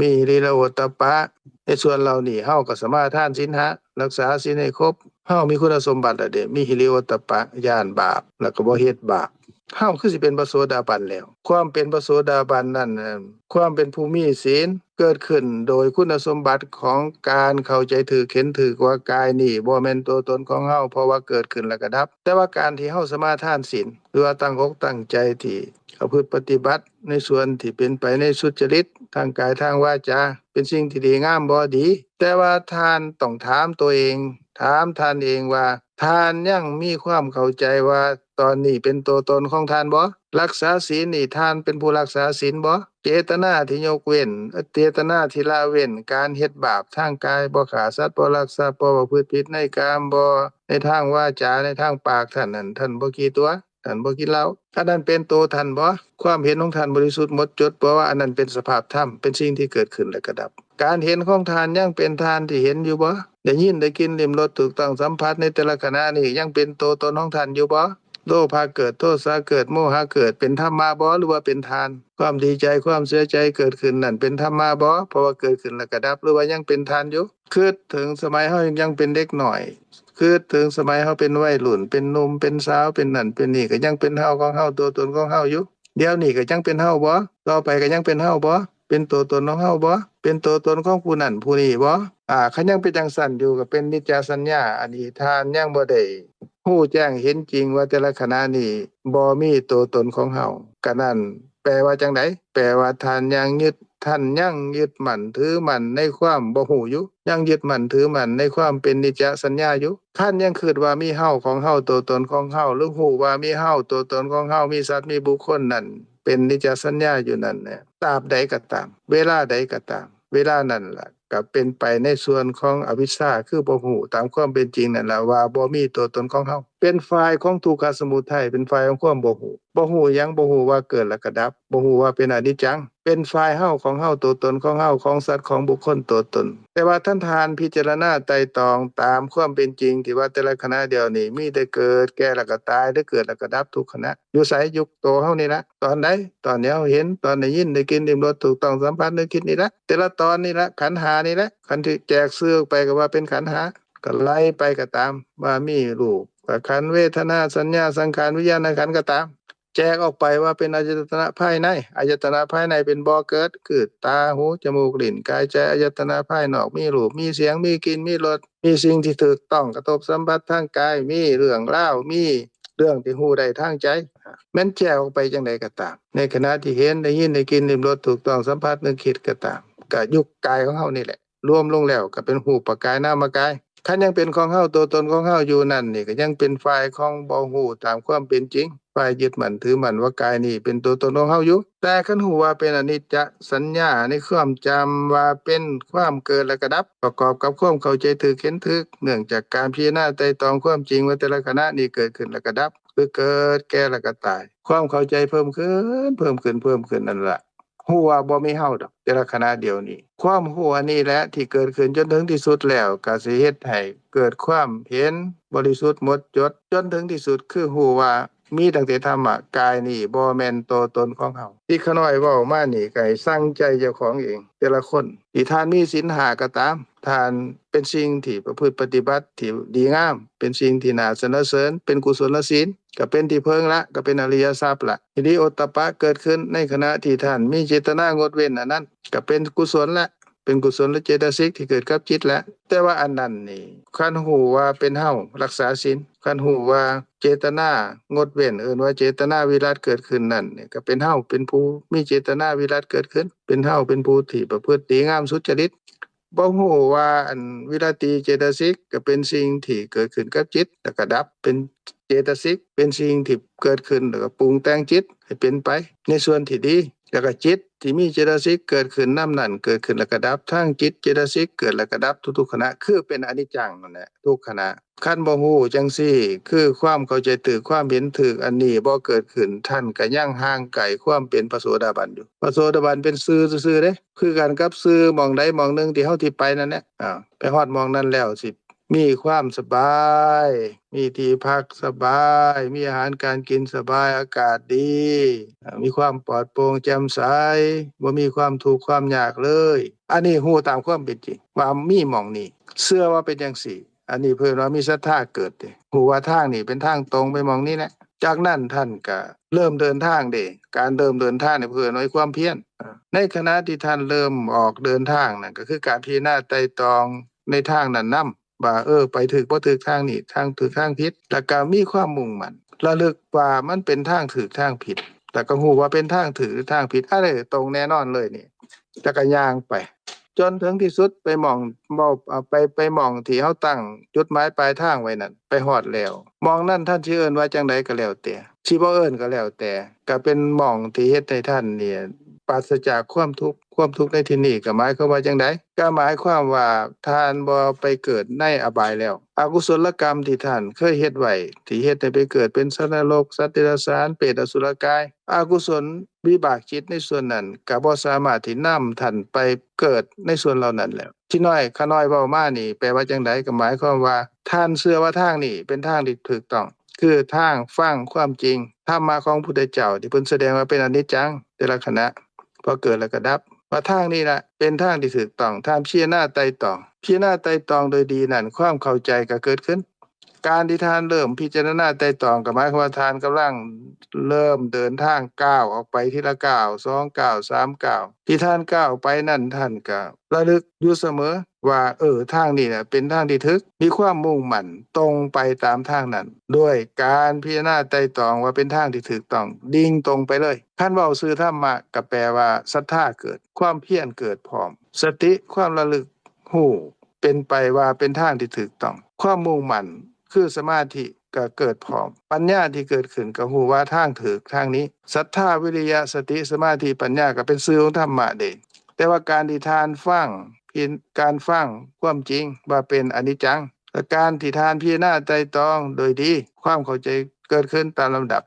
ມີຫິລິລະໂອດຕະປະ, ໃນສ່ວນເຫຼົ່ານີ້ເຮົາກໍສະມາທານສິນຫ້າ ລັກສາສິນໃຫ້ຄົບ. ເຮົາມີຄຸນສົມບັດແລ້ວເດ້, ມີຫິລິໂອດຕະປະ, ຢ້ານບາບ ແລ້ວກໍບໍ່ເຮັດບາບ. ເຮົາຄືຊິເປັນພະໂສດາບັນແລ້ວ. ຄວາມເປັນພະໂສດາບັນນັ້ນ, ຄວາມເປັນຜູ້ມີສິນເກີດຂຶ້ນໂດຍຄຸນສົມບັດຂອງການເຂົ້າໃຈຖືກເຫັນຖືກວ່າກາຍນີ້ບໍ່ແມ່ນຕົວຕົນຂອງເຮົາ, ເພາະວ່າເກີດຂຶ້ນແລ້ວກໍດັບ. ແຕ່ວ່າການທີ່ເຮົາສະມາທານສິນ ຫຼືວ່າຕັ້ງອົກຕັ້ງໃຈທີ່ປະພຶດປະຕິບັດໃນສ່ວນທີ່ເປັນໄປໃນສຸດຈະລິດ ທາງກາຍທາງວາຈາ ເປັນສິ່ງທີ່ດີງາມບໍ່? ດີ. ແຕ່ວ່າທ່ານຕ້ອງຖາມຕົວເອງ, ຖາມທ່ານເອງວ່າ ທ່ານຍັງມີຄວາມເຂົ້າໃຈວ່າຕອນນີ້ເປັນຕົວຕົນຂອງທ່ານບໍ່? ລັກສາສິນນີ້ ທ່ານເປັນຜູ້ລັກສາສິນບໍ່? ເຈດຕະນາທີ່ຍົກເວັ້ນ, ເຈດຕະນາທີ່ລະເວັ້ນການເຮັດບາບທາງກາຍ, ບໍ່ຂ້າສັດ, ບໍ່ລັກຊັບ, ບໍ່ປະພຶດຜິດໃນກາມ, ບໍ່ໃນທາງວາຈາ, ໃນທາງປາກ, ທ່ານນັ້ນ ທ່ານບໍ່ຂີ້ຕົວະ. ທ່ານບໍ່ກິນເຫຼົ້າ. ອັນນັ້ນເປັນໂຕທ່ານບໍ່? ຄວາມເຫັນຂອງທ່ານບໍລິສຸດໝົດຈົດບໍ່ ວ່າອັນນັ້ນເປັນສະພາບທຳ, ເປັນສິ່ງທີ່ເກີດຂຶ້ນແລ້ວກໍດັບ? ການເຫັນຂອງທ່ານຍັງເປັນທ່ານທີ່ເຫັນຢູ່ບໍ່? ໄດ້ຍິນ, ໄດ້ກິນ, ລິ້ມລົດ, ຖືກຕ້ອງສຳຜັດໃນແຕ່ລະຂະນະນີ້ ຍັງເປັນໂຕຕົນຂອງທ່ານຢູ່ບໍ່? ໂລພະເກີດ, ໂທສະເກີດ, ໂມຫະເກີດ, ເປັນທຳມະບໍ່ ຫຼືວ່າເປັນທານ? ຄວາມດີໃຈ, ຄວາມເສຍໃຈເກີດຂຶ້ນນັ້ນ ເປັນທຳມະບໍ່? ເພາະວ່າເກີດຂຶ້ນແລ້ວກໍດັບ, ຫຼືວ່າຍັງເປັນທ່ານຢູ່? ຄິດເຖິງສະໄໝເຮົາຍັງເປັນເດັກນ້ອຍ, ຄິດເຖິງສະໄໝເຮົາເປັນໄວລຸ້ນ, ເປັນໜຸ່ມ, ເປັນສາວ, ເປັນນັ້ນເປັນນີ້, ກໍຍັງເປັນເຮົາຂອງເຮົາ, ຕົວຕົນຂອງເຮົາຢູ່. ດຽວນີ້ກໍຍັງເປັນເຮົາບໍ່? ຕໍ່ໄປກໍຍັງເປັນເຮົາບໍ່? ເປັນຕົວຕົນຂອງເຮົາບໍ່? ເປັນຕົວຕົນຂອງຜູ້ນັ້ນຜູ້ນີ້ບໍ່? ອາ ຄັນຍັງເປັນຈັ່ງຊັ້ນຢູ່ ກໍເປັນນິດຈະສັນຍາ. ອັນນີ້ທ່ານຍັງບໍ່ໄດ້ຮູ້ແຈ້ງເຫັນຈິງວ່າແຕ່ລະຂະນະນີ້ບໍ່ມີຕົວຕົນຂອງເຮົາ. ກະນັ້ນ ແປວ່າຈັ່ງໃດ? ແປວ່າທ່ານຍັງຍຶດ, ທ່ານຍັງຍຶດໝັ້ນຖືໝັ້ນໃນຄວາມບໍ່ຮູ້ຢູ່, ຍັງຍຶດໝັ້ນຖືໝັ້ນໃນຄວາມເປັນນິດຈະສັນຍາຢູ່. ທ່ານຍັງຄິດວ່າມີເຮົາຂອງເຮົາ, ຕົວຕົນຂອງເຮົາ, ຫຼືຮູ້ວ່າມີເຮົາ, ຕົວຕົນຂອງເຮົາ, ມີສັດ, ມີບຸກຄົນນັ້ນ ເປັນນິດຈະສັນຍາຢູ່ນັ້ນແຫຼະ. ຕາບໃດກໍຕາມ, ເວລາໃດກໍຕາມ, ເວລານັ້ນລະ ກໍເປັນໄປໃນສ່ວນຂອງອະວິດຊາ ຄືບໍ່ຮູ້ຕາມຄວາມເປັນຈິງນັ້ນລະ ວ່າບໍ່ມີຕົວຕົນຂອງເຮົາ. ເປັນຝ່າຍຂອງທຸກຂະສະມຸໄທ, ເປັນຝ່າຍຂອງຄວາມບໍ່ຮູ້. ບໍ່ຮູ້ຫຍັງ? ບໍ່ຮູ້ວ່າເກີດແລ້ວກໍດັບ, ບໍ່ຮູ້ວ່າເປັນອະນິດຈັງ, ເປັນຝ່າຍເຮົາຂອງເຮົາ, ຕົວຕົນຂອງເຮົາ, ຂອງສັດ, ຂອງບຸກຄົນ, ຕົວຕົນ. ແຕ່ວ່າທ່ານ ທ່ານພິຈາລະນາໄຕ່ຕອງຕາມຄວາມເປັນຈິງ ທີ່ວ່າແຕ່ລະຂະນະດຽວນີ້ ມີແຕ່ເກີດ, ແກ່ແລ້ວກໍຕາຍ, ຫຼືເກີດແລ້ວກໍດັບທຸກຂະນະ. ຢູ່ໃສ? ຢູ່ໂຕເຮົານີ້ລະ. ຕອນໃດ? ຕອນທີ່ເຮົາເຫັນ, ຕອນໄດ້ຍິນ, ໄດ້ກິນ, ລິ້ມລົດ, ຖືກຕ້ອງສຳຜັດ, ນຶກ, ຄິດນີ້ລະ. ແຕ່ລະຕອນນີ້ລະ, ຂັນຫ້ານີ້ລະ. ຄັນຖືກແຈກຊື່ອອກໄປກໍວ່າເປັນຂັນຫ້າ, ກໍໄລ່ໄປກໍຕາມ, ວ່າມີຮູບກະຂັນ, ເວທະນາ, ສັນຍາ, ສັງຂານ, ວິນຍານຂັນກໍຕາມ. ແຈກອອກໄປວ່າເປັນອາຍະຕະນະພາຍໃນ. ອາຍະຕະນະພາຍໃນເປັນບໍ່ເກີດ ຄືຕາ, ຫູ, ຈະມູກ, ລີ້ນ, ກາຍ, ໃຈ. ອາຍະຕະນະພາຍນອກມີຮູບ, ມີສຽງ, ມີກິ່ນ, ມີລົດ, ມີສິ່ງທີ່ຖືກຕ້ອງກະທົບສຳຜັດທາງກາຍ, ມີເລື່ອງລາວ, ມີເລື່ອງທີ່ຮູ້ໄດ້ທາງໃຈ. ແມ່ນແຈກອອກໄປຈັ່ງໃດກໍຕາມ, ໃນຂະນະທີ່ເຫັນ, ໄດ້ຍິນ, ໄດ້ກິ່ນ, ລິ້ມລົດ, ຖືກຕ້ອງສຳຜັດ, ນຶກຄິດກໍຕາມ, ກໍຢູ່ກາຍຂອງເຮົານີ້ແຫຼະ. ລວມລົງແລ້ວກໍເປັນຮູບປະກາຍນາມະກາຍ. ຄັນຍັງເປັນຂອງເຮົາ, ຕົວຕົນຂອງເຮົາຢູ່ນັ້ນນີ້ ກໍຍັງເປັນຝ່າຍຂອງບໍ່ຮູ້ຕາມຄວາມເປັນຈິງ, ຝ່າຍຍຶດໝັ້ນຖືໝັ້ນວ່າກາຍນີ້ເປັນຕົວຕົນຂອງເຮົາຢູ່. ແຕ່ຄັນຮູ້ວ່າເປັນອະນິດຈະສັນຍາໃນຄວາມຈຳວ່າເປັນຄວາມເກີດແລະກະດັບ, ປະກອບກັບຄວາມເຂົ້າໃຈຖືກເຫັນຖືກ, ເນື່ອງຈາກການພິຈາລະນາໄຕ່ຕອງຄວາມຈິງວ່າແຕ່ລະຂະນະນີ້ເກີດຂຶ້ນແລະກະດັບ, ຄືເກີດ, ແກ່ ແລະກະຕາຍ. ຄວາມເຂົ້າໃຈເພີ່ມຂຶ້ນ, ເພີ່ມຂຶ້ນ, ເພີ່ມຂຶ້ນນັ້ນລະ. ຮູ້ວ່າບໍ່ມີເຮົາດອກ ແຕ່ລະຂະນະດຽວນີ້. ຄວາມຮູ້ອັນນີ້ແຫຼະທີ່ເກີດຂຶ້ນຈົນເຖິງທີ່ສຸດແລ້ວ ກໍຊິເຮັດໃຫ້ເກີດຄວາມເຫັນບໍລິສຸດໝົດຈົດ ຈົນເຖິງທີ່ສຸດ ຄືຮູ້ວ່າມີຕັ້ງແຕ່ທຳມະກາຍນີ້ບໍ່ແມ່ນໂຕຕົນຂອງເຮົາ. ທີ່ຂ້ານ້ອຍເວົ້າມານີ້ ກໍໃຫ້ສັງໃຈເຈົ້າຂອງເອງ ແຕ່ລະຄົນ. ທີ່ທ່ານມີສິນຫ້າກໍຕາມ, ທ່ານເປັນສິ່ງທີ່ປະພຶດປະຕິບັດທີ່ດີງາມ, ເປັນສິ່ງທີ່ໜ້າສັນລະເສີນ, ເປັນກຸສົນລະສິນ. ກໍເປັນທີ່ເພິ່ງລະ, ກໍເປັນອະລິຍະຊັບລະ. ຫິລິໂອດຕະປະເກີດຂຶ້ນໃນຂະນະທີ່ທ່ານມີເຈດຕະນາງົດເວັ້ນອັນນັ້ນ, ກໍເປັນກຸສົນລະ, ເປັນກຸສົນລະເຈດຕະສິກທີ່ເກີດກັບຈິດລະ. ແຕ່ວ່າອັນນັ້ນນີ້ ຄັນຮູ້ວ່າເປັນເຮົາ ລັກສາສິນ, ຄັນຮູ້ວ່າເຈດຕະນາງົດເວັ້ນ ເອີ້ນວ່າເຈດຕະນາວິລັດເກີດຂຶ້ນນັ້ນ, ກໍເປັນເຮົາເປັນຜູ້ມີເຈດຕະນາວິລັດເກີດຂຶ້ນ, ເປັນເຮົາເປັນຜູ້ທີ່ປະພຶດດີງາມສຸດຈະລິດ. ບໍ່ຮູ້ວ່າອັນວິລະຕິເຈຕະສິກກໍເປັນສິ່ງທີ່ເກີດຂຶ້ນກັບຈິດ ແລ້ວກໍດັບເປັນເຈຕະສິກ, ເປັນສິ່ງທີ່ເກີດຂຶ້ນ ແລ້ວກໍປຸງແຕ່ງຈິດໃຫ້ເປັນໄປໃນສ່ວນທີ່ດີ, ແລ້ວກໍຈິດທີ່ມີເຈຕະສິກເກີດຂຶ້ນນຳນັ້ນ ເກີດຂຶ້ນແລ້ວກໍດັບ, ທັງຈິດເຈຕະສິກເກີດແລ້ວກໍດັບທຸກໆຂະນະ ຄືເປັນອະນິດຈັງນັ້ນແຫຼະ ທຸກຂະນະ. ຄັນບໍ່ຮູ້ຈັ່ງຊີ້ ຄືຄວາມເຂົ້າໃຈຖືກ, ຄວາມເຫັນຖືກອັນນີ້ບໍ່ເກີດຂຶ້ນ, ທ່ານກໍຍັງຫ່າງໄກຄວາມເປັນພະໂສດາບັນຢູ່. ພະໂສດາບັນເປັນຊື່ຊື່ໆເດ້, ຄືກັນກັບຊື່ໝ່ອງໃດໝ່ອງໜຶ່ງທີ່ເຮົາຊິໄປນັ້ນແຫຼະ. ອາ, ໄປຮອດໝ່ອງນັ້ນແລ້ວ ຊິມີຄວາມສະບາຍ, ມີທີ່ພັກສະບາຍ, ມີອາຫານການກິນສະບາຍ, ອາກາດດີ, ອາ, ມີຄວາມປອດໂປ່ງແຈ່ມໃສ, ບໍ່ມີຄວາມທຸກຄວາມຍາກເລີຍ. ອັນນີ້ຮູ້ຕາມຄວາມເປັນຈິງວ່າມີໝ່ອງນີ້, ເຊື່ອວ່າເປັນຈັ່ງຊີ້. ອັນນີ້ເພິ່ນວ່າມີສັດທາເກີດເດ້, ຮູ້ວ່າທາງນີ້ເປັນທາງຕົງໄປໝ່ອງນີ້ແຫຼະ. ຈາກນັ້ນທ່ານກະເລີ່ມເດີນທາງເດ້, ການເລີ່ມເດີນທາງນີ້ເພິ່ນວ່າຄວາມພຽນ. ໃນຂະນະທີ່ທ່ານເລີ່ມອອກເດີນທາງນັ້ນ ກໍຄືການພິຈາລະນາໄຕ່ຕອງໃນທາງນັ້ນນຳ ວ່າ ເອີ ໄປຖືກບໍ່ຖືກທາງນີ້, ທາງຖືກທາງຜິດ, ແລ້ວກໍມີຄວາມມຸ່ງໝັ້ນ ລະລຶກວ່າມັນເປັນທາງຖືກທາງຜິດ, ແລ້ວກໍຮູ້ວ່າເປັນທາງຖືກຫຼືທາງຜິດ, ອັນນີ້ຕົງແນ່ນອນເລີຍນີ້. ແລ້ວກໍຍ່າງໄປ ຈົນເຖິງທີ່ສຸດໄປໝ່ອງເວົ້າ ໄປ ໄປໝ່ອງທີ່ເຮົາຕັ້ງຈຸດໝາຍປາຍທາງໄວ້ນັ້ນ ໄປຮອດແລ້ວ. ໝ່ອງນັ້ນທ່ານຊິເອີ້ນວ່າຈັ່ງໃດກໍແລ້ວແຕ່, ຊິບໍ່ເອີ້ນກໍແລ້ວແຕ່, ກໍເປັນໝ່ອງທີ່ເຮັດໃຫ້ທ່ານນີ້ປາສະຈາກຄວາມທຸກ. ຄວາມທຸກໃນທີ່ນີ້ກໍໝາຍຄວາມວ່າຈັ່ງໃດ? ກໍໝາຍຄວາມວ່າທ່ານບໍ່ໄປເກີດໃນອະບາຍແລ້ວ. ອະກຸສົນລະກຳທີ່ທ່ານເຄີຍເຮັດໄວ້ ທີ່ເຮັດໃຫ້ໄປເກີດເປັນສັດນະລົກ, ສັດເດຍລະສານ, ເປດ, ອະສຸລະກາຍ, ອະກຸສົນ ວິບາກຈິດໃນສ່ວນນັ້ນກໍບໍ່ສາມາດທີ່ນຳທ່ານໄປເກີດໃນສ່ວນເຫຼົ່ານັ້ນແລ້ວ. ທີ່ນ້ອຍ ຂ້ານ້ອຍເວົ້າມານີ້ແປວ່າຈັ່ງໃດ? ກໍໝາຍຄວາມວ່າທ່ານເຊື່ອວ່າທາງນີ້ເປັນທາງທີ່ຖືກຕ້ອງ, ຄືທາງຟັງຄວາມຈິງ, ທຳມະຂອງພຸດທະເຈົ້າທີ່ເພິ່ນສະແດງວ່າເປັນອະນິດຈັງ, ແຕ່ລະຂະນະ ພໍເກີດແລ້ວກໍດັບ, ວ່າທາງນີ້ລະເປັນທາງທີ່ຖືກຕ້ອງ. ທ່ານພິຈາລະນາໄຕ່ຕອງ, ພິຈາລະນາໄຕ່ຕອງໂດຍດີນັ້ນ, ຄວາມເຂົ້າໃຈກໍເກີດຂຶ້ນ. ການທີ່ທ່ານເລີ່ມພິຈາລະນາໄຕ່ຕອງ ກໍໝາຍຄວາມວ່າທ່ານກຳລັງເລີ່ມເດີນທາງ ກ້າວອອກໄປທີລະກ້າວ, ສອງກ້າວ, ສາມກ້າວ. ທີ່ທ່ານກ້າວໄປນັ້ນ ທ່ານກໍລະລຶກຢູ່ສະເໝີວ່າ ເອີ ທາງນີ້ນະເປັນທາງທີ່ຖືກ, ມີຄວາມມຸ່ງໝັ້ນຕົງໄປຕາມທາງນັ້ນ ດ້ວຍການພິຈາລະນາໄຕ່ຕອງວ່າເປັນທາງທີ່ຖືກຕ້ອງ, ດິ່ງຕົງໄປເລີຍ. ຄັນເວົ້າຊື່ທຳມະ ກໍແປວ່າສັດທາເກີດ, ຄວາມພຽນເກີດພ້ອມ, ສະຕິ, ຄວາມລະລຶກ ຮູ້ເປັນໄປວ່າເປັນທາງທີ່ຖືກຕ້ອງ, ຄວາມມຸ່ງໝັ້ນຄືສະມາທິກໍເກີດພ້ອມ, ປັນຍາທີ່ເກີດຂຶ້ນກໍຮູ້ວ່າທາງຖືກທາງນີ້. ສັດທາ, ວິລິຍະ, ສະຕິ, ສະມາທິ, ປັນຍາກໍເປັນຊື່ຂອງທຳມະເດ້. ແຕ່ວ່າການທີ່ທ່ານຟັງ, ການຟັງຄວາມຈິງວ່າເປັນອະນິດຈັງ, ແລະ ການທີ່ທ່ານພິຈາລະນາໄຕ່ຕອງໂດຍດີ, ຄວາມເຂົ້າໃຈເກີດຂຶ້ນຕາມລຳດັບ.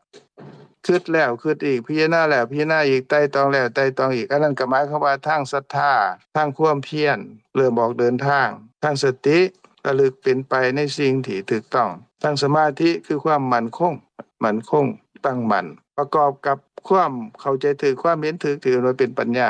ຄິດແລ້ວຄິດອີກ, ພິຈາລະນາແລ້ວພິຈາລະນາອີກ, ໄຕ່ຕອງແລ້ວໄຕ່ຕອງອີກ, ອັນນັ້ນກໍໝາຍຄວາມວ່າທາງສັດທາ, ທາງຄວາມພຽນເລີ່ມອອກເດີນທາງ, ທາງສະຕິລະລຶກເປັນໄປໃນສິ່ງທີ່ຖືກຕ້ອງ, ທາງສະມາທິຄືຄວາມໝັ້ນຄົງ, ໝັ້ນຄົງ, ຕັ້ງໝັ້ນ, ປະກອບກັບຄວາມເຂົ້າໃຈຖືກ, ຄວາມເຫັນຖືກ ທີ່ເອີ້ນວ່າເປັນປັນຍາ,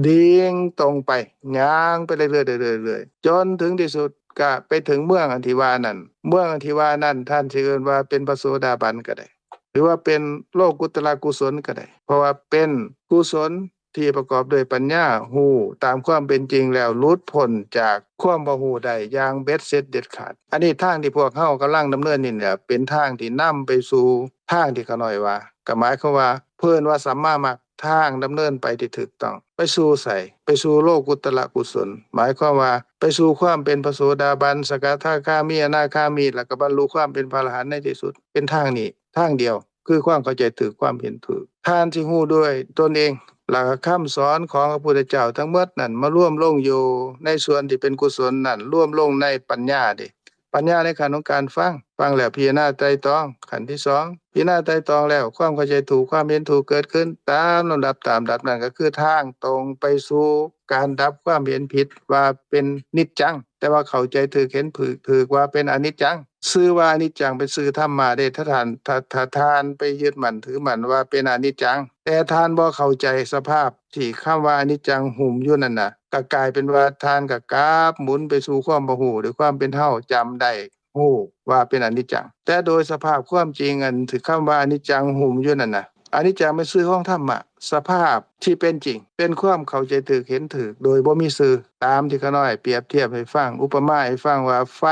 ດິ່ງຕົງໄປ, ຍ່າງໄປເລື້ອຍໆ ເລື້ອຍໆ ຈົນເຖິງທີ່ສຸດ ກະໄປເຖິງເມືອງອັນທີ່ວ່ານັ້ນ. ເມືອງອັນທີ່ວ່ານັ້ນ ທ່ານຊິເອີ້ນວ່າເປັນພະໂສດາບັນກໍໄດ້. ຫຼືວ່າເປັນໂລກຸດຕະລະກຸສົນກໍໄດ້ ເພາະວ່າເປັນກຸສົນທີ່ປະກອບດ້ວຍປັນຍາ ຮູ້ຕາມຄວາມເປັນຈິງແລ້ວ ຫຼຸດພົ້ນຈາກຄວາມບໍ່ຮູ້ໄດ້ຢ່າງເບັດເສັດເດັດຂາດ. ອັນນີ້ທາງທີ່ພວກເຮົາກຳລັງດຳເນີນນີ້ແຫຼະ ເປັນທາງທີ່ນຳໄປສູ່ທາງທີ່ຂ້ານ້ອຍວ່າ ກໍໝາຍຄວາມວ່າ ເພິ່ນວ່າສັມມາມັກ ທາງດຳເນີນໄປທີ່ຖືກຕ້ອງ ໄປສູ່ໃສ? ໄປສູ່ໂລກຸດຕະລະກຸສົນ ໝາຍຄວາມວ່າໄປສູ່ຄວາມເປັນພະໂສດາບັນ ສະກະທາຄາມີ ອະນາຄາມີ ແລ້ວກໍບັນລຸຄວາມເປັນພະອະລະຫັນໃນທີ່ສຸດ ເປັນທາງນີ້ທາງດຽວ ຄືຄວາມເຂົ້າໃຈຖືກ ຄວາມເຫັນຖືກ. ທ່ານຊິຮູ້ດ້ວຍຕົນເອງ ແລ້ວກໍຄຳສອນຂອງພະພຸດທະເຈົ້າທັງໝົດນັ້ນ ມາລວມລົງຢູ່ໃນສ່ວນທີ່ເປັນກຸສົນນັ້ນ ລວມລົງໃນປັນຍາເດ້. ປັນຍາໃນຂັ້ນຂອງການຟັງ, ຟັງແລ້ວພິຈາລະນາໄຕ່ຕອງ. ຂັ້ນທີສອງ, ພິຈາລະນາໄຕ່ຕອງແລ້ວ ຄວາມເຂົ້າໃຈຖືກ, ຄວາມເຫັນຖືກເກີດຂຶ້ນຕາມລຳດັບ, ຕາມລຳດັບນັ້ນກໍຄືທາງຕົງໄປສູ່ການດັບຄວາມເຫັນຜິດວ່າເປັນນິດຈັງ, ແຕ່ວ່າເຂົ້າໃຈຖືກ, ເຫັນຖືກ, ຖືກວ່າເປັນອະນິດຈັງ. ຊື່ວ່າອະນິດຈັງເປັນຊື່ທຳມະເດ້. ຖ້າທ່ານ, ຖ້າ, ຖ້າທ່ານໄປຍຶດໝັ້ນຖືໝັ້ນວ່າເປັນອະນິດຈັງ, ແຕ່ທ່ານບໍ່ເຂົ້າໃຈສະພາບ ທີ່ຄຳວ່າອະນິດຈັງຫຸ້ມຢູ່ນັ້ນນະ ກໍກາຍເປັນວ່າທ່ານກໍກັບໝູນໄປສູ່ຄວາມບໍ່ຮູ້ ດ້ວຍຄວາມເປັນເຮົາຈຳໄດ້ຮູ້ວ່າເປັນອະນິດຈັງ. ແຕ່ໂດຍສະພາບຄວາມຈິງ ອັນທີ່ຄຳວ່າອະນິດຈັງຫຸ້ມຢູ່ນັ້ນນະ, ອະນິດຈັງເປັນຊື່ຂອງທຳມະ, ສະພາບທີ່ເປັນຈິງ ເປັນຄວາມເຂົ້າໃຈຖືກເຫັນຖືກໂດຍບໍ່ມີຊື່. ຕາມທີ່ຂ້ານ້ອຍປຽບທຽບໃຫ້ຟັງ, ອຸປະມາໃຫ້ຟັງວ່າໄຟ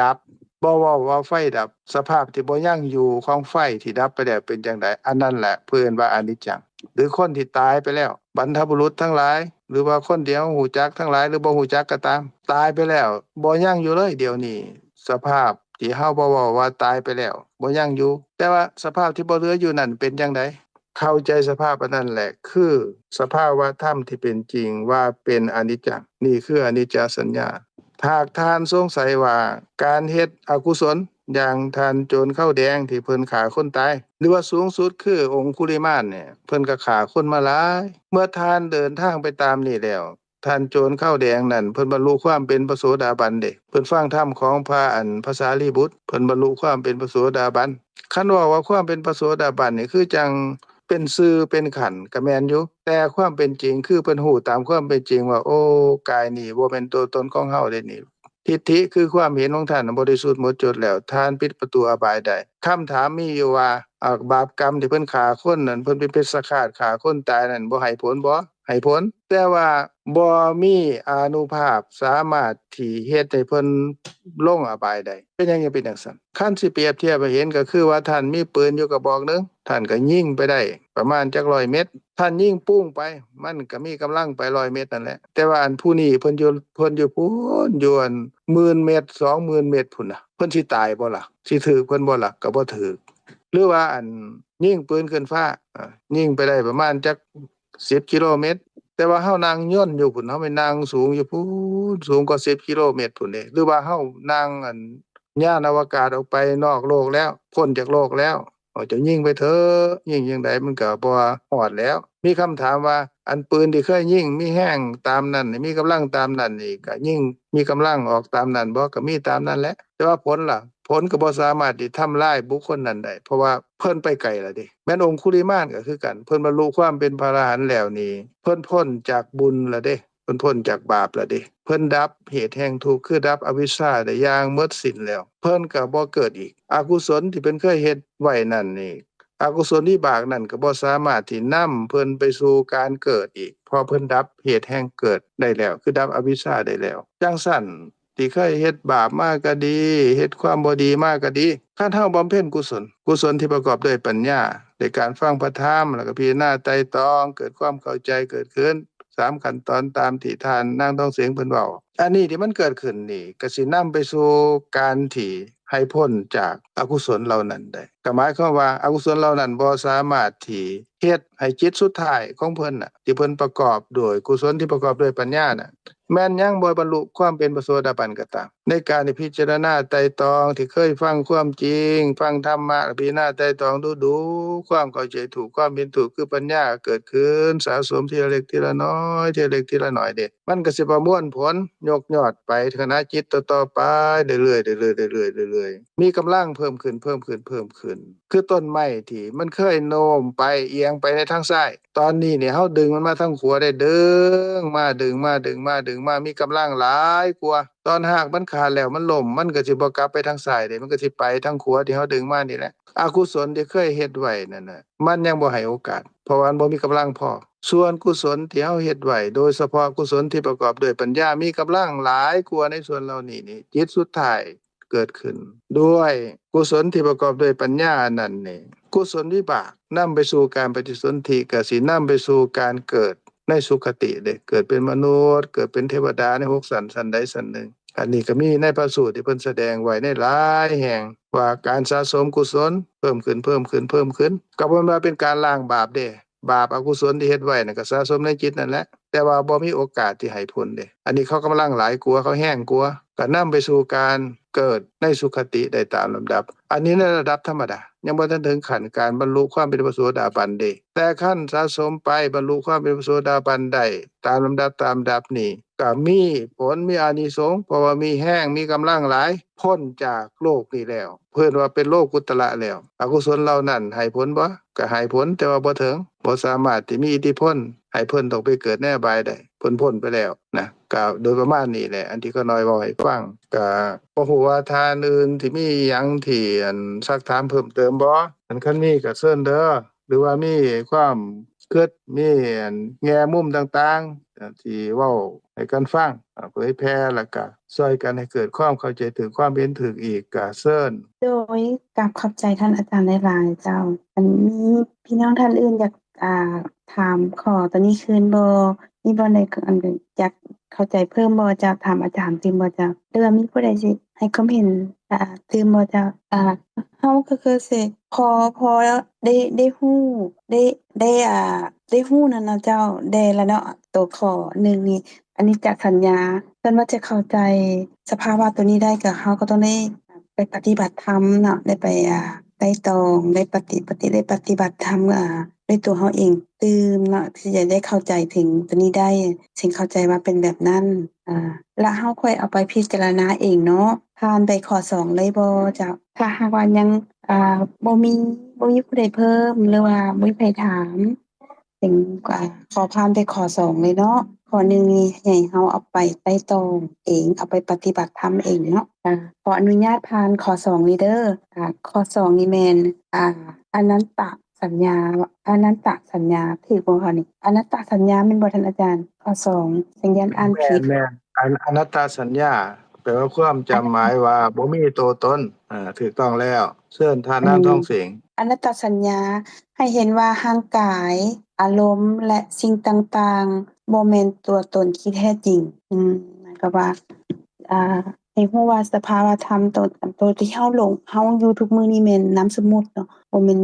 ດັບ, ບໍ່ເວົ້າວ່າໄຟດັບ, ສະພາບທີ່ບໍ່ຍັງຢູ່ຂອງໄຟທີ່ດັບໄປແລ້ວເປັນຈັ່ງໃດ? ອັນນັ້ນແຫຼະເພິ່ນວ່າອະນິດຈັງ. ຫຼືຄົນທີ່ຕາຍໄປແລ້ວ, ບັນພະບຸລຸດທັງຫຼາຍ ຫຼືວ່າຄົນທີ່ເຮົາຮູ້ຈັກທັງຫຼາຍ ຫຼືບໍ່ຮູ້ຈັກກໍຕາມ, ຕາຍໄປແລ້ວ ບໍ່ຍັງຢູ່ເລີຍດຽວນີ້. ສະພາບທີ່ເຮົາບໍ່ເວົ້າວ່າຕາຍໄປແລ້ວ ບໍ່ຍັງຢູ່, ແຕ່ວ່າສະພາບທີ່ບໍ່ເຫຼືອຢູ່ນັ້ນເປັນຈັ່ງໃດ? ເຂົ້າໃຈສະພາບອັນນັ້ນແຫຼະ ຄືສະພາວະທຳທີ່ເປັນຈິງວ່າເປັນອະນິດຈັງ. ນີ້ຄືອະນິດຈະສັນຍາ. ຫາກທ່ານສົງໄສວ່າການເຮັດອະກຸສົນ ຢ່າງທ່ານໂຈນເຂົ້າແດງທີ່ເພິ່ນຂ້າຄົນຕາຍ ຫຼືວ່າສູງສຸດຄືອົງຄຸລິມານນີ້ ເພິ່ນກໍຂ້າຄົນມາຫຼາຍ. ເມື່ອທ່ານເດີນທາງໄປຕາມນີ້ແລ້ວ, ທ່ານໂຈນເຂົ້າແດງນັ້ນ ເພິ່ນບັນລຸຄວາມເປັນພະໂສດາບັນເດ້. ເພິ່ນຟັງທຳຂອງພະ ອັນ ພະສາລີບຸດ, ເພິ່ນບັນລຸຄວາມເປັນພະໂສດາບັນ. ຄັນເວົ້າວ່າຄວາມເປັນພະໂສດາບັນນີ້ ຄືຈັ່ງເປັນຊື່ເປັນຂັ້ນກໍແມ່ນຢູ່, ແຕ່ຄວາມເປັນຈິງຄືເພິ່ນຮູ້ຕາມຄວາມເປັນຈິງວ່າ ໂອ້ ກາຍນີ້ບໍ່ແມ່ນຕົວຕົນຂອງເຮົາເດ້ນີ້. ທິດຖິຄືຄວາມເຫັນຂອງທ່ານບໍລິສຸດໝົດຈົດແລ້ວ, ທ່ານປິດປະຕູອະບາຍໄດ້. ຄຳຖາມມີຢູ່ວ່າ ອາ ບາບກຳທີ່ເພິ່ນຂ້າຄົນນັ້ນ, ເພິ່ນເປັນເປັດສະຄາດຂ້າຄົນຕາຍນັ້ນ ບໍ່ໃຫ້ຜົນບໍ່? ໃຫ້ຜົນ, ແຕ່ວ່າບໍ່ມີອານຸພາບສາມາດທີ່ເຮັດໃຫ້ເພິ່ນລົງອະບາຍໄດ້. ເປັນຫຍັງຈຶ່ງເປັນຈັ່ງຊັ້ນ? ຄັນຊິປຽບທຽບໃຫ້ເຫັນ ກໍຄືວ່າທ່ານມີປືນຢູ່ກະບອກໜຶ່ງ, ທ່ານກໍຍິງໄປໄດ້ປະມານຈັກຮ້ອຍເມັດ, ທ່ານຍິງປຸ້ງໄປ ມັນກໍມີກຳລັງໄປຮ້ອຍເມັດນັ້ນແຫຼະ. ແຕ່ວ່າອັນຜູ້ນີ້ເພິ່ນຢູ່, ເພິ່ນຢູ່ພຸ້ນ, ຢູ່ອັນໝື່ນເມັດ, ສອງໝື່ນເມັດພຸ້ນນະ, ເພິ່ນຊິຕາຍບໍ່ລະ? ຊິຖືກເພິ່ນບໍ່ລະ? ກໍບໍ່ຖືກ. ຫຼືວ່າອັນຍິງປືນຂຶ້ນຟ້າ, ອາ, ຍິງໄປໄດ້ປະມານຈັກສິບກິໂລເມັດ, ແຕ່ວ່າເຮົານັ່ງຍົນຢູ່ພຸ້ນ, ເຮົາໄປນັ່ງສູງຢູ່ພຸ້ນ, ສູງກວ່າສິບກິໂລເມັດພຸ້ນເດ້. ຫຼືວ່າເຮົານັ່ງອັນຍານອະວະກາດອອກໄປນອກໂລກແລ້ວ, ພົ້ນຈາກໂລກແລ້ວ, ເອົາ ເຈົ້າຍິງໄປເຖາະ, ຍິງຈັ່ງໃດມັນກໍບໍ່ຮອດແລ້ວ. ມີຄຳຖາມວ່າ ອັນປືນທີ່ເຄີຍຍິງມີແຮງຕາມນັ້ນ, ມີກຳລັງຕາມນັ້ນນີ້ ກໍຍິງມີກຳລັງອອກຕາມນັ້ນບໍ່? ກໍມີຕາມນັ້ນແຫຼະ. ແຕ່ວ່າຜົນລະ? ຜົນກໍບໍ່ສາມາດທີ່ທຳລາຍບຸກຄົນນັ້ນໄດ້, ເພາະວ່າເພິ່ນໄປໄກແລ້ວເດ້. ແມ່ນອົງຄຸລິມານກໍຄືກັນ, ເພິ່ນບັນລຸຄວາມເປັນພະອະລະຫັນແລ້ວນີ້ ເພິ່ນພົ້ນຈາກບຸນແລ້ວເດ້. ເພິ່ນພົ້ນຈາກບາບແລ້ວເດ້. ເພິ່ນດັບເຫດແຫ່ງທຸກ ຄືດັບອະວິຊຊາໄດ້ຢ່າງໝົດສິ້ນແລ້ວ. ເພິ່ນກໍບໍ່ເກີດອີກ. ອະກຸສົນທີ່ເພິ່ນເຄີຍເຮັດໄວ້ນັ້ນນີ້, ອະກຸສົນວິບາກນັ້ນກໍບໍ່ສາມາດທີ່ນຳເພິ່ນໄປສູ່ການເກີດອີກ, ເພາະເພິ່ນດັບເຫດແຫ່ງເກີດໄດ້ແລ້ວ, ຄືດັບອະວິຊຊາໄດ້ແລ້ວ. ຈັ່ງຊັ້ນ, ທີ່ເຄີຍເຮັດບາບມາກໍດີ, ເຮັດຄວາມບໍ່ດີມາກໍດີ, ຄັນເຮົາບຳເພັນກຸສົນ, ກຸສົນທີ່ປະກອບດ້ວຍປັນຍາ, ດ້ວຍການຟັງພະທຳ ແລ້ວກໍພິຈາລະນາໄຕ່ຕອງ, ເກີດຄວາມເຂົ້າໃຈເກີດຂຶ້ນ ສາມຂັ້ນຕອນຕາມທີ່ທ່ານນາງທອງເສງເພິ່ນເວົ້າ. ອັນນີ້ທີ່ມັນເກີດຂຶ້ນນີ້ ກໍຊິນຳໄປສູ່ການທີ່ໃຫ້ພົ້ນຈາກອະກຸສົນເຫຼົ່ານັ້ນໄດ້. ກໍໝາຍຄວາມວ່າອະກຸສົນເຫຼົ່ານັ້ນບໍ່ສາມາດທີ່ເຮັດໃຫ້ຈິດສຸດທ້າຍຂອງເພິ່ນນະ ທີ່ເພິ່ນປະກອບໂດຍ ກຸສົນທີ່ປະກອບໂດຍປັນຍານະ ແມ່ນຍັງບໍ່ບັນລຸຄວາມເປັນພະໂສດາບັນກໍຕາມ, ໃນການທີ່ພິຈາລະນາໄຕ່ຕອງ ທີ່ເຄີຍຟັງຄວາມຈິງ, ຟັງທຳມະ ແລະ ພິຈາລະນາໄຕ່ຕອງດູໆ, ຄວາມເຂົ້າໃຈຖືກ, ຄວາມເຫັນຖືກ ຄືປັນຍາເກີດຂຶ້ນ ສະສົມທີລະເລັກທີລະນ້ອຍ, ທີລະເລັກທີລະນ້ອຍເດ້. ມັນກໍຊິປະມວນຜົນຍົກຍອດໄປ ຂະນະຈິດຕໍ່ໆໄປ ເລື້ອຍໆ ເລື້ອຍໆ ເລື້ອຍໆ ເລື້ອຍໆ, ມີກຳລັງເພີ່ມຂຶ້ນ, ເພີ່ມຂຶ້ນ, ເພີ່ມຂຶ້ນ. ຄືຕົ້ນໄມ້ທີ່ມັນເຄີຍໂນ້ມໄປອຽງໄປໃນທາງຊ້າຍ, ຕອນນີ້ນີ້ເຮົາດຶງມັນມາທາງຂວາໄດ້, ດຶງມາ ດຶງມາ ດຶງມາ ດຶງມາ ມີກຳລັງຫຼາຍກວ່າ. ຕອນຮາກມັນຂາດແລ້ວ ມັນລົ້ມ, ມັນກໍຊິບໍ່ກັບໄປທາງຊ້າຍເດ້, ມັນກໍຊິໄປທາງຂວາທີ່ເຮົາດຶງມານີ້ແຫຼະ. ອະກຸສົນທີ່ເຄີຍເຮັດໄວ້ນັ້ນນະ ມັນຍັງບໍ່ໃຫ້ໂອກາດ, ເພາະວ່າມັນບໍ່ມີກຳລັງພໍ. ສ່ວນກຸສົນທີ່ເຮົາເຮັດໄວ້, ໂດຍສະເພາະກຸສົນທີ່ປະກອບດ້ວຍປັນຍາ, ມີກຳລັງຫຼາຍກວ່າໃນສ່ວນເຫຼົ່ານີ້ນີ້, ຈິດສຸດທ້າຍເກີດຂຶ້ນດ້ວຍກຸສົນທີ່ປະກອບດ້ວຍປັນຍາອັນນັ້ນນີ້, ກຸສົນວິບາກນຳໄປສູ່ການປະຕິສົນທິ ກໍຊິນຳໄປສູ່ການເກີດໃນສຸຄະຕິເດ້, ເກີດເປັນມະນຸດ, ເກີດເປັນເທວະດາໃນຫົກຊັ້ນ, ຊັ້ນໃດຊັ້ນໜຶ່ງ. ອັນນີ້ກໍມີໃນພະສູດທີ່ເພິ່ນສະແດງໄວ້ໃນຫຼາຍແຫ່ງ ວ່າການສະສົມກຸສົນເພີ່ມຂຶ້ນ, ເພີ່ມຂຶ້ນ, ເພີ່ມຂຶ້ນ, ກໍບໍ່ແມ່ນວ່າເປັນການລ້າງບາບເດ້. ບາບອະກຸສົນທີ່ເຮັດໄວ້ນັ້ນກໍສະສົມໃນຈິດນັ້ນແຫຼະ, ແຕ່ວ່າບໍ່ມີໂອກາດທີ່ໃຫ້ຜົນເດ້. ອັນນີ້ເຂົາກຳລັງຫຼາຍກວ່າ, ເຂົາແຮງກວ່າ, ກໍນຳໄປສູ່ການເກີດໃນສຸຄະຕິໄດ້ຕາມລຳດັບ. ອັນນີ້ໃນລະດັບທຳມະດາ, ຍັງບໍ່ທັນເຖິງຂັ້ນການບັນລຸຄວາມເປັນພະໂສດາບັນເດ້. ແຕ່ຄັນສະສົມໄປບັນລຸຄວາມເປັນພະໂສດາບັນໄດ້ຕາມລຳດັບ, ຕາມລຳດັບນີ້ ກໍມີຜົນ ມີອານິສົງ, ເພາະວ່າມີແຮງ, ມີກຳລັງຫຼາຍ, ພົ້ນຈາກໂລກນີ້ແລ້ວ, ເອີ້ນວ່າເປັນໂລກຸດຕະລະແລ້ວ. ອະກຸສົນເຫຼົ່ານັ້ນໃຫ້ຜົນບໍ່? ກໍໃຫ້ຜົນ, ແຕ່ວ່າບໍ່ເຖິງ, ບໍ່ສາມາດທີ່ມີອິດທິພົນໃຫ້ເພິ່ນຕ້ອງໄປເກີດໃນອະບາຍໄດ້, ເພິ່ນພົ້ນໄປແລ້ວນະ. ກໍໂດຍປະມານນີ້ແຫຼະ, ອັນທີ່ຂ້ານ້ອຍເວົ້າໃຫ້ຟັງ. ກໍບໍ່ຮູ້ວ່າທ່ານອື່ນທີ່ມີຫຍັງທີ່ ອັນ ຊັກຖາມເພີ່ມເຕີມບໍ່? ອັນ ຄັນມີກໍເຊີນເດີ. ຫຼືວ່າມີຄວາມຄິດ, ມີແງ່ມຸມຕ່າງໆ ທີ່ເວົ້າໃຫ້ກັນຟັງ, ເຜີຍແຜ່ ແລ້ວກະຊ່ອຍກັນໃຫ້ເກີດຄວາມເຂົ້າໃຈຖືກ, ຄວາມເຫັນຖືກອີກ, ກະເຊີນ. ໂດຍ ກາບຂອບໃຈທ່ານອາຈານຫຼາຍໆເຈົ້າ. ອັນ ມີພີ່ນ້ອງທ່ານອື່ນຢາກ ອ່າ ຖາມຂໍ້ຕົວນີ້ຄືນບໍ່? ມີບ່ອນໃດ ອັນ ຢາກເຂົ້າໃຈເພີ່ມບໍ່ເຈົ້າ? ຖາມອາຈານຕື່ມບໍ່ເຈົ້າ? ຫຼືວ່າມີຜູ້ໃດຊິໃຫ້ຄວາມເຫັນ ອ່າ ຕື່ມບໍ່ເຈົ້າ? ອ່າ ເຮົາກໍຄືຊິ ພໍ ພໍໄດ້ ໄດ້ຮູ້ ໄດ້ ໄດ້ ອ່າ ໄດ້ຮູ້ນັ້ນນະເຈົ້າ ແດ່ລະເນາະ ໂຕຂໍ້ໜຶ່ງນີ້ ອະນິດຈະສັນຍາ ເພິ່ນວ່າຈະເຂົ້າໃຈສະພາວະໂຕນີ້ໄດ້ ກໍ ເຮົາກໍຕ້ອງໄດ້ໄປປະຕິບັດທຳເນາະ ໄດ້ໄປ ອ່າ ໄຕ່ຕອງ ໄດ້ປະຕິ ປະຕິ ໄດ້ປະຕິບັດທຳ ອ່າ ດ້ວຍຕົວເຮົາເອງຕື່ມເນາະ ທີ່ຈະໄດ້ເຂົ້າໃຈເຖິງໂຕນີ້ໄດ້ ເຊິ່ງເຂົ້າໃຈວ່າເປັນແບບນັ້ນ ອ່າ ລະເຮົາຄ່ອຍເອົາໄປພິຈາລະນາເອງເນາະ. ຜ່ານໄປຂໍ້ສອງເລີຍບໍ່ເຈົ້າ? ຖ້າຫາກວ່າຍັງ ອ່າ ບໍ່ມີ ບໍ່ມີຜູ້ໃດເພີ່ມ ຫຼືວ່າບໍ່ມີໃຜຖາມ ເປັນ ອ່າ ຂໍຜ່ານໄປຂໍ້ສອງເລີຍເນາະ. ຂໍ້ໜຶ່ງນີ້ໃຫ້ເຮົາເອົາໄປໄຕ່ຕອງເອງ ເອົາໄປປະຕິບັດທຳເອງເນາະ. ອ່າ ຂໍອະນຸຍາດຜ່ານຂໍ້ສອງນີ້ເດີ. ອ່າ ຂໍ້ສອງນີ້ແມ່ນ ອ່າ ອະນັດຕະສັນຍາ ອະນັດຕະສັນຍາ ຖືກບໍ່ຄະນີ້? ອະນັດຕະສັນຍາແມ່ນບໍ່ທ່ານອາຈານ? ຂໍ້ສອງ ສັນຍານອ່ານຜິດ. ແມ່ນ ແມ່ນ ອະ ອະນັດຕະສັນຍາ ແປວ່າຄວາມຈຳໝາຍວ່າບໍ່ມີໂຕຕົນ. ອ່າ ຖືກຕ້ອງແລ້ວ. ເຊີນທ່ານນາງທອງເສັງ. ອະນັດຕະສັນຍາ ໃຫ້ເຫັນວ່າຮ່າງກາຍ, ອາລົມ ແລະ ສິ່ງຕ່າງໆ ບໍ່ແມ່ນຕົວຕົນທີ່ແທ້ຈິງ. ອືມ ໝາຍຄວາມວ່າ ອ່າ ໃຫ້ຮູ້ວ່າສະພາວະທຳໂຕ ໂຕທີ່ເຮົາຫຼົງ ເຮົາຢູ່ທຸກມື້ນີ້ແມ່ນນາມສົມມຸດເນາະ ບໍ່ແມ່ນ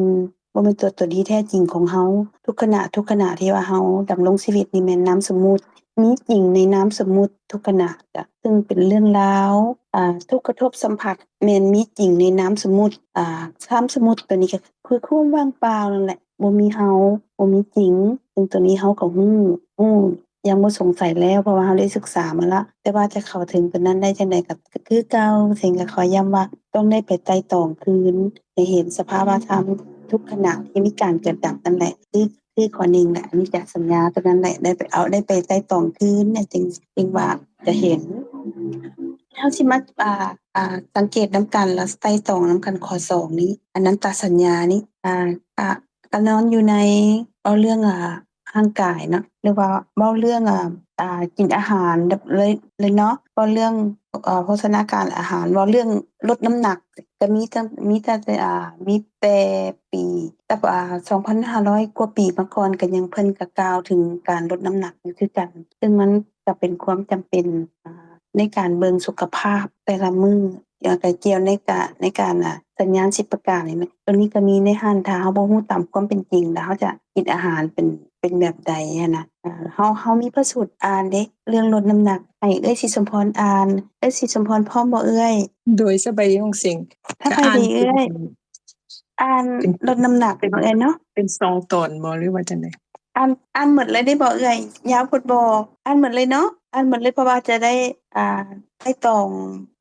ບໍ່ແມ່ນຕົວຕົນທີ່ແທ້ຈິງຂອງເຮົາ. ທຸກຂະນະ ທຸກຂະນະທີ່ວ່າເຮົາດຳລົງຊີວິດນີ້ແມ່ນນາມສົມມຸດ ມີຈິງໃນນາມສົມມຸດທຸກຂະນະ ເຊິ່ງເປັນເລື່ອງລາວ ອ່າ ທຸກກະທົບສຳຜັດແມ່ນມີຈິງໃນນາມສົມມຸດ ອ່າ ນາມສົມມຸດໂຕນີ້ກໍຄືຄວາມວ່າງເປົ່ານັ້ນແຫຼະ ບໍ່ມີເຮົາ ບໍ່ມີຈິງ ເຊິ່ງໂຕນີ້ເຮົາກໍຮູ້ ຮູ້ ຢ່າງບໍ່ສົງໄສແລ້ວ ເພາະວ່າເຮົາໄດ້ສຶກສາມາລະ ແຕ່ວ່າຈະເຂົ້າເຖິງຕົວນັ້ນໄດ້ຈັ່ງໃດກໍຄືເກົ່າ. ເຊິ່ງກໍຂໍຢ້ຳວ່າຕ້ອງໄດ້ໄປໄຕ່ຕອງຄືນ ໃຫ້ເຫັນສະພາວະທຳທຸກຂະນະທີ່ມີການເກີດດັບນັ້ນແຫຼະ ຄື ຄືຂໍ້ໜຶ່ງແຫຼະ ອະນິດຈະສັນຍາຕົວນັ້ນແຫຼະ ໄດ້ໄປເອົາ ໄດ້ໄປໄຕ່ຕອງຄືນ ຈຶ່ງ ຈຶ່ງວ່າຈະເຫັນ. ເຮົາຊິມາ ອ່າ ອ່າ ສັງເກດນຳກັນ ແລ້ວໄຕ່ຕອງນຳກັນຂໍ້ສອງນີ້ ອະນັດຕະສັນຍານີ້ ອ່າ ກະ ກະນອນຢູ່ໃນ ເວົ້າເລື່ອງ ອ່າ ຮ່າງກາຍເນາະ ຫຼືວ່າເວົ້າເລື່ອງ ອ່າ ອ່າ ກິນອາຫານແບບເລີຍ ເລີຍເນາະ ເວົ້າເລື່ອງ ເອີ ໂພຊະນາການອາຫານ ເວົ້າເລື່ອງລົດນ້ຳໜັກ ກະມີຕັ້ງ ມີຕັ້ງແຕ່ ອ່າ ມີແຕ່ປີ ແຕ່ ອ່າ ສອງພັນຫ້າຮ້ອຍກວ່າປີມາກ່ອນ ກະຍັງ ເພິ່ນກະກ່າວເຖິງການລົດນ້ຳໜັກຢູ່ຄືກັນ ເຊິ່ງມັນກະເປັນຄວາມຈຳເປັນ ອ່າ ໃນການເບິ່ງສຸຂະພາບແຕ່ລະມື້ ແລ້ວກະກ່ຽວໃນການ ໃນການ ອ່າ ສັນຍານສິບປະການນີ້ແມ່ນ ໂຕນີ້ກະມີໃນຫັ້ນ ຖ້າເຮົາບໍ່ຮູ້ຕາມຄວາມເປັນຈິງ ແລ້ວເຮົາຈະກິນອາຫານເປັນ ເປັນແບບໃດຫັ້ນນະ. ເອີ ເຮົາ ເຮົາມີພະສູດອ່ານເດ້ ເລື່ອງລົດນ້ຳໜັກ ໃຫ້ເອື້ອຍສີສົມພອນອ່ານ. ເອື້ອຍສີສົມພອນພ້ອມບໍ່ເອື້ອຍ? ໂດຍ ສະບາຍດີ ຮອງເສັງ. ສະບາຍດີເອື້ອຍ. ອ່ານລົດນ້ຳໜັກເນາະເອື້ອຍເນາະ. ເປັນສອງຕອນບໍ່ ຫຼືວ່າຈັ່ງໃດ? ອ່ານ ອ່ານໝົດເລີຍໄດ້ບໍ່ເອື້ອຍ? ຍາວໂພດບໍ່? ອ່ານໝົດເລີຍເນາະ? ອ່ານໝົດເລີຍ ເພາະວ່າຈະໄດ້ ອ່າ ໄຕ່ຕອງ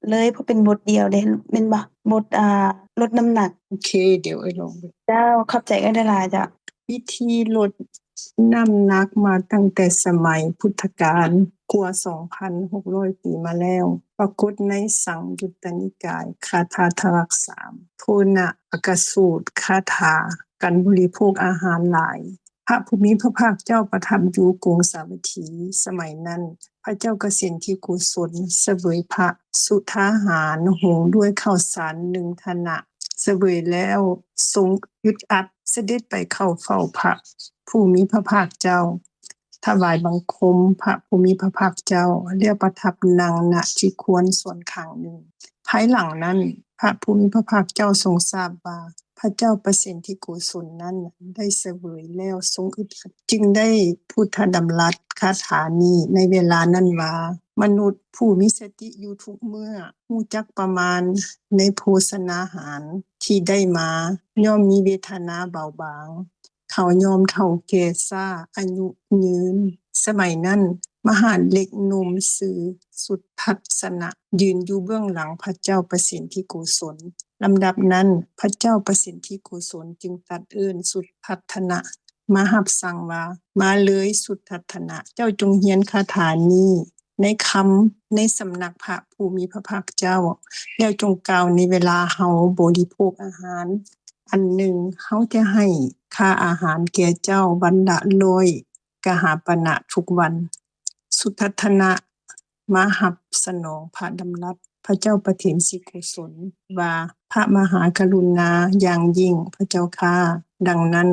ເລີຍ ເພາະເປັນບົດດຽວເດ້ ແມ່ນບໍ່? ບົດ ອ່າ ລົດນ້ຳໜັກ. ໂອເຄ ດຽວເອື້ອຍລອງເບິ່ງ. ເຈົ້າ ຂອບໃຈເອື້ອຍຫຼາຍໆ ເຈົ້າ. ວິທີລົດນ້ຳໜັກມາຕັ້ງແຕ່ສະໄໝພຸດທະການກວ່າສອງພັນຫົກຮ້ອຍປີມາແລ້ວ. ປາກົດໃນສັງຍຸດຕະນິກາຍ ຄາຖາທະລັກສາມ ໂທນະອາກະສູດ ຄາຖາການບໍລິໂພກອາຫານຫຼາຍ. ພະຜູ້ມີພະພາກເຈົ້າປະທັບຢູ່ກຸງສາວັດຖີ. ສະໄໝນັ້ນ ພະເຈົ້າກະສິນທິໂກສົນສະເຫວີຍພະສຸທາຫານ ໂຮງດ້ວຍເຂົ້າສານໜຶ່ງຖານະ ສະເຫວີຍແລ້ວຊົງອຶດອັດ ສະເດັດໄປເຂົ້າເຝົ້າພະຜູ້ມີພະພາກເຈົ້າ ຖວາຍບັງຄົມພະຜູ້ມີພະພາກເຈົ້າ ແລ້ວປະທັບນັ່ງ ນະ ທີ່ຄວນສ່ວນຂ້າງໜຶ່ງ. ພາຍຫຼັງນັ້ນ ພະຜູ້ມີພະພາກເຈົ້າຊົງຊາບວ່າ ພະເຈົ້າປະສິນທິໂກສົນນັ້ນໄດ້ສະເຫວີຍແລ້ວຊົງອຶດອັດ ຈຶ່ງໄດ້ພຸດທະດຳລັດຄາຖານີ້ໃນເວລານັ້ນວ່າ ມະນຸດຜູ້ມີສະຕິຢູ່ທຸກເມື່ອ ຮູ້ຈັກປະມານໃນໂພຊະນາຫານທີ່ໄດ້ມາ ຍ່ອມມີເວທະນາເບົາບາງ ເຂົາຍ່ອມເຖົ້າແກ່ຊ້າ ອາຍຸຍືນ. ສະໄໝນັ້ນ ມະຫາດເລັກໜຸ່ມຊື່ສຸດທັດສະນະ ຢືນຢູ່ເບື້ອງຫຼັງພະເຈົ້າປະສິນທິໂກສົນ. ລຳດັບນັ້ນ ພະເຈົ້າປະສິນທິໂກສົນຈຶ່ງຕັດເອີ້ນສຸດທັດສະນະມາຮັບສັ່ງວ່າ ມາເລີຍສຸດທັດສະນະ ເຈົ້າຈົ່ງຮຽນຄາຖານີ້ໃນຄຳໃນສຳນັກພະຜູ້ມີພະພາກເຈົ້າ ແລ້ວຈົ່ງກ່າວໃນເວລາເຮົາບໍລິໂພກອາຫານ ອັນໜຶ່ງ ເຮົາຈະໃຫ້ຄ່າອາຫານແກ່ເຈົ້າວັນລະຮ້ອຍກະຫາປະນະທຸກວັນ. ສຸທັດຖະນະມາຮັບສະໜອງພະດຳລັດພະເຈົ້າປະສິນທິໂກສົນວ່າ ພະມະຫາກະລຸນາຢ່າງຍິ່ງ ພະເຈົ້າຂ້າ. ດັ່ງນັ້ນ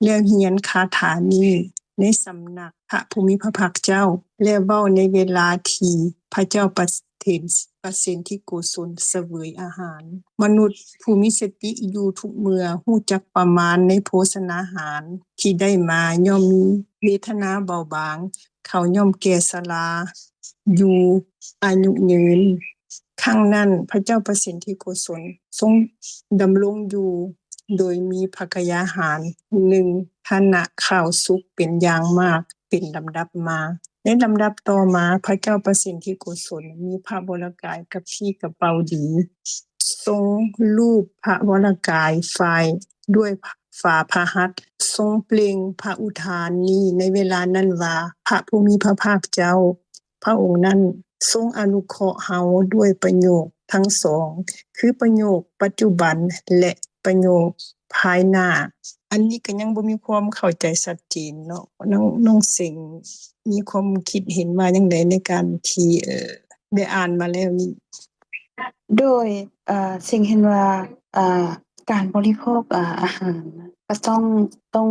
ແລ້ວຮຽນຄາຖານີ້ໃນສຳນັກພະຜູ້ມີພະພາກເຈົ້າ ແລະ ເວົ້າໃນເວລາທີ່ພະເຈົ້າປະສິນ ປະສິນທິໂກສົນສະເຫວີຍອາຫານ. ມະນຸດຜູ້ມີສະຕິຢູ່ທຸກເມື່ອ ຮູ້ຈັກປະມານໃນໂພຊະນາຫານທີ່ໄດ້ມາ ຍ່ອມມີເວທະນາເບົາບາງ ເຂົາຍ່ອມແກ່ຊະລາຢູ່ ອາຍຸຍືນ. ຄັ້ງນັ້ນ ພະເຈົ້າປະສິນທິໂກສົນຊົງດຳລົງຢູ່ໂດຍມີພະກະຍາຫານ ໜຶ່ງ ຖານະຂາວສຸກເປັນຢ່າງມາກເປັນລຳດັບມາ. ໃນລຳດັບຕໍ່ມາ ພະເຈົ້າປະສິນທິໂກສົນມີພະວໍລະກາຍກະປີ້ກະເປົາດີ, ຊົງລູບພະວໍລະກາຍຝ້າຍດ້ວຍຝາພະຫັດ, ຊົງເປັ່ງພະອຸທານນີ້ໃນເວລານັ້ນວ່າ ພະຜູ້ມີພະພາກເຈົ້າ ພະອົງນັ້ນຊົງອະນຸເຄາະເຮົາດ້ວຍປະໂຫຍກທັງສອງ ຄືປະໂຫຍກປັດຈຸບັນ ແລະ ປະໂຫຍກພາຍໜ້າ. ອັນນີ້ກໍຍັງບໍ່ມີຄວາມເຂົ້າໃຈຊັດເຈນເນາະ. ນ້ອງ ນ້ອງເສັງມີຄວາມຄິດເຫັນວ່າຈັ່ງໃດໃນການທີ່ ເອີ ໄດ້ອ່ານມາແລ້ວນີ້? ໂດຍ ເອີ ເສັງເຫັນວ່າ ເອີ ການບໍລິໂພກ ເອີ ອາຫານກໍຕ້ອງ ຕ້ອງ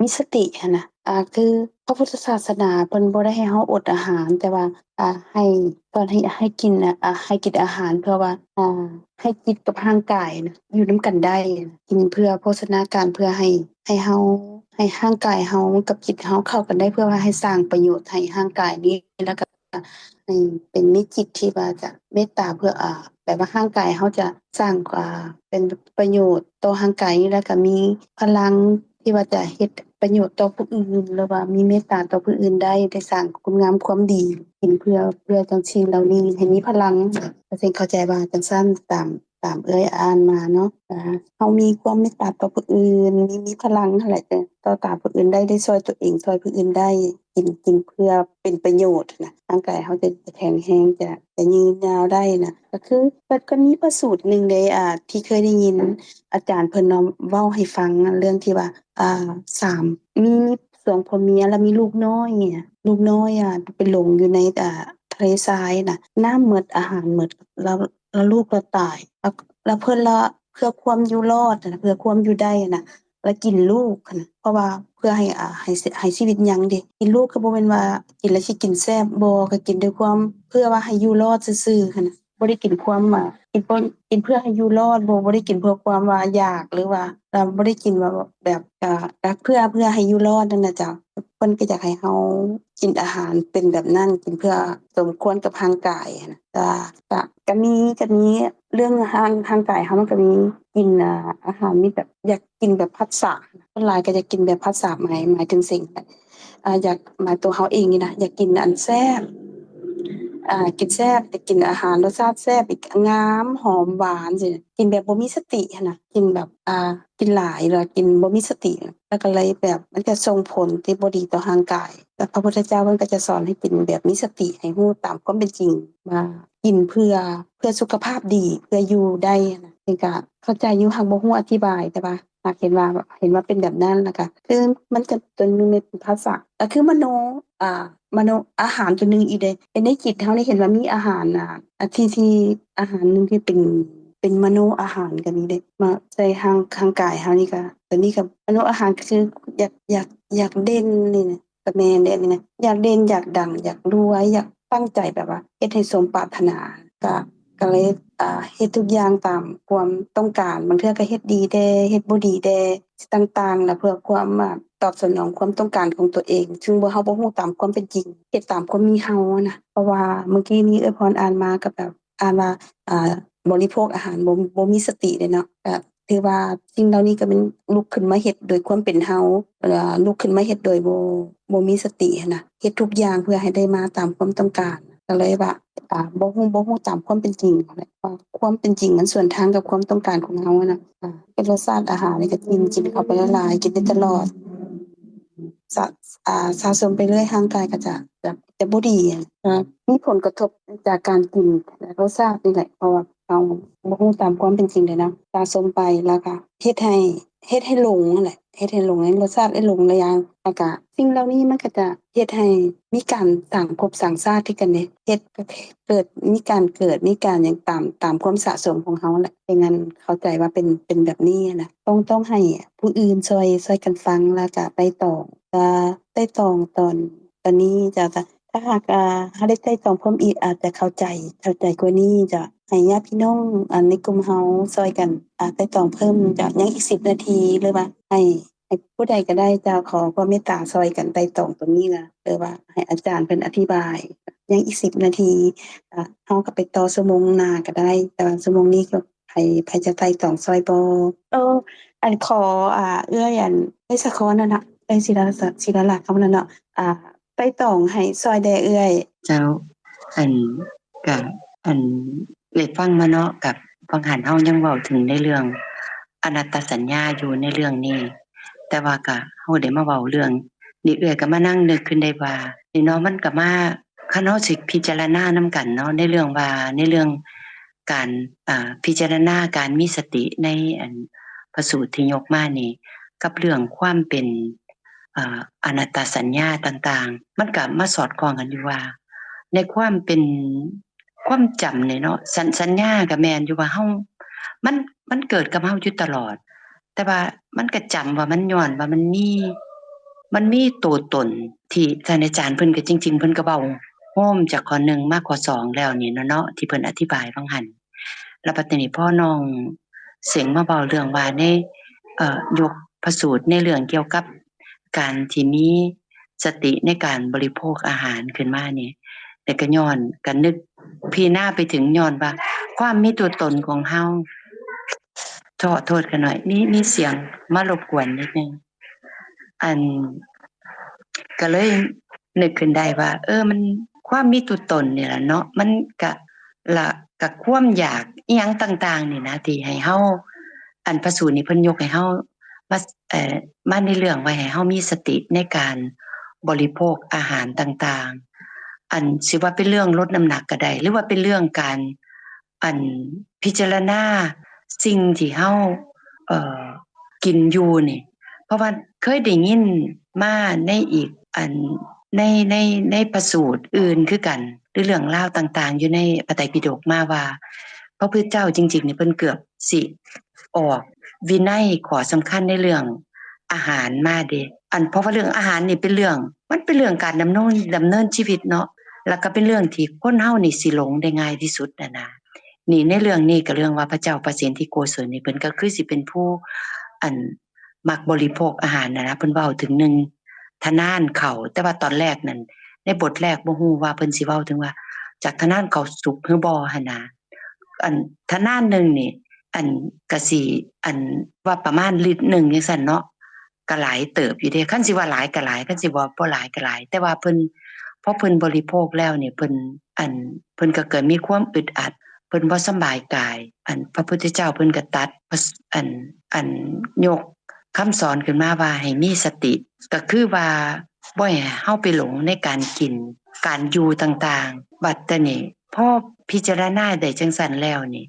ມີສະຕິຫັ້ນນະ. ອ່າ ຄືພະພຸດທະສາສະໜາເພິ່ນບໍ່ໄດ້ໃຫ້ເຮົາອົດອາຫານ ແຕ່ວ່າ ອ່າ ໃຫ້ ສອນໃຫ້ ໃຫ້ກິນ ອ່າ ໃຫ້ກິນອາຫານເພື່ອວ່າ ອ່າ ໃຫ້ຈິດກັບຮ່າງກາຍນະ ຢູ່ນຳກັນໄດ້ ກິນເພື່ອໂພຊະນາການ ເພື່ອໃຫ້ ໃຫ້ເຮົາ ໃຫ້ຮ່າງກາຍເຮົາກັບຈິດເຮົາເຂົ້າກັນໄດ້ ເພື່ອວ່າໃຫ້ສ້າງປະໂຫຍດໃຫ້ຮ່າງກາຍນີ້ ແລ້ວກໍ ໃຫ້ເປັນມີຈິດທີ່ວ່າຈະເມດຕາເພື່ອ ອ່າ ແບບວ່າຮ່າງກາຍເຮົາຈະສ້າງ ອ່າ ເປັນປະໂຫຍດຕໍ່ຮ່າງກາຍນີ້ ແລ້ວກໍມີພະລັງທີ່ວ່າຈະເຮັດປະໂຫຍດຕໍ່ຜູ້ອື່ນ ຫຼືວ່າມີເມດຕາຕໍ່ຜູ້ອື່ນໄດ້ ໄດ້ສ້າງຄຸນງາມຄວາມດີ ກິນເພື່ອ ເພື່ອຈັ່ງສິ່ງເຫຼົ່ານີ້ໃຫ້ມີພະລັງ. ກະເສັງເຂົ້າໃຈວ່າຈັ່ງຊັ້ນ ຕາມ ຕາມເອື້ອຍອ່ານມາເນາະ ເຮົາມີຄວາມເມດຕາຕໍ່ຜູ້ອື່ນ ມີ ມີພະລັງຫັ້ນແຫຼະ ຈະຕໍ່ຕ້ານຜູ້ອື່ນໄດ້ ໄດ້ຊ່ອຍຕົວເອງ ຊ່ອຍຜູ້ອື່ນໄດ້ ກິນ ກິນເພື່ອເປັນປະໂຫຍດນະ ຮ່າງກາຍເຮົາຈະ ຈະແຂງແຮງ ຈະ ຈະຍືນຍາວໄດ້ນະ. ກໍຄື ກໍ ກໍມີພະສູດໜຶ່ງເດ້ ອ່າ ທີ່ເຄີຍໄດ້ຍິນອາຈານເພິ່ນເນາະ ເວົ້າໃຫ້ຟັງ ເລື່ອງທີ່ວ່າ ອ່າ ສາມ ມີ ມີສອງຜົວເມຍ ແລ້ວມີລູກນ້ອຍ ລູກນ້ອຍ ອ່າ ໄປຫຼົງຢູ່ໃນ ອ່າ ທະເລຊາຍນະ ນ້ຳໝົດ ອາຫານໝົດ ແລ້ວ ແລ້ວລູກລະຕາຍ ແລ້ວ ແລ້ວເພິ່ນລະ ເພື່ອຄວາມຢູ່ລອດນະ ເພື່ອຄວາມຢູ່ໄດ້ນະ ລະກິນລູກຫັ້ນນະ ເພາະວ່າເພື່ອໃຫ້ ອ່າ ໃຫ້ ໃຫ້ຊີວິດຍັງເດ. ກິນລູກກໍບໍ່ແມ່ນວ່າກິນແລ້ວຊິກິນແຊບ ບໍ່ ກໍກິນດ້ວຍຄວາມ ເພື່ອວ່າໃຫ້ຢູ່ລອດຊື່ໆຫັ້ນນະ. ບໍ່ ບໍ່ໄດ້ກິນຄວາມວ່າ ກິນເພື່ອ ກິນເພື່ອໃຫ້ຢູ່ລອດ ບໍ່ ບໍ່ໄດ້ກິນເພື່ອຄວາມວ່າຢາກ ຫຼືວ່າ ລະບໍ່ໄດ້ກິນວ່າແບບ ກະ ກະເພື່ອ ເພື່ອໃຫ້ຢູ່ລອດນັ້ນນະເຈົ້າ. ເພິ່ນກໍຢາກໃຫ້ເຮົາກິນອາຫານເປັນແບບນັ້ນ ກິນເພື່ອສົມຄວນກັບຮ່າງກາຍຫັ້ນນະ. ກະ ກະ ກະມີ ກະມີເລື່ອງຮ່າງ ຮ່າງກາຍເຮົາ ມັນກະມີກິນ ອາ ອາຫານ ມີແບບຢາກກິນແບບຜັດສະ ສ່ວນຫຼາຍກໍຢາກກິນແບບຜັດສະ ໝາຍ ໝາຍເຖິງເສັງ ອາ ຢາກ ໝາຍຕົວເຮົາເອງນີ້ນະ ຢາກກິນອັນແຊບ ອາ ກິນແຊບ ຢາກກິນອາຫານລົດຊາດແຊບ ງາມ ຫອມ ຫວານ ຊີ້ ກິນແບບບໍ່ມີສະຕິຫັ້ນນະ ກິນແບບ ອາ ກິນຫຼາຍ ຫຼືວ່າກິນບໍ່ມີສະຕິ ແລ້ວກໍເລີຍແບບ ມັນຈະສົ່ງຜົນທີ່ບໍ່ດີຕໍ່ຮ່າງກາຍ. ແລະ ພະພຸດທະເຈົ້າເພິ່ນກໍຈະສອນໃຫ້ກິນແບບມີສະຕິ ໃຫ້ຮູ້ຕາມຄວາມເປັນຈິງວ່າ ກິນເພື່ອ ເພື່ອສຸຂະພາບດີ ເພື່ອຢູ່ໄດ້ຫັ້ນນະ. ເອງກໍເຂົ້າໃຈຢູ່ ຫາກບໍ່ຮູ້ອະທິບາຍ ແຕ່ວ່າຫາກເຫັນວ່າ ເຫັນວ່າເປັນແບບນັ້ນ ແລ້ວກໍຄືມັນຈະ ຕົວໜຶ່ງແມ່ນເປັນພາສາ ກໍຄືມະໂນ ອາ ມະໂນ ອາຫານຕົວໜຶ່ງອີກເດ້. ເຫັນໃນຈິດເຮົານີ້ເຫັນວ່າມີອາຫານ ອາ ທີ່ ທີ່ອາຫານໜຶ່ງທີ່ເປັນ ເປັນມະໂນອາຫານກໍມີເດ້ ມາໃສ່ຮ່າງ ຮ່າງກາຍເຮົານີ້ກໍ ຕົວນີ້ກໍມະໂນອາຫານກໍຄືຢາກ ຢາກ ຢາກເດັ່ນນີ້ນະ ກໍແມ່ນເດ້ນີ້ນະ ຢາກເດັ່ນ ຢາກດັງ ຢາກລວຍ ຢາກຕັ້ງໃຈແບບວ່າເຮັດໃຫ້ສົມປາດຖະໜາ ກະ ກະເລີຍ ອາ ເຮັດທຸກຢ່າງຕາມຄວາມຕ້ອງການ ບາງເທື່ອກະເຮັດດີແດ່ ເຮັດບໍ່ດີແດ່ ຊິຕ່າງໆ ລະເພື່ອຄວາມ ອາ ຕອບສະໜອງຄວາມຕ້ອງການຂອງຕົວເອງ ຊຶ່ງບໍ່ ເຮົາບໍ່ຮູ້ຕາມຄວາມເປັນຈິງ ເຮັດຕາມຄວາມມີເຮົານະ. ເພາະວ່າມື້ກີ້ນີ້ເອື້ອຍພອນອ່ານມາກໍແບບ ອ່ານວ່າ ອາ ບໍລິໂພກອາຫານບໍ່ ບໍ່ມີສະຕິເດ້ເນາະ ກະຖືວ່າສິ່ງເຫຼົ່ານີ້ກໍແມ່ນລຸກຂຶ້ນມາເຮັດໂດຍຄວາມເປັນເຮົາ ເອີ ລຸກຂຶ້ນມາເຮັດໂດຍບໍ່ ບໍ່ມີສະຕິຫັ້ນນະ ເຮັດທຸກຢ່າງເພື່ອໃຫ້ໄດ້ມາຕາມຄວາມຕ້ອງການ ກໍເລີຍວ່າ ອາ ບໍ່ຮູ້ ບໍ່ຮູ້ຕາມຄວາມເປັນຈິງຫັ້ນແຫຼະ ວ່າຄວາມເປັນຈິງມັນສວນທາງກັບຄວາມຕ້ອງການຂອງເຮົາຫັ້ນນະ. ອາ ເປັນລົດຊາດອາຫານນີ້ກໍກິນ ກິນເຂົ້າໄປຫຼາຍໆ ກິນໄດ້ຕະຫຼອດ ສະ ອາ ສະສົມໄປເລື້ອຍ ຮ່າງກາຍກໍຈະ ຈະ ຈະບໍ່ດີ ອາ ມີຜົນກະທົບຈາກການກິນ ແລະ ລົດຊາດນີ້ແຫຼະ ເພາະວ່າເຮົາບໍ່ຮູ້ຕາມຄວາມເປັນຈິງເດ້ເນາະ ສະສົມໄປ ແລ້ວກະເຮັດໃຫ້ ເຮັດໃຫ້ຫຼົງຫັ້ນແຫຼະ ເຮັດໃຫ້ຫຼົງໃນລົດຊາດ ໃຫ້ຫຼົງຫຼາຍຢ່າງ ແລ້ວກະສິ່ງເຫຼົ່ານີ້ມັນກະຈະເຮັດໃຫ້ມີການສ້າງພົບສ້າງຊາດຄືກັນເດ້ ເຮັດ ເກີດ ມີການເກີດ ມີການຫຍັງຕາມ ຕາມຄວາມສະສົມຂອງເຮົາແຫຼະ. ເພາະນັ້ນເຂົ້າໃຈວ່າເປັນ ເປັນແບບນີ້ນະ ຕ້ອງ ຕ້ອງໃຫ້ຜູ້ອື່ນຊ່ອຍ ຊ່ອຍກັນຟັງ ແລ້ວກະໄຕ່ຕອງ ກະໄຕ່ຕອງຕອນ ຕອນນີ້ເຈົ້າ ກະ ຖ້າຫາກ ອາ ເຮົາໄດ້ໄຕ່ຕອງເພີ່ມອີກ ອາດຈະເຂົ້າໃຈ ເຂົ້າໃຈກວ່ານີ້ເຈົ້າ. ໃຫ້ຍາດພີ່ນ້ອງ ອາ ໃນກຸ່ມເຮົາຊ່ອຍກັນ ອາ ໄຕ່ຕອງເພີ່ມເຈົ້າ ຍັງອີກສິບນາທີ ຫຼືວ່າໃຫ້ ໃຫ້ຜູ້ໃດກໍໄດ້ເຈົ້າ ຂໍຄວາມເມດຕາຊ່ອຍກັນໄຕ່ຕອງຕົງນີ້ລະ ຫຼືວ່າໃຫ້ອາຈານເພິ່ນອະທິບາຍ ຍັງອີກສິບນາທີ ອາ ເຮົາກໍໄປຕໍ່ຊົ່ວໂມງໜ້າກໍໄດ້ ແຕ່ວ່າຊົ່ວໂມງນີ້ກໍ ໃຜ ໃຜຈະໄຕ່ຕອງຊ່ອຍບໍ່? ເອີ ອັນ ຂໍ ອາ ເອື້ອຍ ອັນ ເອື້ອຍສາຄອນຫັ້ນນະ ເອື້ອຍສິລາ ສິລາລັດເຮົານັ້ນເນາະ ອາ ໄຕ່ຕອງໃຫ້ຊ່ອຍແດ່ເອື້ອຍ. ເຈົ້າ ອັນ ກະ ອັນ ໄດ້ຟັງມາເນາະ ກັບ ຫວ່າງຫັ້ນເຮົາຍັງເວົ້າເຖິງໃນເລື່ອງອະນັດຕະສັນຍາຢູ່ໃນເລື່ອງນີ້ ແຕ່ວ່າກະ ເຮົາໄດ້ມາເວົ້າເລື່ອງນີ້ ເອື້ອຍກະມານັ່ງນຶກຂຶ້ນໄດ້ວ່າ ນີ້ເນາະ ມັນກະມາ ຄັນເຮົາຊິພິຈາລະນານຳກັນເນາະ ໃນເລື່ອງວ່າ ໃນເລື່ອງການ ອາ ພິຈາລະນາການມີສະຕິໃນ ອັນ ພະສູດທີ່ຍົກມານີ້ ກັບເລື່ອງຄວາມເປັນ ອາ ອະນັດຕະສັນຍາຕ່າງໆ ມັນກະມາສອດຄ່ອງກັນຢູ່ວ່າ ໃນຄວາມເປັນ ຄວາມຈຳນີ້ເນາະ ສັນ ສັນຍາກະແມ່ນຢູ່ວ່າເຮົາ ມັນ ມັນເກີດກັບເຮົາຢູ່ຕະຫຼອດ ແຕ່ວ່າມັນກະຈຳວ່າມັນ ຍ້ອນວ່າມັນມີ ມັນມີໂຕຕົນທີ່ທ່ານອາຈານເພິ່ນກະ ຈິງໆ ເພິ່ນກະເວົ້າໂຮມຈາກຂໍ້ໜຶ່ງມາຂໍ້ສອງແລ້ວນີ້ເນາະ ທີ່ເພິ່ນອະທິບາຍຫວ່າງຫັ້ນ. ແລ້ວບັດນີ້ພໍນ້ອງເສັງມາເວົ້າເລື່ອງວ່າໃນ ເອີ ຍົກພະສູດໃນເລື່ອງກ່ຽວກັບການທີ່ມີສະຕິໃນການບໍລິໂພກອາຫານຂຶ້ນມານີ້ ແລ້ວກະຍ້ອນ ກະນຶກພິຈາລະນາໄປເຖິງ ຍ້ອນວ່າຄວາມມີຕົວຕົນຂອງເຮົາ ຂໍໂທດຂ້ານ້ອຍ ມີ ມີສຽງມາລົບກວນນິດໜຶ່ງ ອັນ ກະເລີຍນຶກຂຶ້ນໄດ້ວ່າ ເອີ ມັນ ຄວາມມີຕົວຕົນນີ້ລະເນາະ ມັນກະ ລະກະຄວາມຢາກອີ່ຫຍັງຕ່າງໆນີ້ນະ ທີ່ໃຫ້ເຮົາ ອັນ ພະສູດນີ້ເພິ່ນຍົກໃຫ້ເຮົາມາ ເອີ ມາໃນເລື່ອງວ່າໃຫ້ເຮົາມີສະຕິໃນການບໍລິໂພກອາຫານຕ່າງໆ ອັນ ຊິວ່າເປັນເລື່ອງລົດນ້ຳໜັກກະໄດ້ ຫຼືວ່າເປັນເລື່ອງການ ອັນ ພິຈາລະນາສິ່ງທີ່ເຮົາ ເອີ ກິນຢູ່ນີ້ ເພາະວ່າເຄີຍໄດ້ຍິນມາໃນອີກ ອັນ ໃນ ໃນ ໃນພະສູດອື່ນຄືກັນ ຫຼືເລື່ອງລາວຕ່າງໆຢູ່ໃນພະໄຕປິດົກມາວ່າ ພະພຸດທະເຈົ້າຈິງໆນີ້ເພິ່ນເກືອບຊິອອກວິໄນຂໍ້ສຳຄັນໃນເລື່ອງອາຫານມາເດ. ອັນ ເພາະວ່າເລື່ອງອາຫານນີ້ເປັນເລື່ອງ ມັນເປັນເລື່ອງການດຳນງ ດຳເນີນຊີວິດເນາະ ແລ້ວກະເປັນເລື່ອງທີ່ຄົນເຮົານີ້ຊິຫຼົງໄດ້ງ່າຍທີ່ສຸດຫັ້ນນະ. ນີ້ໃນເລື່ອງນີ້ກໍເລື່ອງວ່າພະເຈົ້າປະເສນທິໂກສົນນີ້ ເພິ່ນກໍຄືຊິເປັນຜູ້ ອັນ ມັກບໍລິໂພກອາຫານນະນະ ເພິ່ນເວົ້າເຖິງໜຶ່ງທະນານເຂົ້າ ແຕ່ວ່າຕອນແລກນັ້ນ ໃນບົດແລກບໍ່ຮູ້ວ່າເພິ່ນຊິເວົ້າເຖິງວ່າ ຈາກທະນານເຂົ້າສຸກຫຼືບໍ່ຫັ້ນນະ ອັນທະນານໜຶ່ງນີ້ ອັນກະຊິ ອັນວ່າປະມານລິດໜຶ່ງຈັ່ງຊັ້ນເນາະ ກະຫຼາຍເຕີບຢູ່ເດ ຄັນຊິວ່າຫຼາຍກະຫຼາຍ ຄັນຊິວ່າບໍ່ຫຼາຍກະຫຼາຍ ແຕ່ວ່າເພິ່ນ ພໍເພິ່ນບໍລິໂພກແລ້ວນີ້ ເພິ່ນ ອັນ ເພິ່ນກໍເກີດມີຄວາມອຶດອັດ ເພິ່ນບໍ່ສຳບາຍກາຍ ອັນ ພະພຸດທະເຈົ້າເພິ່ນກໍຕັດ ອັນ ອັນ ຍົກຄຳສອນຂຶ້ນມາວ່າໃຫ້ມີສະຕິ ກໍຄືວ່າບໍ່ໃຫ້ເຮົາໄປຫຼົງໃນການກິນ ການຢູ່ຕ່າງໆ ບັດຕານີ້ ພໍພິຈາລະນາໄດ້ຈັ່ງຊັ້ນແລ້ວນີ້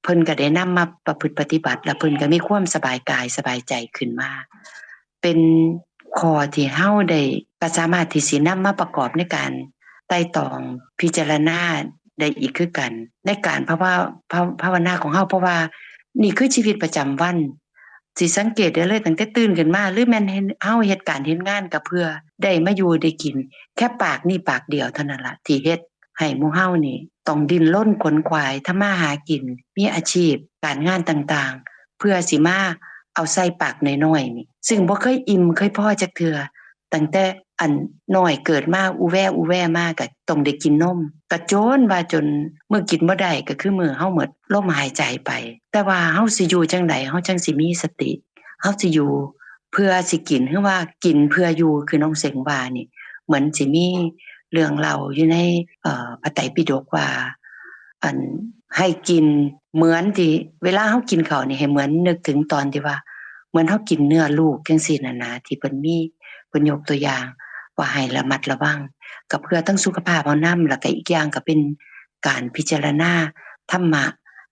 ເພິ່ນກໍໄດ້ນຳມາປະພຶດປະຕິບັດ ແລ້ວເພິ່ນກໍມີຄວາມສະບາຍກາຍສະບາຍໃຈຂຶ້ນມາ ເປັນຂໍ້ທີ່ເຮົາໄດ້ ກໍສາມາດທີ່ຊິນຳມາປະກອບໃນການໄຕ່ຕອງພິຈາລະນາໄດ້ອີກຄືກັນ ໃນການພາວະ ພາ ພາວະນາຂອງເຮົາ ເພາະວ່ານີ້ຄືຊີວິດປະຈຳວັນ ຊິສັງເກດໄດ້ເລີຍ ຕັ້ງແຕ່ຕື່ນຂຶ້ນມາ ຫຼືແມ່ນເຮັດ ເຮົາເຮັດການເຮັດງານກໍເພື່ອໄດ້ມາຢູ່ໄດ້ກິນ ແຄ່ປາກນີ້ປາກດຽວເທົ່ານັ້ນລະ ທີ່ເຮັດໃຫ້ໝູ່ເຮົານີ້ຕ້ອງດີ້ນລົນຂວນຂວາຍ ທຳມາຫາກິນ ມີອາຊີບການງານຕ່າງໆ ເພື່ອຊິມາເອົາໃສ່ປາກນ້ອຍໆນີ້ ຊຶ່ງບໍ່ເຄີຍອີ່ມເຄີຍພໍຈັກເທື່ອ ຕັ້ງແຕ່ອັນນ້ອຍເກີດມາ ອູແວ ອູແວມາ ກໍຕ້ອງໄດ້ກິນນົມ ກໍຈົນວ່າຈົນມື້ກິນບໍ່ໄດ້ ກໍຄືມື້ເຮົາໝົດລົມຫາຍໃຈໄປ. ແຕ່ວ່າເຮົາຊິຢູ່ຈັ່ງໃດ ເຮົາຈັ່ງຊິມີສະຕິ ເຮົາຊິຢູ່ເພື່ອຊິກິນ ຫຼືວ່າກິນເພື່ອຢູ່ ຄືນ້ອງເສັງວ່ານີ້ ເໝືອນຊິມີເລື່ອງເລົ່າຢູ່ໃນ ເອີ ພະໄຕປິດົກວ່າ ອັນ ໃຫ້ກິນເໝືອນທີ່ ເວລາເຮົາກິນເຂົ້ານີ້ ໃຫ້ເໝືອນນຶກເຖິງຕອນທີ່ວ່າ ເໝືອນເຮົາກິນເນື້ອລູກຈັ່ງຊີ້ນັ້ນນະ ທີ່ເພິ່ນມີ ເພິ່ນຍົກຕົວຢ່າງວ່າໃຫ້ລະມັດລະວັງ ກໍເພື່ອທັງສຸຂະພາບເຮົານຳ ແລ້ວກໍອີກຢ່າງກໍເປັນການພິຈາລະນາທຳມະ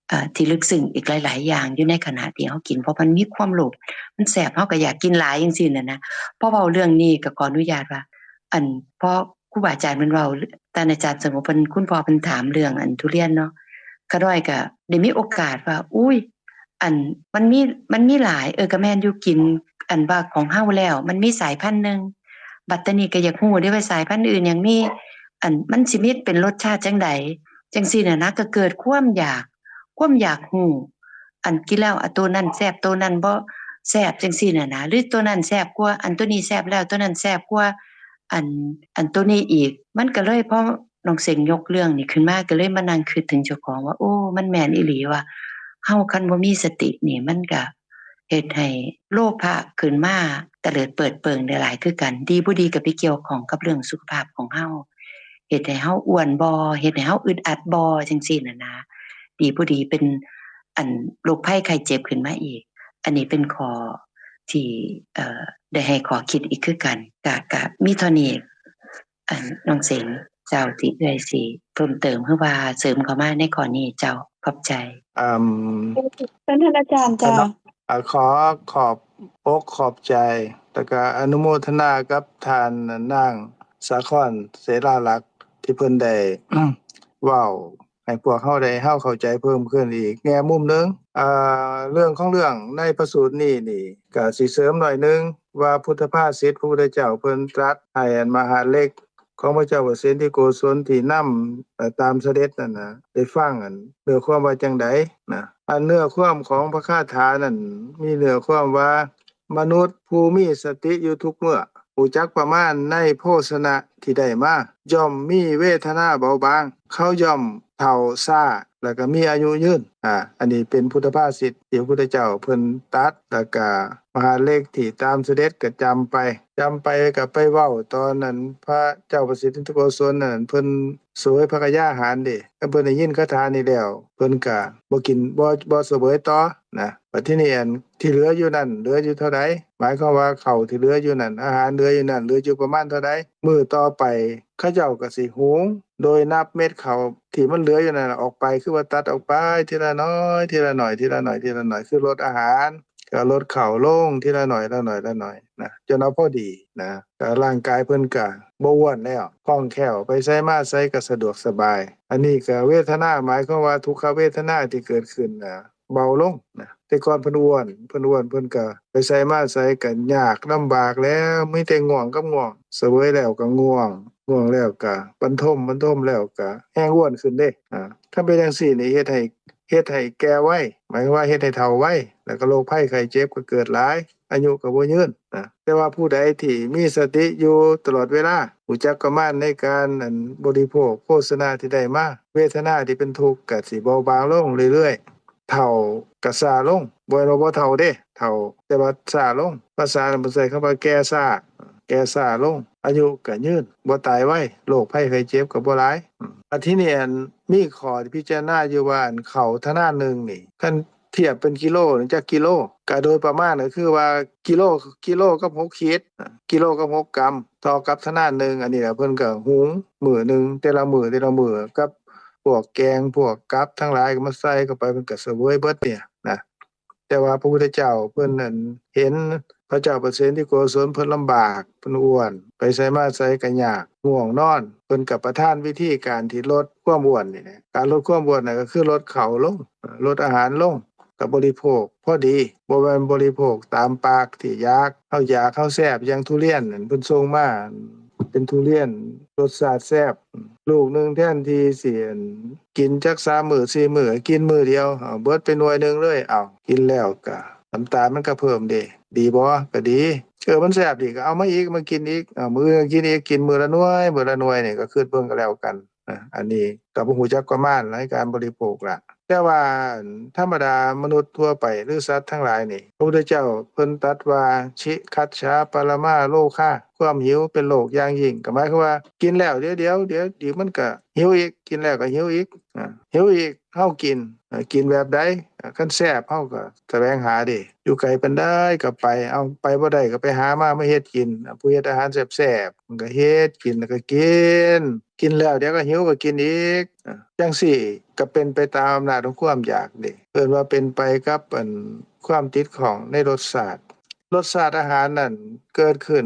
ເອີ ທີ່ເລິກເຊິ່ງອີກຫຼາຍໆຢ່າງຢູ່ໃນຂະນະທີ່ເຮົາກິນ ເພາະມັນມີຄວາມໂລບ ມັນແຊບ ເຮົາກໍຢາກກິນຫຼາຍຈັ່ງຊີ້ນັ້ນນະ. ພໍເວົ້າເລື່ອງນີ້ກໍຂໍອະນຸຍາດວ່າ ອັນ ພໍຄູບາອາຈານເພິ່ນເວົ້າ ທ່ານອາຈານສະຫງົບເພິ່ນ ຄຸນພໍ່ເພິ່ນຖາມເລື່ອງອັນທຸລຽນເນາະ ຂ້ານ້ອຍກໍໄດ້ມີໂອກາດວ່າ ອຸ້ຍ ອັນ ມັນມີ ມັນມີຫຼາຍ ເອີ ກໍແມ່ນຢູ່ ກິນອັນວ່າຂອງເຮົາແລ້ວ ມັນມີສາຍພັນໜຶ່ງ ບັດຕານີ້ກໍຢາກຮູ້ເດ້ວ່າສາຍພັນອື່ນຍັງມີ ອັນ ມັນຊິມີເປັນລົດຊາດຈັ່ງໃດ ຈັ່ງຊີ້ນະນະ ກໍເກີດຄວາມຢາກ ຄວາມຢາກຮູ້ ອັນ ກິນແລ້ວ ອາ ໂຕນັ້ນແຊບ ໂຕນັ້ນບໍ່ແຊບ ຈັ່ງຊີ້ນະນະ ຫຼື ໂຕນັ້ນແຊບກວ່າ ອັນ ໂຕນີ້ແຊບແລ້ວ ໂຕນັ້ນແຊບກວ່າ ອັນ ອັນໂຕນີ້ອີກ ມັນກໍເລີຍ ພໍນ້ອງເສັງຍົກເລື່ອງນີ້ຂຶ້ນມາ ກໍເລີຍມານັ່ງຄິດເຖິງເຈົ້າຂອງວ່າ ໂອ້ ມັນແມ່ນອີ່ຫຼີວ່າ ເຮົາຄັນບໍ່ມີສະຕິນີ້ ມັນກໍເຮັດໃຫ້ໂລພະຂຶ້ນມາຕະເຫຼີດເປີດເປີງໄດ້ຫຼາຍຄືກັນ ດີບໍ່ດີກໍໄປກ່ຽວຂ້ອງກັບເລື່ອງສຸຂະພາບຂອງເຮົາ ເຮັດໃຫ້ເຮົາອ້ວນບໍ່ ເຮັດໃຫ້ເຮົາອຶດອັດບໍ່ ຈັ່ງຊີ້ນະນະ ດີບໍ່ດີເປັນ ອັນ ໂລກໄພໄຂ້ເຈັບຂຶ້ນມາອີກ. ອັນນີ້ເປັນຂໍ້ທີ່ ເອີ ໄດ້ໃຫ້ຂໍ້ຄິດອີກຄືກັນ. ກະ ກະມີເທົ່ານີ້ ອັນ ນ້ອງເສັງ ເຈົ້າ ທີ່ເອື້ອຍຊິເພີ່ມເຕີມ ຫຼືວ່າເສີມເຂົ້າມາໃນຂໍ້ນີ້ເຈົ້າ. ຂອບໃຈ. ອືມ ເຊີນທ່ານອາຈານເຈົ້າ. ອາ ຂໍຂອບອົກຂອບໃຈ ແລ້ວກະອະນຸໂມທະນາກັບທ່ານນາງສາຄອນ ເສລາລັກ ທີ່ເພິ່ນໄດ້ເວົ້າ ໃຫ້ພວກເຮົາໄດ້ ເຮົາເຂົ້າໃຈເພີ່ມຂຶ້ນອີກແງ່ມຸມໜຶ່ງ. ເອີ ເລື່ອງຂອງເລື່ອງໃນພະສູດນີ້ນີ້ ກະຊິເສີມໜ້ອຍໜຶ່ງວ່າ ພຸດທະພາສິດ ພະພຸດທະເຈົ້າເພິ່ນຕລັດໃຫ້ອັນມະຫາດເລັກຂອງພະເຈົ້າປະເສນທິໂກສົນທີ່ນຳ ເອີ ຕາມສະເດັດນັ້ນນະ ໄດ້ຟັງ ອັນ ເນື້ອຄວາມວ່າຈັ່ງໃດນະ. ອັນເນື້ອຄວາມຂອງພະຄາຖານັ້ນ ມີເນື້ອຄວາມວ່າ ມະນຸດຜູ້ມີສະຕິຢູ່ທຸກເມື່ອ ຮູ້ຈັກປະມານໃນໂພຊະນະທີ່ໄດ້ມາ ຍ່ອມມີເວທະນາເບົາບາງ ເຂົາຍ່ອມເຖົ້າຊ້າ ແລ້ວກໍມີອາຍຸຍືນ. ອາ ອັນນີ້ເປັນພຸດທະພາສິດທີ່ພະພຸດທະເຈົ້າເພິ່ນຕັດ ແລ້ວກໍມະຫາດເລັກທີ່ຕາມສະເດັດກໍຈຳໄປ ຈຳໄປກໍໄປເວົ້າຕອນນັ້ນ ພະເຈົ້າປະເສນທິໂກສົນນັ້ນ ເພິ່ນ ສວຍພະກະຍາຫານເດ ຄັນເພິ່ນໄດ້ຍິນຄາຖານີ້ແລ້ວ ເພິ່ນກະບໍ່ກິນ ບໍ່ ບໍ່ສະເຫວີຍຕໍ່ນະ. ບັດທີນີ້ ອັນທີ່ເຫຼືອຢູ່ນັ້ນ ເຫຼືອຢູ່ເທົ່າໃດ? ໝາຍຄວາມວ່າເຂົ້າທີ່ເຫຼືອຢູ່ນັ້ນ ອາຫານເຫຼືອຢູ່ນັ້ນ ເຫຼືອຢູ່ປະມານເທົ່າໃດ? ມື້ຕໍ່ໄປເຂົາເຈົ້າກໍຊິຫຸງໂດຍນັບເມັດເຂົ້າທີ່ມັນເຫຼືອຢູ່ນັ້ນອອກໄປ ຄືວ່າຕັດອອກໄປທີລະໜ້ອຍ ທີລະໜ້ອຍ ທີລະໜ້ອຍ ທີລະໜ້ອຍ ຄືລົດອາຫານ ກໍລົດເຂົ້າລົງທີລະໜ້ອຍ ລະໜ້ອຍ ລະໜ້ອຍນະ ຈົນເອົາພໍດີນະ ກໍຮ່າງກາຍເພິ່ນກໍບໍ່ອ້ວນແລ້ວ ຄ່ອງແຄ້ວ ໄປໃສມາໃສກໍສະດວກສະບາຍ. ອັນນີ້ກໍເວທະນາ ໝາຍຄວາມວ່າທຸກຂະເວທະນາທີ່ເກີດຂຶ້ນນະ ເບົາລົງນະ ແຕ່ກ່ອນເພິ່ນອ້ວນ ເພິ່ນອ້ວນ ເພິ່ນກໍໄປໃສມາໃສກໍຍາກລຳບາກແລ້ວ ມີແຕ່ງ່ວງກັບງ່ວງ ສະເຫວີຍແລ້ວກໍງ່ວງ ງ່ວງແລ້ວກໍບັນທົມ ບັນທົມແລ້ວກໍແຮ່ງອ້ວນຂຶ້ນເດ້. ອາ ຄັນເປັນຈັ່ງຊີ້ນີ້ ເຮັດໃຫ້ ເຮັດໃຫ້ແກ່ໄວ ໝາຍຄວາມວ່າເຮັດໃຫ້ເຖົ້າໄວ ແລ້ວກໍໂລກໄພໄຂ້ເຈັບກໍເກີດຫຼາຍ ອາຍຸກໍບໍ່ຍືນນະ. ແຕ່ວ່າຜູ້ໃດທີ່ມີສະຕິຢູ່ຕະຫຼອດເວລາ ຮູ້ຈັກປະມານໃນການ ອັນ ບໍລິໂພກໂພຊະນາທີ່ໄດ້ມາ ເວທະນາທີ່ເປັນທຸກກໍຊິເບົາບາງລົງເລື້ອຍໆ ເຖົ້າກໍຊ້າລົງ ບໍ່ແມ່ນວ່າບໍ່ເຖົ້າເດ້ ເຖົ້າ ແຕ່ວ່າຊ້າລົງ. ພາສາລາວເພິ່ນໃຊ້ຄຳວ່າແກ່ຊ້າ ແກ່ຊ້າລົງ ອາຍຸກໍຍືນ ບໍ່ຕາຍໄວ ໂລກໄພໄຂ້ເຈັບກໍບໍ່ຫຼາຍ. ອາ ທີນີ້ ອັນ ມີຂໍ້ທີ່ພິຈາລະນາຢູ່ວ່າ ອັນ ເຂົ້າທະນານໜຶ່ງນີ້ ຄັນທຽບເປັນກິໂລນີ້ ຈັກກິໂລ? ກະໂດຍປະມານກໍຄືວ່າ ກິໂລ ກິໂລກັບຫົກຂີດ ກິໂລກັບຫົກກຳ ເທົ່າກັບທະນານໜຶ່ງ. ອັນນີ້ລະເພິ່ນກໍຫຸງມື້ໜຶ່ງ ແຕ່ລະມື້ ແຕ່ລະມື້ ກັບພວກແກງ ພວກກັບທັງຫຼາຍກໍມາໃສ່ເຂົ້າໄປ ເພິ່ນກໍສະເຫວີຍເບິດນີ້ນະ. ແຕ່ວ່າພະພຸດທະເຈົ້າເພິ່ນນັ້ນເຫັນພະເຈົ້າປະເສນທິໂກສົນເພິ່ນລຳບາກ ເພິ່ນອ້ວນ ໄປໃສມາໃສກໍຍາກ ງ່ວງນອນ ເພິ່ນກໍປະທານວິທີການທີ່ລົດຄວາມອ້ວນນີ້ແຫຼະ. ການລົດຄວາມອ້ວນນັ້ນກໍຄືລົດເຂົ້າລົງ ລົດອາຫານລົງ ກໍບໍລິໂພກພໍດີ ບໍ່ແມ່ນບໍລິໂພກຕາມປາກທີ່ຢາກ ເຮົາຢາກເຮົາແຊບ ຢ່າງທຸລຽນນັ້ນ ເພິ່ນສົ່ງມາເປັນທຸລຽນລົດຊາດແຊບ ລູກໜຶ່ງແທນທີ່ຊິ ອັນ ກິນຈັກສາມມື້ສີ່ມື້ ກິນມື້ດຽວ ເອົາເບິດໄປໜ່ວຍໜຶ່ງເລີຍ ເອົາ ກິນແລ້ວກະນ້ຳຕານມັນກະເພີ່ມເດ້ ດີບໍ່? ກະດີ. ເອີ ມັນແຊບດີ ກະເອົາມາອີກ ມາກິນອີກ ເອົາ ມື້ອື່ນກະກິນອີກ ກິນມື້ລະໜ່ວຍ ມື້ລະໜ່ວຍນີ້ ກະຄຶດເບິ່ງກະແລ້ວກັນ. ອັນນີ້ກະບໍ່ຮູ້ຈັກປະມານໃນການບໍລິໂພກລະ ແຕ່ວ່າ ອັນ ທຳມະດາມະນຸດທົ່ວໄປ ຫຼື ສັດທັງຫຼາຍນີ້ ພະພຸດທະເຈົ້າເພິ່ນຕັດວ່າ ຊິຄັດສາປະລະມາໂລຄາ ຄວາມຫິວເປັນໂລກຢ່າງຍິ່ງ ກໍໝາຍຄວາມວ່າ ກິນແລ້ວດຽວ ດຽວ ດຽວ ດຽວມັນກໍຫິວອີກ ກິນແລ້ວກໍຫິວອີກ ອາ ຫິວອີກ ເຮົາກິນ ເອີ ກິນແບບໃດ ເອີ ຄັນແຊບເຮົາກໍສະແຫວງຫາເດ້ ຢູ່ໄກປານໃດກໍໄປ ເອົາ ໄປບໍ່ໄດ້ກໍໄປຫາມາ ມາເຮັດກິນ ຜູ້ເຮັດອາຫານແຊບໆ ມັນກໍເຮັດກິນ ແລ້ວກໍກິນ ກິນແລ້ວດຽວກໍຫິວກໍກິນອີກ ອາ ຈັ່ງຊີ້ກໍເປັນໄປຕາມອຳນາດຂອງຄວາມຢາກເດ້ ເອີ້ນວ່າເປັນໄປກັບ ອັນ ຄວາມຕິດຂ້ອງໃນລົດຊາດ. ລົດຊາດອາຫານນັ້ນເກີດຂຶ້ນ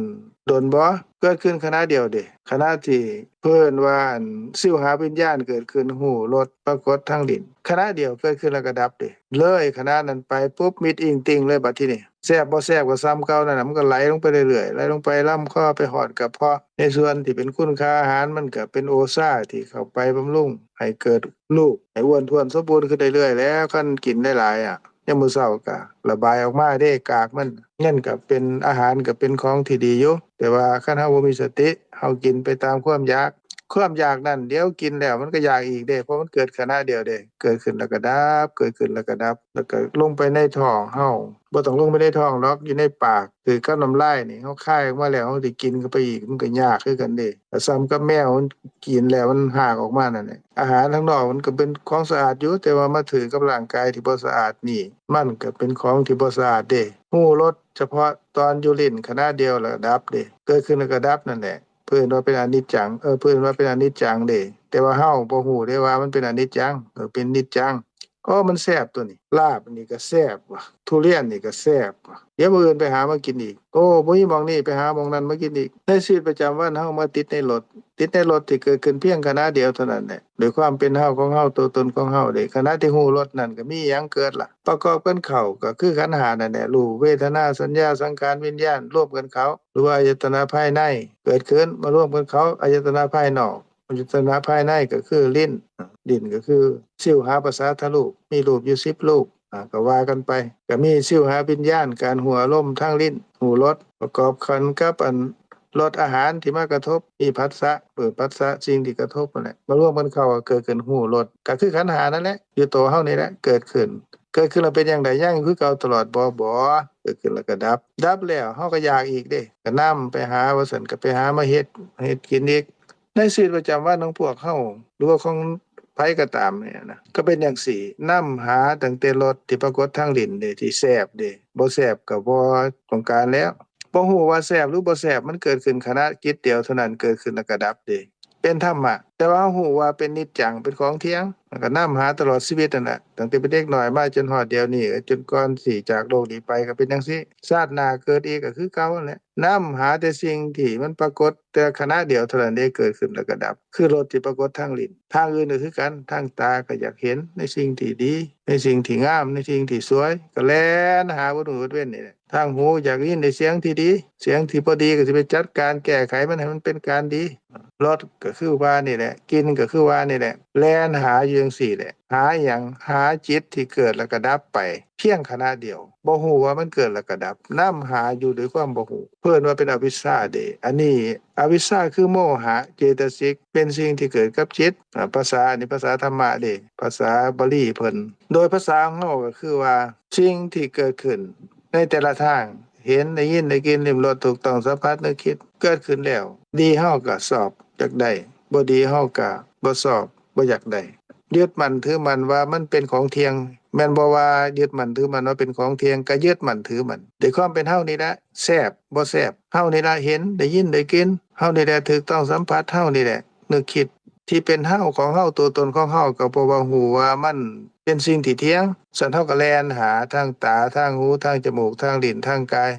ດົນບໍ່? ເກີດຂຶ້ນຂະນະດຽວເດ້ ຂະນະທີ່ເພິ່ນວ່າ ອັນ ຊິວຫາວິນຍານເກີດຂຶ້ນ ຮູ້ລົດປາກົດທາງດິນ ຂະນະດຽວເກີດຂຶ້ນແລ້ວກໍດັບເດ້ ເລີຍຂະນະນັ້ນໄປປຸບ ມິດອິ້ງຕິ່ງເລີຍ ບັດທີນີ້ ແຊບບໍ່ແຊບກໍສ່ຳເກົ່ານັ້ນນະ ມັນກໍໄຫຼລົງໄປເລື້ອຍໆ ໄຫຼລົງໄປລຳຄໍ ໄປຮອດກະເພາະ ໃນສ່ວນທີ່ເປັນຄຸນຄ່າອາຫານ ມັນກໍເປັນໂອຊາທີ່ເຂົ້າໄປບຳລຸງໃຫ້ເກີດລູກ ໃຫ້ອ້ວນທ້ວນສົມບູນຂຶ້ນເລື້ອຍໆ ແລ້ວ ຄັນກິນຫຼາຍໆ ອະ ຍາມມື້ເຊົ້າກໍລະບາຍອອກມາເດ້ ກາກມັນ ນັ້ນກໍເປັນ ອາຫານກໍເປັນຂອງທີ່ດີຢູ່ ແຕ່ວ່າຄັນເຮົາບໍ່ມີສະຕິ ເຮົາກິນໄປຕາມຄວາມຢາກ ຄວາມຢາກນັ້ນ ດຽວກິນແລ້ວມັນກໍຢາກອີກເດ້ ເພາະມັນເກີດຂະນະດຽວເດ້ ເກີດຂຶ້ນແລ້ວກໍດັບ ເກີດຂຶ້ນແລ້ວກໍດັບ ແລ້ວກໍລົງໄປໃນທ້ອງເຮົາ ບໍ່ຕ້ອງລົງໄປໃນທ້ອງດອກ ຢູ່ໃນປາກ ຖືກກັບນ້ຳລາຍນີ້ ເຮົາຄາຍອອກມາແລ້ວ ເຮົາຊິກິນເຂົ້າໄປອີກ ມັນກໍຍາກຄືກັນເດ້ ກໍສ່ຳກັບແມວ ມັນກິນແລ້ວມັນຮາກອອກມານັ້ນແຫຼະ. ອາຫານທາງນອກມັນກໍເປັນຂອງສະອາດຢູ່ ແຕ່ວ່າມາຖືກກັບຮ່າງກາຍທີ່ບໍ່ສະອາດນີ້ ມັນກໍເປັນຂອງທີ່ບໍ່ສະອາດເດ້. ຮູ້ລົດສະເພາະຕອນຢູ່ລີ້ນຂະນະດຽວແລ້ວກໍດັບເດ້ ເກີດຂຶ້ນແລ້ວກໍດັບນັ້ນແຫຼະ. ເພິ່ນວ່າເປັນອະນິດຈັງ ເອີ ເພິ່ນວ່າເປັນອະນິດຈັງເດ້ ແຕ່ວ່າເຮົາບໍ່ຮູ້ເດ້ວ່າມັນເປັນອະນິດຈັງ ເອີ ເປັນນິດຈັງ. ໂອ້ ມັນແຊບຕົວນີ້ ລາບນີ້ກໍແຊບວ່າ ທຸລຽນນີ້ກໍແຊບວ່າ ດຽວມື້ອື່ນໄປຫາມາກິນອີກ. ໂອ້ ບໍ່ມີໝ່ອງນີ້ ໄປຫາໝ່ອງນັ້ນມາກິນອີກ. ໃນຊີວິດປະຈຳວັນເຮົາມາຕິດໃນລົດ ຕິດໃນລົດທີ່ເກີດຂຶ້ນພຽງຂະນະດຽວເທົ່ານັ້ນແຫຼະ ໂດຍຄວາມເປັນເຮົາຂອງເຮົາ ຕົວຕົນຂອງເຮົາເດ້. ຂະນະທີ່ຮູ້ລົດນັ້ນກໍມີຫຍັງເກີດລະ? ປະກອບກັນເຂົ້າກໍຄືຂັນຫ້ານັ້ນແຫຼະ ຮູບ ເວທະນາ ສັນຍາ ສັງຂານ ວິນຍານ ລວມກັນເຂົ້າ ຫຼືວ່າອາຍະຕະນະພາຍໃນເກີດຂຶ້ນ ມາລວມກັນເຂົ້າອາຍະຕະນະພາຍນອກ. ອາຍະຕະນະພາຍໃນກໍຄືລີ້ນ ລີ້ນກໍຄືຊິວຫາປະສາດທະລຸ ມີຮູບຢູ່ສິບຮູບ ອາ ກໍວ່າກັນໄປ ກໍມີຊິວຫາວິນຍານ ການຮູ້ອາລົມທາງລີ້ນ ຮູ້ລົດ ປະກອບກັນກັບອັນລົດອາຫານທີ່ມາກະທົບ ມີຜັດສະ ເປີດຜັດສະ ສິ່ງທີ່ກະທົບນັ້ນແຫຼະ ມາລວມກັນເຂົ້າກໍເກີດຂຶ້ນຮູ້ລົດ ກໍຄືຂັນຫ້ານັ້ນແຫຼະ ຢູ່ໂຕເຮົານີ້ແຫຼະເກີດຂຶ້ນ. ເກີດຂຶ້ນແລ້ວເປັນຈັ່ງໃດ? ຍັງຢູ່ຄືເກົ່າຕະຫຼອດບໍ່? ບໍ່ ເກີດຂຶ້ນແລ້ວກໍດັບ ດັບແລ້ວເຮົາກໍຢາກອີກເດ້ ກໍນຳໄປຫາ ວ່າຊັ້ນ ກໍໄປຫາມາເຮັດ ເຮັດກິນອີກ. ໃນຊີວິດປະຈຳວັນຂອງພວກເຮົາ ຫຼືວ່າຂອງໃຜກໍຕາມນີ້ນະ ກໍເປັນຈັ່ງຊີ້ ນຳຫາຕັ້ງແຕ່ລົດທີ່ປາກົດທາງດິນເດ້ ທີ່ແຊບເດ້ ບໍ່ແຊບກໍບໍ່ຕ້ອງການແລ້ວ. ບໍ່ຮູ້ວ່າແຊບຫຼືບໍ່ແຊບ ມັນເກີດຂຶ້ນຂະນະຈິດດຽວເທົ່ານັ້ນ ເກີດຂຶ້ນແລ້ວກໍດັບເດ້ ເປັນທຳມະ. ແຕ່ວ່າເຮົາຮູ້ວ່າເປັນນິດຈັງ ເປັນຂອງທ່ຽງ ແລ້ວກໍນຳຫາຕະຫຼອດຊີວິດນັ້ນແຫຼະ ຕັ້ງແຕ່ເປັນເດັກນ້ອຍມາຈົນຮອດດຽວນີ້ ຈົນກ່ອນຊິຈາກໂລກນີ້ໄປກໍເປັນຈັ່ງຊີ້ ຊາດໜ້າເກີດອີກກໍຄືເກົ່າຫັ້ນແຫຼະ ນຳຫາແຕ່ສິ່ງທີ່ມັນປາກົດແຕ່ຂະນະດຽວເທົ່ານັ້ນເດ້ ເກີດຂຶ້ນແລ້ວກໍດັບ ຄືລົດທີ່ປາກົດທາງລີ້ນ ທາງອື່ນກໍຄືກັນ ທາງຕາກໍຢາກເຫັນໃນສິ່ງທີ່ດີ ໃນສິ່ງທີ່ງາມ ໃນສິ່ງທີ່ສວຍ ກໍແລ່ນຫາເບິດມື້ເບິດເວັນນີ້ແຫຼະ ທາງຫູຢາກໄດ້ຍິນແຕ່ສຽງທີ່ດີ ສຽງທີ່ບໍ່ດີກໍຊິໄປຈັດການແກ້ໄຂມັນໃຫ້ມັນເປັນການດີ ລົດກໍຄືວ່ານີ້ແຫຼະ ກິ່ນກໍຄືວ່ານີ້ແຫຼະ ແລ່ນຫາຢູ່ຈັ່ງຊີ້ແຫຼະ ຫາຫຍັງ? ຫາຈິດທີ່ເກີດແລ້ວກໍດັບໄປ ພຽງຂະນະດຽວ ບໍ່ຮູ້ວ່າມັນເກີດແລ້ວກໍດັບ ນຳຫາຢູ່ດ້ວຍຄວາມບໍ່ຮູ້ ເພິ່ນວ່າເປັນອະວິຊຊາເດ້ ອັນນີ້ອະວິຊຊາຄືໂມຫະເຈຕະສິກ ເປັນສິ່ງທີ່ເກີດກັບຈິດ ອາ ພາສາ ອັນນີ້ພາສາທຳມະເດ້ ພາສາບາລີເພິ່ນ ໂດຍພາສາຂອງເຮົາກໍຄືວ່າ ສິ່ງທີ່ເກີດຂຶ້ນໃນແຕ່ລະທາງ ເຫັນ ໄດ້ຍິນ ໄດ້ກິ່ນ ລິ້ມລົດ ຖືກຕ້ອງສຳຜັດ ນຶກຄິດ ເກີດຂຶ້ນແລ້ວ ດີເຮົາກໍຊອບ ຢາກໄດ້ ບໍ່ດີເຮົາກໍບໍ່ຊອບ ບໍ່ຢາກໄດ້ ຍຶດໝັ້ນຖືໝັ້ນວ່າມັນເປັນຂອງທ່ຽງ ແມ່ນບໍ່ວ່າຍຶດໝັ້ນຖືໝັ້ນວ່າເປັນຂອງທ່ຽງ ກໍຍຶດໝັ້ນຖືໝັ້ນ ດ້ວຍຄວາມເປັນເຮົານີ້ແຫຼະ ແຊບບໍ່ແຊບ ເຮົານີ້ແຫຼະເຫັນ ໄດ້ຍິນ ໄດ້ກິ່ນ ເຮົານີ້ແຫຼະຖືກຕ້ອງສຳຜັດ ເຮົານີ້ແຫຼະນຶກຄິດ ທີ່ເປັນເຮົາ ຂອງເຮົາ ຕົວຕົນຂອງເຮົາ ກໍເພາະວ່າຮູ້ວ່າມັນເປັນສິ່ງທີ່ທ່ຽງ ຊັ້ນເຮົາກໍແລ່ນຫາທາງຕາ ທາງຫູ ທາງຈະມູກ ທາງລີ້ນ ທາງກາຍ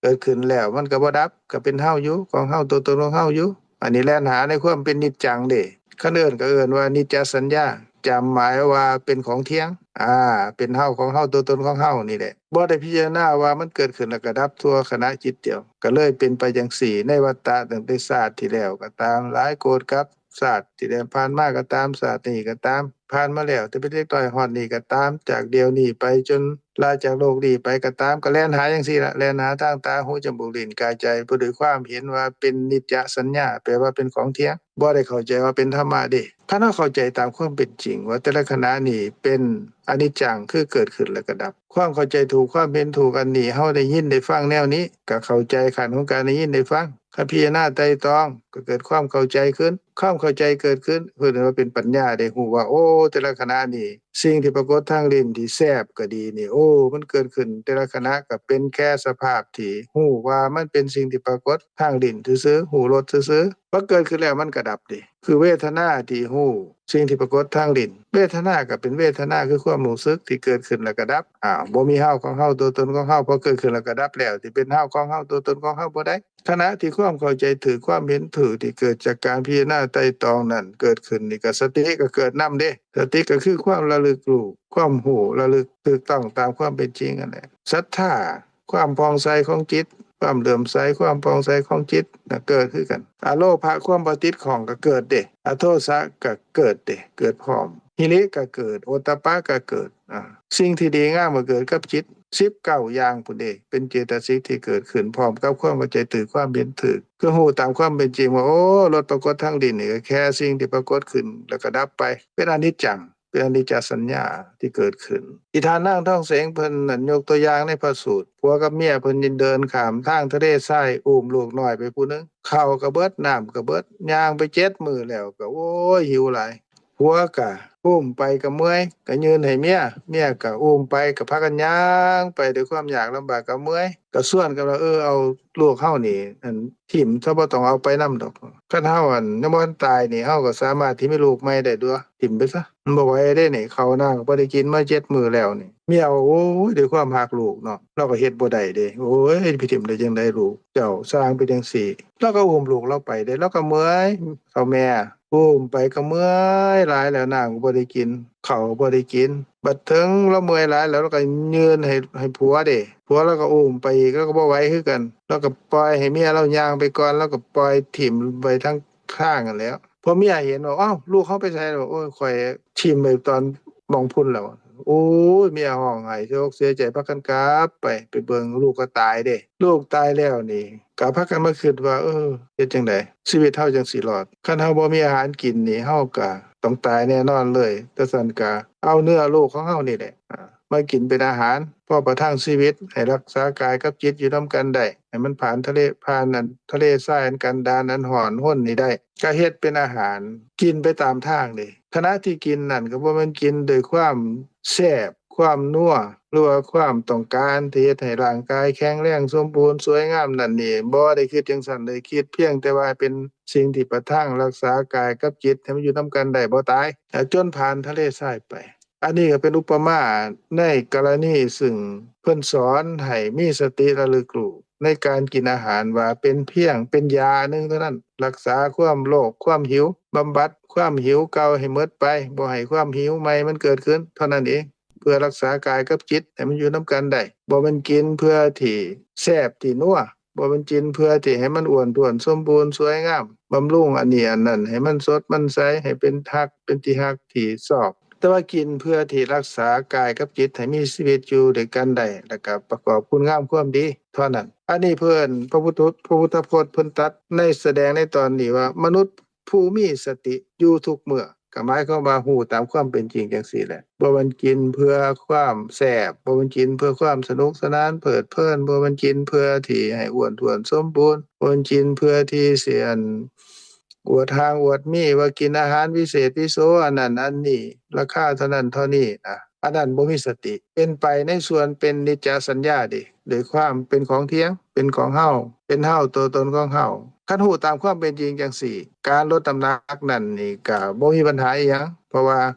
ເກີດຂຶ້ນແລ້ວມັນກໍບໍ່ດັບ ກໍເປັນເຮົາຢູ່ ຂອງເຮົາ ຕົວຕົນຂອງເຮົາຢູ່ ອັນນີ້ແລ່ນຫາໃນຄວາມເປັນນິດຈັງເດ້ ຄັນເອີ້ນກໍເອີ້ນວ່ານິດຈະສັນຍາ ຈຳໝາຍວ່າເປັນຂອງທ່ຽງ ອາ ເປັນເຮົາ ຂອງເຮົາ ຕົວຕົນຂອງເຮົານີ້ແຫຼະ ບໍ່ໄດ້ພິຈາລະນາວ່າມັນເກີດຂຶ້ນແລ້ວກໍດັບ ຊົ່ວຂະນະຈິດດຽວ ກໍເລີຍເປັນໄປຈັ່ງຊີ້ ໃນວັດຕະ ຕັ້ງແຕ່ຊາດທີ່ແລ້ວກໍຕາມ ຫຼາຍໂກດກັບ ຊາດທີ່ໄດ້ຜ່ານມາກໍຕາມ ຊາດນີ້ກໍຕາມ ຜ່ານມາແລ້ວ ແຕ່ເປັນເດັກນ້ອຍຮອດນີ້ກໍຕາມ ຈາກດຽວນີ້ໄປຈົນລາຈາກໂລກນີ້ໄປກໍຕາມ ກໍແລ່ນຫາຈັ່ງຊີ້ລະ ແລ່ນຫາທາງຕາ ຫູ ຈະມູກ ລີ້ນ ກາຍ ໃຈ ເພາະດ້ວຍຄວາມເຫັນວ່າເປັນນິດຈະສັນຍາ ແປວ່າເປັນຂອງທ່ຽງ ບໍ່ໄດ້ເຂົ້າໃຈວ່າເປັນທຳມະເດ້ ຄັນເຮົາເຂົ້າໃຈຕາມຄວາມເປັນຈິງວ່າແຕ່ລະຂະນະນີ້ເປັນອະນິດຈັງ ຄືເກີດຂຶ້ນແລ້ວກໍດັບ ຄວາມເຂົ້າໃຈຖືກ ຄວາມເຫັນຖືກອັນນີ້ ເຮົາໄດ້ຍິນໄດ້ຟັງແນວນີ້ ກໍເຂົ້າໃຈຂັ້ນຂອງການໄດ້ຍິນໄດ້ຟັງ ຄັນພິຈາລະນາໄຕ່ຕອງ ກໍເກີດຄວາມເຂົ້າໃຈຂຶ້ນ ຄວາມເຂົ້າໃຈເກີດຂຶ້ນ ເພິ່ນເອີ້ນວ່າເປັນປັນຍາ ໄດ້ຮູ້ວ່າ ໂອ້ ແຕ່ລະຂະນະນີ້ ສິ່ງທີ່ປາກົດທາງລີ້ນທີ່ແຊບກໍດີນີ້ ໂອ້ ມັນເກີດຂຶ້ນແຕ່ລະຂະນະກໍເປັນແຄ່ສະພາບທີ່ຮູ້ວ່າມັນເປັນສິ່ງທີ່ປາກົດທາງລີ້ນຊື່ໆ ຮູ້ລົດຊື່ໆ ວ່າເກີດຂຶ້ນແລ້ວມັນກໍດັບເດ້ ຄືເວທະນາທີ່ຮູ້ ສິ່ງທີ່ປາກົດທາງລີ້ນ ເວທະນາກໍເປັນເວທະນາ ຄືຄວາມຮູ້ສຶກທີ່ເກີດຂຶ້ນແລ້ວກໍດັບ ອ້າວ ບໍ່ມີເຮົາ ຂອງເຮົາ ຕົວຕົນຂອງເຮົາ ເພາະເກີດຂຶ້ນແລ້ວກໍດັບແລ້ວ ຊິເປັນເຮົາ ຂອງເຮົາ ຕົວຕົນຂອງເຮົາບໍ່ໄດ້ ຂະນະທີ່ຄວາມເຂົ້າໃຈຖືກ ຄວາມເຫັນຖືກທີ່ເກີດຈາກການພິຈາລະນາໄຕ່ຕອງນັ້ນເກີດຂຶ້ນນີ້ ກໍສະຕິກໍເກີດນຳເດ້ ສະຕິກໍຄືຄວາມລະລຶກຮູ້ ຄວາມຮູ້ລະລຶກຖືກຕ້ອງຕາມຄວາມເປັນຈິງນັ້ນແຫຼະ ສັດທາ ຄວາມຜ່ອງໃສຂອງຈິດ ຄວາມເຫຼື້ອມໃສ ຄວາມຜ່ອງໃສຂອງຈິດນະເກີດຄືກັນ ອະໂລພະ ຄວາມບໍ່ຕິດຂ້ອງກໍເກີດເດ້ ອະໂທສະກໍເກີດເດ້ ເກີດພ້ອມ ຫິລິກໍເກີດ ໂອດຕະປະກໍເກີດ ອາ ສິ່ງທີ່ດີງາມກໍເກີດກັບຈິດ ສິບເກົ້າຢ່າງພຸ້ນເດ້ ເປັນເຈຕະສິກທີ່ເກີດຂຶ້ນພ້ອມກັບຄວາມເຂົ້າໃຈຖືກ ຄວາມເຫັນຖືກ ຄືຮູ້ຕາມຄວາມເປັນຈິງວ່າ ໂອ້ ລົດປາກົດທາງດິນນີ້ກໍແຄ່ສິ່ງທີ່ປາກົດຂຶ້ນ ແລ້ວກໍດັບໄປ ເປັນອະນິດຈັງ ເປັນອະນິດຈະສັນຍາທີ່ເກີດຂຶ້ນ ອີທ່ານນາງທອງເສງເພິ່ນນັ້ນຍົກຕົວຢ່າງໃນພະສູດ ຜົວກັບເມຍເພິ່ນເດີນຂ້າມທາງທະເລຊາຍ ອຸ້ມລູກນ້ອຍໄປຜູ້ໜຶ່ງ ເຂົ້າກໍເບິດ ນ້ຳກໍເບິດ ຍ່າງໄປເຈັດມື້ແລ້ວ ກໍໂອ້ຍ ຫິວຫຼາຍ ຜົວກະອຸ້ມໄປກະເມື່ອຍ ກະຍື່ນໃຫ້ເມຍ ເມຍກະອຸ້ມໄປ ກະພາກັນຍ່າງໄປດ້ວຍຄວາມຍາກລຳບາກກະເມື່ອຍ ກະຊວນກັນວ່າ ເອີ ເອົາລູກເຮົານີ້ ອັນ ຖິ້ມຊະ ບໍ່ຕ້ອງເອົາໄປນຳດອກ ຄັນເຮົາ ອັນ ຍັງບໍ່ທັນຕາຍນີ້ ເຮົາກໍສາມາດທີ່ມີລູກໃໝ່ໄດ້ຕົວະ ຖິ້ມໄປຊະ ມັນບໍ່ໄຫວເດ້ນີ້ ເຂົ້ານ້ຳກໍບໍ່ໄດ້ກິນມາເຈັດມື້ແລ້ວນີ້ ເມຍ ໂອ້ຍ ດ້ວຍຄວາມຮັກລູກເນາະ ລາວກໍເຮັດບໍ່ໄດ້ເດ້ ໂອ້ຍ ໄປຖິ້ມໄດ້ຈັ່ງໃດລູກເຈົ້າ ຊ່າງເປັນຈັ່ງຊີ້ ລາວກໍອຸ້ມລູກລາວໄປເດ້ ລາວກໍເມື່ອຍ ເຖົ້າແມ່ ອຸ້ມໄປກໍເມື່ອຍຫຼາຍແລ້ວ ນ້ຳກໍບໍ່ໄດ້ກິນ ເຂົ້າກໍບໍ່ໄດ້ກິນ ບັດເຖິງລາວເມື່ອຍຫຼາຍແລ້ວ ລາວກໍຍື່ນໃຫ້ ໃຫ້ຜົວເດ້ ຜົວລາວກໍອຸ້ມໄປອີກ ລາວກໍບໍ່ໄຫວຄືກັນ ລາວກໍປ່ອຍໃຫ້ເມຍລາວຍ່າງໄປກ່ອນ ລາວກໍປ່ອຍຖິ້ມໄວ້ທາງທາງຫັ້ນແຫຼ້ວ ພໍເມຍເຫັນວ່າ ອ້າວ ລູກເຮົາໄປໃສລະ? ໂອ້ຍ ຂ້ອຍຖິ້ມໄວ້ຕອນໝ່ອງພຸ້ນແລ້ວ ໂອ້ຍ ເມຍຮ້ອງໄຫ້ເສຍອົກເສຍໃຈ ພາກັນກັບໄປ ໄປເບິ່ງລູກກໍຕາຍເດ້ ລູກຕາຍແລ້ວນີ້ ກໍພາກັນມາຄິດວ່າ ເອີ ເຮັດຈັ່ງໃດ ຊີວິດເຮົາຈັ່ງຊິລອດ ຄັນເຮົາບໍ່ມີອາຫານກິນນີ້ ເຮົາກໍຕ້ອງຕາຍແນ່ນອນເລີຍ ຈັ່ງຊັ້ນກໍເອົາເນື້ອລູກຂອງເຮົານີ້ແຫຼະ ອາ ມາກິນເປັນອາຫານ ພໍປະທັງຊີວິດ ໃຫ້ຮັກສາກາຍກັບຈິດຢູ່ນຳກັນໄດ້ ໃຫ້ມັນຜ່ານທະເລ ຜ່ານອັນທະເລຊາຍອັນກັນດານ ອັນຮ້ອນຮົນນີ້ໄດ້ ກໍເຮັດເປັນອາຫານ ກິນໄປຕາມທາງເດ້ ຂະນະທີ່ກິນນັ້ນ ກໍບໍ່ແມ່ນກິນດ້ວຍຄວາມແຊບ ຄວາມນົວ ຫຼືວ່າຄວາມຕ້ອງການທີ່ເຮັດໃຫ້ຮ່າງກາຍແຂງແຮງສົມບູນສວຍງາມນັ້ນນີ້ ບໍ່ໄດ້ຄິດຈັ່ງຊັ້ນເລີຍ. ຄິດພຽງແຕ່ວ່າໃຫ້ເປັນສິ່ງທີ່ປະທັງ ລັກສາກາຍກັບຈິດໃຫ້ມັນຢູ່ນຳກັນໄດ້ບໍ່ຕາຍ ແລະ ຈົນຜ່ານທະເລຊາຍໄປ. ອັນນີ້ກໍເປັນອຸປະມາໃນກໍລະນີ ຊຶ່ງເພິ່ນສອນໃຫ້ມີສະຕິລະລຶກຮູ້ໃນການກິນອາຫານ ວ່າເປັນພຽງເປັນຢາອັນໜຶ່ງເທົ່ານັ້ນ ລັກສາຄວາມໂລບຄວາມຫິວ ບຳບັດຄວາມຫິວເກົ່າໃຫ້ໝົດໄປ ບໍ່ໃຫ້ຄວາມຫິວໃໝ່ມັນເກີດຂຶ້ນເທົ່ານັ້ນເອງ ເພື່ອລັກສາກາຍກັບຈິດໃຫ້ມັນຢູ່ນຳກັນໄດ້. ບໍ່ແມ່ນກິນເພື່ອທີ່ແຊບທີ່ນົວ ບໍ່ແມ່ນກິນເພື່ອທີ່ໃຫ້ມັນອ້ວນທ້ວນສົມບູນສວຍງາມ ບຳລຸງອັນນີ້ອັນນັ້ນ ໃຫ້ມັນສົດມັນໃສ ໃຫ້ເປັນຮັກ ເປັນທີ່ຮັກທີ່ຊອບ ແຕ່ວ່າກິນເພື່ອທີ່ລັກສາກາຍກັບຈິດໃຫ້ມີຊີວິດຢູ່ດ້ວຍກັນໄດ້ ແລ້ວກໍປະກອບຄຸນງາມຄວາມດີເທົ່ານັ້ນ. ອັນນີ້ເພິ່ນ ພະພຸດ ພະພຸດທະພົດເພິ່ນຕັດໃນ ສະແດງໃນຕອນນີ້ວ່າ ມະນຸດຜູ້ມີສະຕິຢູ່ທຸກເມື່ອ ກໍໝາຍຄວາມວ່າຮູ້ຕາມຄວາມເປັນຈິງຈັ່ງຊີ້ແຫຼະ. ບໍ່ແມ່ນກິນເພື່ອຄວາມແຊບ ບໍ່ແມ່ນກິນເພື່ອຄວາມສະໜຸກສະໜານເພີດເພີນ ບໍ່ແມ່ນກິນເພື່ອທີ່ໃຫ້ອ້ວນທ້ວນສົມບູນ ບໍ່ແມ່ນກິນເພື່ອທີ່ຊິ ອັນ ອວດຮ່າງອວດມີວ່າກິນອາຫານວິເສດວິໂສ ອັນນັ້ນອັນນີ້ ລາຄາເທົ່ານັ້ນເທົ່ານີ້ນະ ອັນນັ້ນບໍ່ມີສະຕິ. ເປັນໄປໃນສ່ວນເປັນນິດຈະສັນຍາເດ ໂດຍຄວາມເປັນຂອງທ່ຽງ ເປັນຂອງເຮົາ ເປັນເຮົາ ຕົວຕົນຂອງເຮົາ. ຄັນຮູ້ຕາມຄວາມເປັນຈິງຈັ່ງຊີ້ ການລົດນ້ຳໜັກນັ້ນນີ້ກະບໍ່ມີບັນຫາອີ່ຫຍັງ ເພາະວ່າ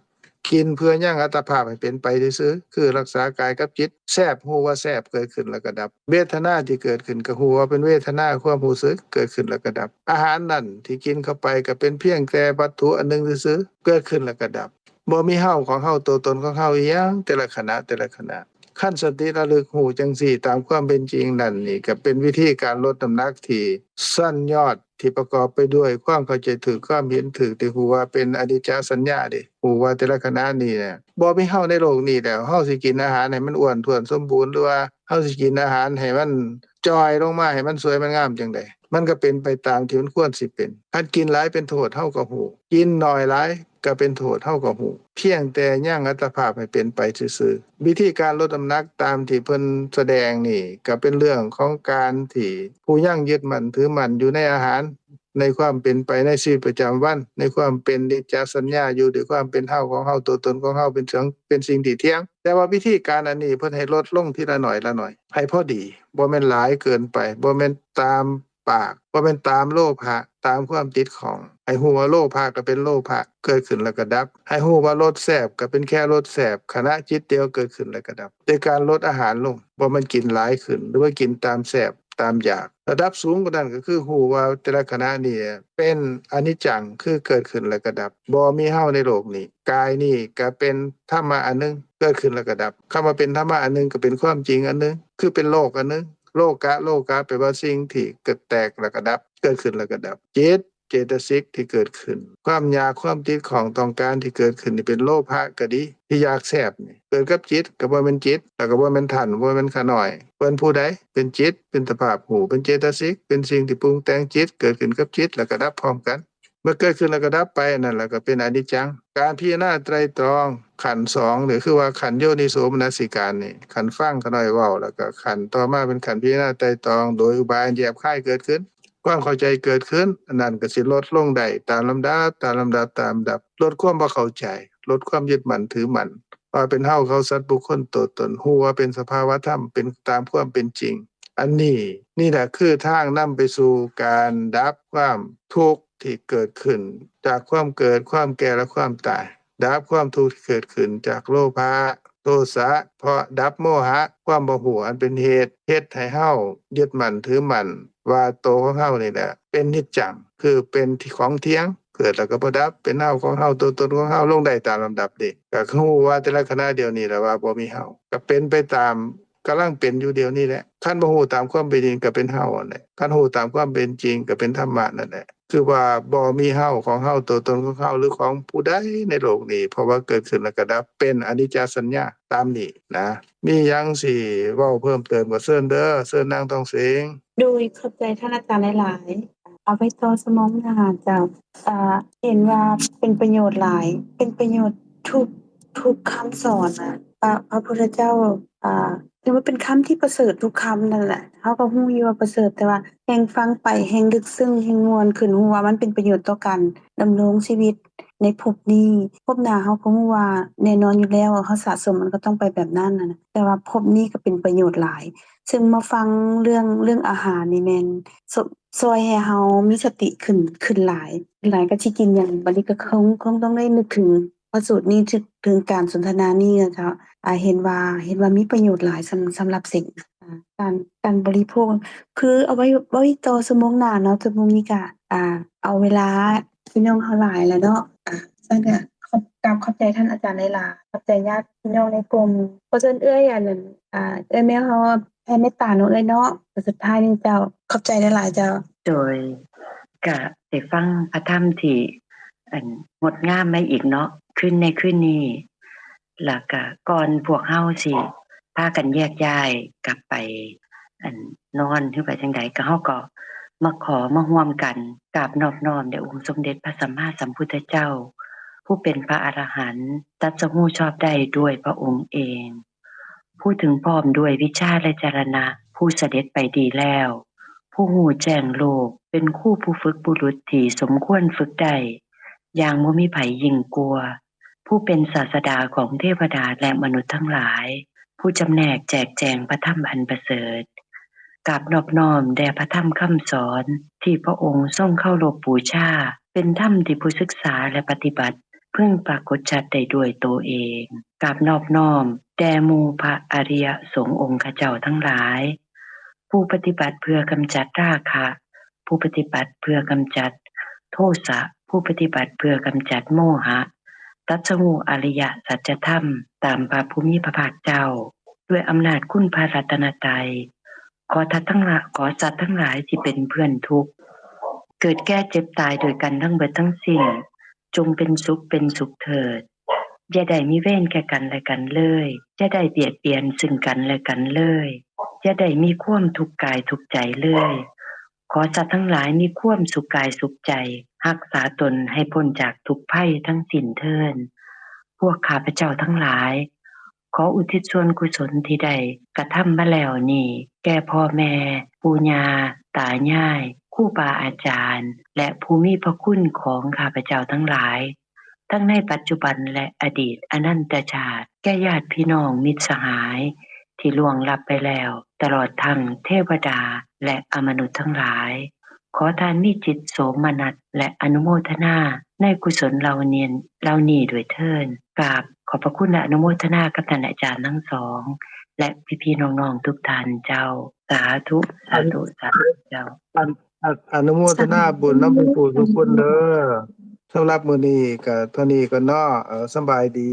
ກິນເພື່ອຍັງອັດຕະພາບໃຫ້ເປັນໄປຊື່ໆ ຄືລັກສາກາຍກັບຈິດ. ແຊບ ຮູ້ວ່າແຊບ ເກີດຂຶ້ນແລ້ວກໍດັບ. ເວທະນາທີ່ເກີດຂຶ້ນ ກໍຮູ້ວ່າເປັນເວທະນາ ຄວາມຮູ້ສຶກເກີດຂຶ້ນແລ້ວກໍດັບ. ອາຫານນັ້ນທີ່ກິນເຂົ້າໄປ ກໍເປັນພຽງແຕ່ວັດຖຸອັນໜຶ່ງຊື່ໆ ເກີດຂຶ້ນແລ້ວກໍດັບ. ບໍ່ມີເຮົາ ຂອງເຮົາ ຕົວຕົນຂອງເຮົາອີ່ຫຍັງ ແຕ່ລະຂະນະ ແຕ່ລະຂະນະ. ຄັນສະຕິລະລຶກຮູ້ຈັ່ງຊີ້ຕາມຄວາມເປັນຈິງນັ້ນ ນີ້ກໍເປັນວິທີການລົດນ້ຳໜັກທີ່ຊັ້ນຍອດ ທີ່ປະກອບໄປດ້ວຍຄວາມເຂົ້າໃຈຖືກ ຄວາມເຫັນຖືກ ທີ່ຮູ້ວ່າເປັນອະນິດຈະສັນຍາເດ ຮູ້ວ່າແຕ່ລະຂະນະນີ້ນະ ບໍ່ມີເຮົາໃນໂລກນີ້ແລ້ວ ເຮົາຊິກິນອາຫານໃຫ້ມັນອ້ວນທ້ວນສົມບູນ ຫຼືວ່າເຮົາຊິກິນອາຫານໃຫ້ມັນຈ່ອຍລົງມາ ໃຫ້ມັນສວຍມັນງາມຈັ່ງໃດ? ມັນກໍເປັນໄປຕາມທີ່ມັນຄວນຊິເປັນ. ຄັນກິນຫຼາຍເປັນໂທດ ເຮົາກໍຮູ້ ກິນໜ້ອຍຫຼາຍ ກໍເປັນໂທດ ເຮົາກໍຮູ້ ພຽງແຕ່ຍັງອັດຕະພາບໃຫ້ເປັນໄປຊື່ໆ. ວິທີການລົດນ້ຳໜັກຕາມທີ່ເພິ່ນສະແດງນີ້ ກໍເປັນເລື່ອງຂອງການທີ່ຜູ້ຍັງຍຶດໝັ້ນຖືໝັ້ນຢູ່ໃນອາຫານ ໃນຄວາມເປັນໄປໃນຊີວິດປະຈຳວັນ ໃນຄວາມເປັນນິດຈະສັນຍາ ຢູ່ດ້ວຍຄວາມເປັນເຮົາຂອງເຮົາ ຕົວຕົນຂອງເຮົາ ເປັນສິ່ງ ເປັນສິ່ງທີ່ທ່ຽງ. ແຕ່ວ່າວິທີການອັນນີ້ ເພິ່ນໃຫ້ລົດລົງທີລະໜ້ອຍລະໜ້ອຍ ໃຫ້ພໍດີ ບໍ່ແມ່ນຫຼາຍເກີນໄປ ບໍ່ແມ່ນຕາມ ປາກ ບໍ່ແມ່ນຕາມໂລພະ ຕາມຄວາມຕິດຂ້ອງ. ໃຫ້ຮູ້ວ່າໂລພະກໍເປັນໂລພະ ເກີດຂຶ້ນແລ້ວກໍດັບ. ໃຫ້ຮູ້ວ່າລົດແຊບກໍເປັນແຄ່ລົດແຊບ ຂະນະຈິດດຽວເກີດຂຶ້ນແລ້ວກໍດັບ ໂດຍການລົດອາຫານລົງ ບໍ່ແມ່ນກິນຫຼາຍຂຶ້ນ ຫຼືວ່າກິນຕາມແຊບຕາມຢາກ. ລະດັບສູງກວ່ານັ້ນກໍຄືຮູ້ວ່າແຕ່ລະຂະນະນີ້ເປັນອະນິດຈັງ ຄືເກີດຂຶ້ນແລ້ວກໍດັບ ບໍ່ມີເຮົາໃນໂລກນີ້. ກາຍນີ້ກໍເປັນທຳມະອັນໜຶ່ງ ເກີດຂຶ້ນແລ້ວກໍດັບ. ຄຳວ່າເປັນທຳມະອັນໜຶ່ງ ກໍເປັນຄວາມຈິງອັນໜຶ່ງ ຄືເປັນໂລກອັນໜຶ່ງ. ໂລກະ ໂລກະ ແປວ່າສິ່ງທີ່ເກີດ ແຕກແລ້ວກໍດັບ ເກີດຂຶ້ນແລ້ວກໍດັບ. ຈິດ ເຈຕະສິກທີ່ເກີດຂຶ້ນ ຄວາມຢາກ ຄວາມຕິດຂ້ອງ ຕ້ອງການທີ່ເກີດຂຶ້ນນີ້ ເປັນໂລພະກໍດີ ທີ່ຢາກແຊບນີ້ ເກີດກັບຈິດ ກໍບໍ່ແມ່ນຈິດ ແລ້ວກໍບໍ່ແມ່ນທ່ານ ບໍ່ແມ່ນຂ້ານ້ອຍ. ເປັນຜູ້ໃດ? ເປັນຈິດ ເປັນສະພາບຮູ້ ເປັນເຈຕະສິກ ເປັນສິ່ງທີ່ປຸງແຕ່ງຈິດ ເກີດຂຶ້ນກັບຈິດ ແລ້ວກໍດັບພ້ອມກັນ. ເມື່ອເກີດຂຶ້ນແລ້ວກໍດັບໄປ ອັນນັ້ນແຫຼະກໍເປັນອະນິດຈັງ. ການພິຈາລະນາໄຕຣະຕອງຂັ້ນສອງ ຫຼື ຄືວ່າຂັ້ນໂຍນິໂສມະນະສິການນີ້ ຂັ້ນຟັງຂະນ້ອຍເວົ້າ ແລ້ວກໍຂັ້ນຕໍ່ມາເປັນຂັ້ນພິຈາລະນາໄຕຣະຕອງໂດຍອຸບາຍອັນແຍບຄາຍເກີດຂຶ້ນ ຄວາມເຂົ້າໃຈເກີດຂຶ້ນ ອັນນັ້ນກໍຊິລົດລົງໄດ້ຕາມລຳດັບ ຕາມລຳດັບ ຕາມລຳດັບ. ລົດຄວາມບໍ່ເຂົ້າໃຈ ລົດຄວາມຍຶດໝັ້ນຖືໝັ້ນ ວ່າເປັນເຮົາ ເຂົາ ສັດ ບຸກຄົນ ຕົວຕົນ ຮູ້ວ່າເປັນສະພາວະທຳ ເປັນຕາມຄວາມເປັນຈິງ. ອັນນີ້ ນີ້ແຫຼະຄືທາງນຳໄປສູ່ການດັບຄວາມທຸກທີ່ເກີດຂຶ້ນຈາກຄວາມເກີດ ຄວາມແກ່ ແລະ ຄວາມຕາຍ. ດັບຄວາມທຸກທີ່ເກີດຂຶ້ນຈາກໂລພະ ໂທສະ ເພາະດັບໂມຫະ ຄວາມບໍ່ຮູ້ອັນເປັນເຫດ ເຮັດໃຫ້ເຮົາຍຶດໝັ້ນຖືໝັ້ນວ່າໂຕຂອງເຮົານີ້ແຫຼະເປັນນິດຈັງ ຄືເປັນທີ່ຂອງທ່ຽງ ເກີດແລ້ວກໍບໍ່ດັບ ເປັນເຮົາ ຂອງເຮົາ ຕົວຕົນຂອງເຮົາ ລົງໄດ້ຕາມລຳດັບເດ. ກໍຄືຮູ້ວ່າແຕ່ລະຂະນະດຽວນີ້ແຫຼະວ່າບໍ່ມີເຮົາ ກໍເປັນໄປຕາມ ກຳລັງເປັນຢູ່ດຽວນີ້ແຫຼະ. ຄັນບໍ່ຮູ້ຕາມຄວາມເປັນຈິງກໍເປັນເຮົາຫັ້ນແຫຼະ. ຄັນຮູ້ຕາມຄວາມເປັນຈິງກໍເປັນທຳມະນັ້ນແຫຼະ. ຄືວ່າບໍ່ມີເຮົາ ຂອງເຮົາ ຕົວຕົນຂອງເຮົາ ຫຼື ຂອງຜູ້ໃດໃນໂລກນີ້ ເພາະວ່າເກີດຂຶ້ນແລ້ວກໍດັບ ເປັນອະນິດຈະສັນຍາຕາມນີ້ນະ. ມີຫຍັງຊິເວົ້າເພີ່ມເຕີມກໍເຊີນເດີ ເຊີນນາງທອງເສງ. ໂດຍ ຂອບໃຈທ່ານອາຈານຫຼາຍໆ. ເອົາໄວ້ຕໍ່ຊົ່ວໂມງໜ້າເຈົ້າ. ເອີ ເຫັນວ່າເປັນປະໂຫຍດຫຼາຍ ເປັນປະໂຫຍດທຸກ ທຸກຄຳສອນນະ ພະ ພະພຸດທະເຈົ້າ ອ່າ ຖືວ່າເປັນຄຳທີ່ປະເສີດທຸກຄຳນັ້ນແຫຼະ. ເຮົາກໍຮູ້ຢູ່ວ່າປະເສີດ ແຕ່ວ່າແຮ່ງຟັງໄປແຮ່ງເລິກເຊິ່ງ ແຮ່ງມ່ວນຂຶ້ນ ຮູ້ວ່າມັນເປັນປະໂຫຍດຕໍ່ການດຳລົງຊີວິດ ໃນພົບນີ້. ພົບໜ້າເຮົາກໍຮູ້ວ່າແນ່ນອນຢູ່ແລ້ວ ເຮົາສະສົມມັນກໍຕ້ອງໄປແບບນັ້ນນະ ແຕ່ວ່າພົບນີ້ກໍເປັນປະໂຫຍດຫຼາຍ. ເຊິ່ງມາຟັງເລື່ອງ ເລື່ອງອາຫານນີ້ແມ່ນ ຊ່ອຍ ຊ່ອຍໃຫ້ເຮົາມີສະຕິຂຶ້ນ ຂຶ້ນຫຼາຍ ຫຼາຍກໍຊິກິນຫຍັງ ບັດນີ້ກໍຄົງ ຄົງຕ້ອງໄດ້ນຶກເຖິງພະສູດນີ້ ເຖິງ ເຖິງການສົນທະນານີ້ນະເຈົ້າ. ອາ ເຫັນວ່າ ເຫັນວ່າມີປະໂຫຍດຫຼາຍ ສຳ ສຳລັບເສັງ ອາ ການ ການບໍລິໂພກ ຄືເອົາໄວ້ ເວົ້າອີກຕໍ່ຊົ່ວໂມງໜ້າເນາະ. ຊົ່ວໂມງນີ້ກະ ອາ ເອົາເວລາພີ່ນ້ອງເຮົາຫຼາຍແລ້ວເນາະ. ອາ ຊັ້ນກະຂອບ ກາບຂອບໃຈທ່ານອາຈານຫຼາຍໆ ຂອບໃຈຍາດພີ່ນ້ອງໃນກຸ່ມ. ຂໍເຊີນເອື້ອຍ ອັນ ອາ ເອື້ອຍແມວເຮົາ ແຜ່ເມດຕາເນາະເອື້ອຍເນາະ. ສຸດທ້າຍນີ້ເຈົ້າ ຂອບໃຈຫຼາຍໆເຈົ້າ. ໂດຍ ກະໄດ້ຟັງພະທຳທີ່ ອັນ ງົດງາມມາອີກເນາະ ຄືນໃນຄືນນີ້. ແລ້ວກະກ່ອນພວກເຮົາຊິພາກັນແຍກຍ້າຍກັບໄປ ອັນ ນອນ ຫຼື ໄປຈັ່ງໃດ ກະເຮົາກໍມາຂໍມາຮ່ວມກັນກາບນອບນ້ອມແດ່ອົງສົມເດັດພະສຳມາສຳພຸດທະເຈົ້າ ຜູ້ເປັນພະອະລະຫັນ ຕັດສະຮູ້ຊອບໄດ້ດ້ວຍພະອົງເອງ ຜູ້ເຖິງພ້ອມດ້ວຍວິຊາ ແລະ ຈະລະນະ ຜູ້ສະເດັດໄປດີແລ້ວ ຜູ້ຮູ້ແຈ້ງໂລກ ເປັນຄູຜູ້ຝຶກບຸລຸດທີ່ສົມຄວນຝຶກໄດ້ຢ່າງບໍ່ມີໃຜຍິ່ງກວ່າ ຜູ້ເປັນສາດສະດາຂອງເທວະດາ ແລະ ມະນຸດທັງຫຼາຍ ຜູ້ຈຳແນກແຈກແຈງພະທຳອັນປະເສີດ. ກາບນອບນ້ອມແດ່ພະທຳຄຳສອນທີ່ພະອົງຊົງເຄົາລົບບູຊາ ເປັນທຳທີ່ຜູ້ສຶກສາ ແລະ ປະຕິບັດເພິ່ງປາກົດຊັດໄດ້ດ້ວຍໂຕເອງ. ກາບນອບນ້ອມແດ່ໝູ່ພະອະລິຍະສົງອົງຄະເຈົ້າທັງຫຼາຍ ຜູ້ປະຕິບັດເພື່ອກຳຈັດລາຄະ, ຜູ້ປະຕິບັດເພື່ອກຳຈັດໂທສະ, ຜູ້ປະຕິບັດເພື່ອກຳຈັດໂມຫະ, ຕັດສະຮູ້ອະລິຍະສັດຈະທຳຕາມພະຜູ້ມີພະພາກເຈົ້າ ດ້ວຍອຳນາດຄຸນພະລັດຕະນະໄຕ. ຂໍສັດທັງຫຼາຍ ຂໍສັດທັງຫຼາຍທີ່ເປັນເພື່ອນທຸກ ເກີດແກ່ເຈັບຕາຍດ້ວຍກັນທັງເບິດທັງສິ້ນ ຈົ່ງເປັນສຸກເປັນສຸກເຖີດ. ຢ່າໄດ້ມີເວນແກ່ກັນແລະກັນເລີຍ, ຢ່າໄດ້ບຽດບຽນຊຶ່ງກັນແລະກັນເລີຍ, ຢ່າໄດ້ມີຄວາມທຸກກາຍທຸກໃຈເລີຍ. ຂໍສັດທັງຫຼາຍມີຄວາມສຸກກາຍສຸກໃຈ, ຮັກສາຕົນໃຫ້ພົ້ນຈາກທຸກໄພທັງສິ້ນເທີ້ນ. ພວກຂ້າພະເຈົ້າທັງຫຼາຍ ຂໍອຸທິດສ່ວນກຸສົນທີ່ໄດ້ກະທຳມາແລ້ວນີ້ ແກ່ພໍ່ແມ່, ປູ່ຍ່າ, ຕາຍາຍ, ຄູບາອາຈານ ແລະ ຜູ້ມີພະຄຸນຂອງຂ້າພະເຈົ້າທັງຫຼາຍ ທັງໃນປັດຈຸບັນ ແລະ ອະດີດອະນັນຕະຊາດ, ແກ່ຍາດພີ່ນ້ອງມິດສະຫາຍທີ່ລ່ວງລັບໄປແລ້ວ, ຕະຫຼອດທັງເທວະດາ ແລະ ອະມະນຸດທັງຫຼາຍ. ຂໍທ່ານມີຈິດໂສມະນັດ ແລະ ອະນຸໂມທະນາໃນກຸສົນເຫຼົ່ານີ້ ເຫຼົ່ານີ້ດ້ວຍເທີ້ນ. ກາບຂອບພະຄຸນ ແລະ ອະນຸໂມທະນາກັບທ່ານອາຈານທັງສອງ ແລະ ພີ່ໆນ້ອງໆທຸກທ່ານເຈົ້າ. ສາທຸ ສາທຸ ສາທຸເຈົ້າ. ອະ ອະນຸໂມທະນາບຸນນຳທຸກຜູ້ທຸກຄົນເດີ. ສຳລັບມື້ນີ້ກໍເທົ່ານີ້ກ່ອນເນາະ. ເອີ ສຳບາຍດີ.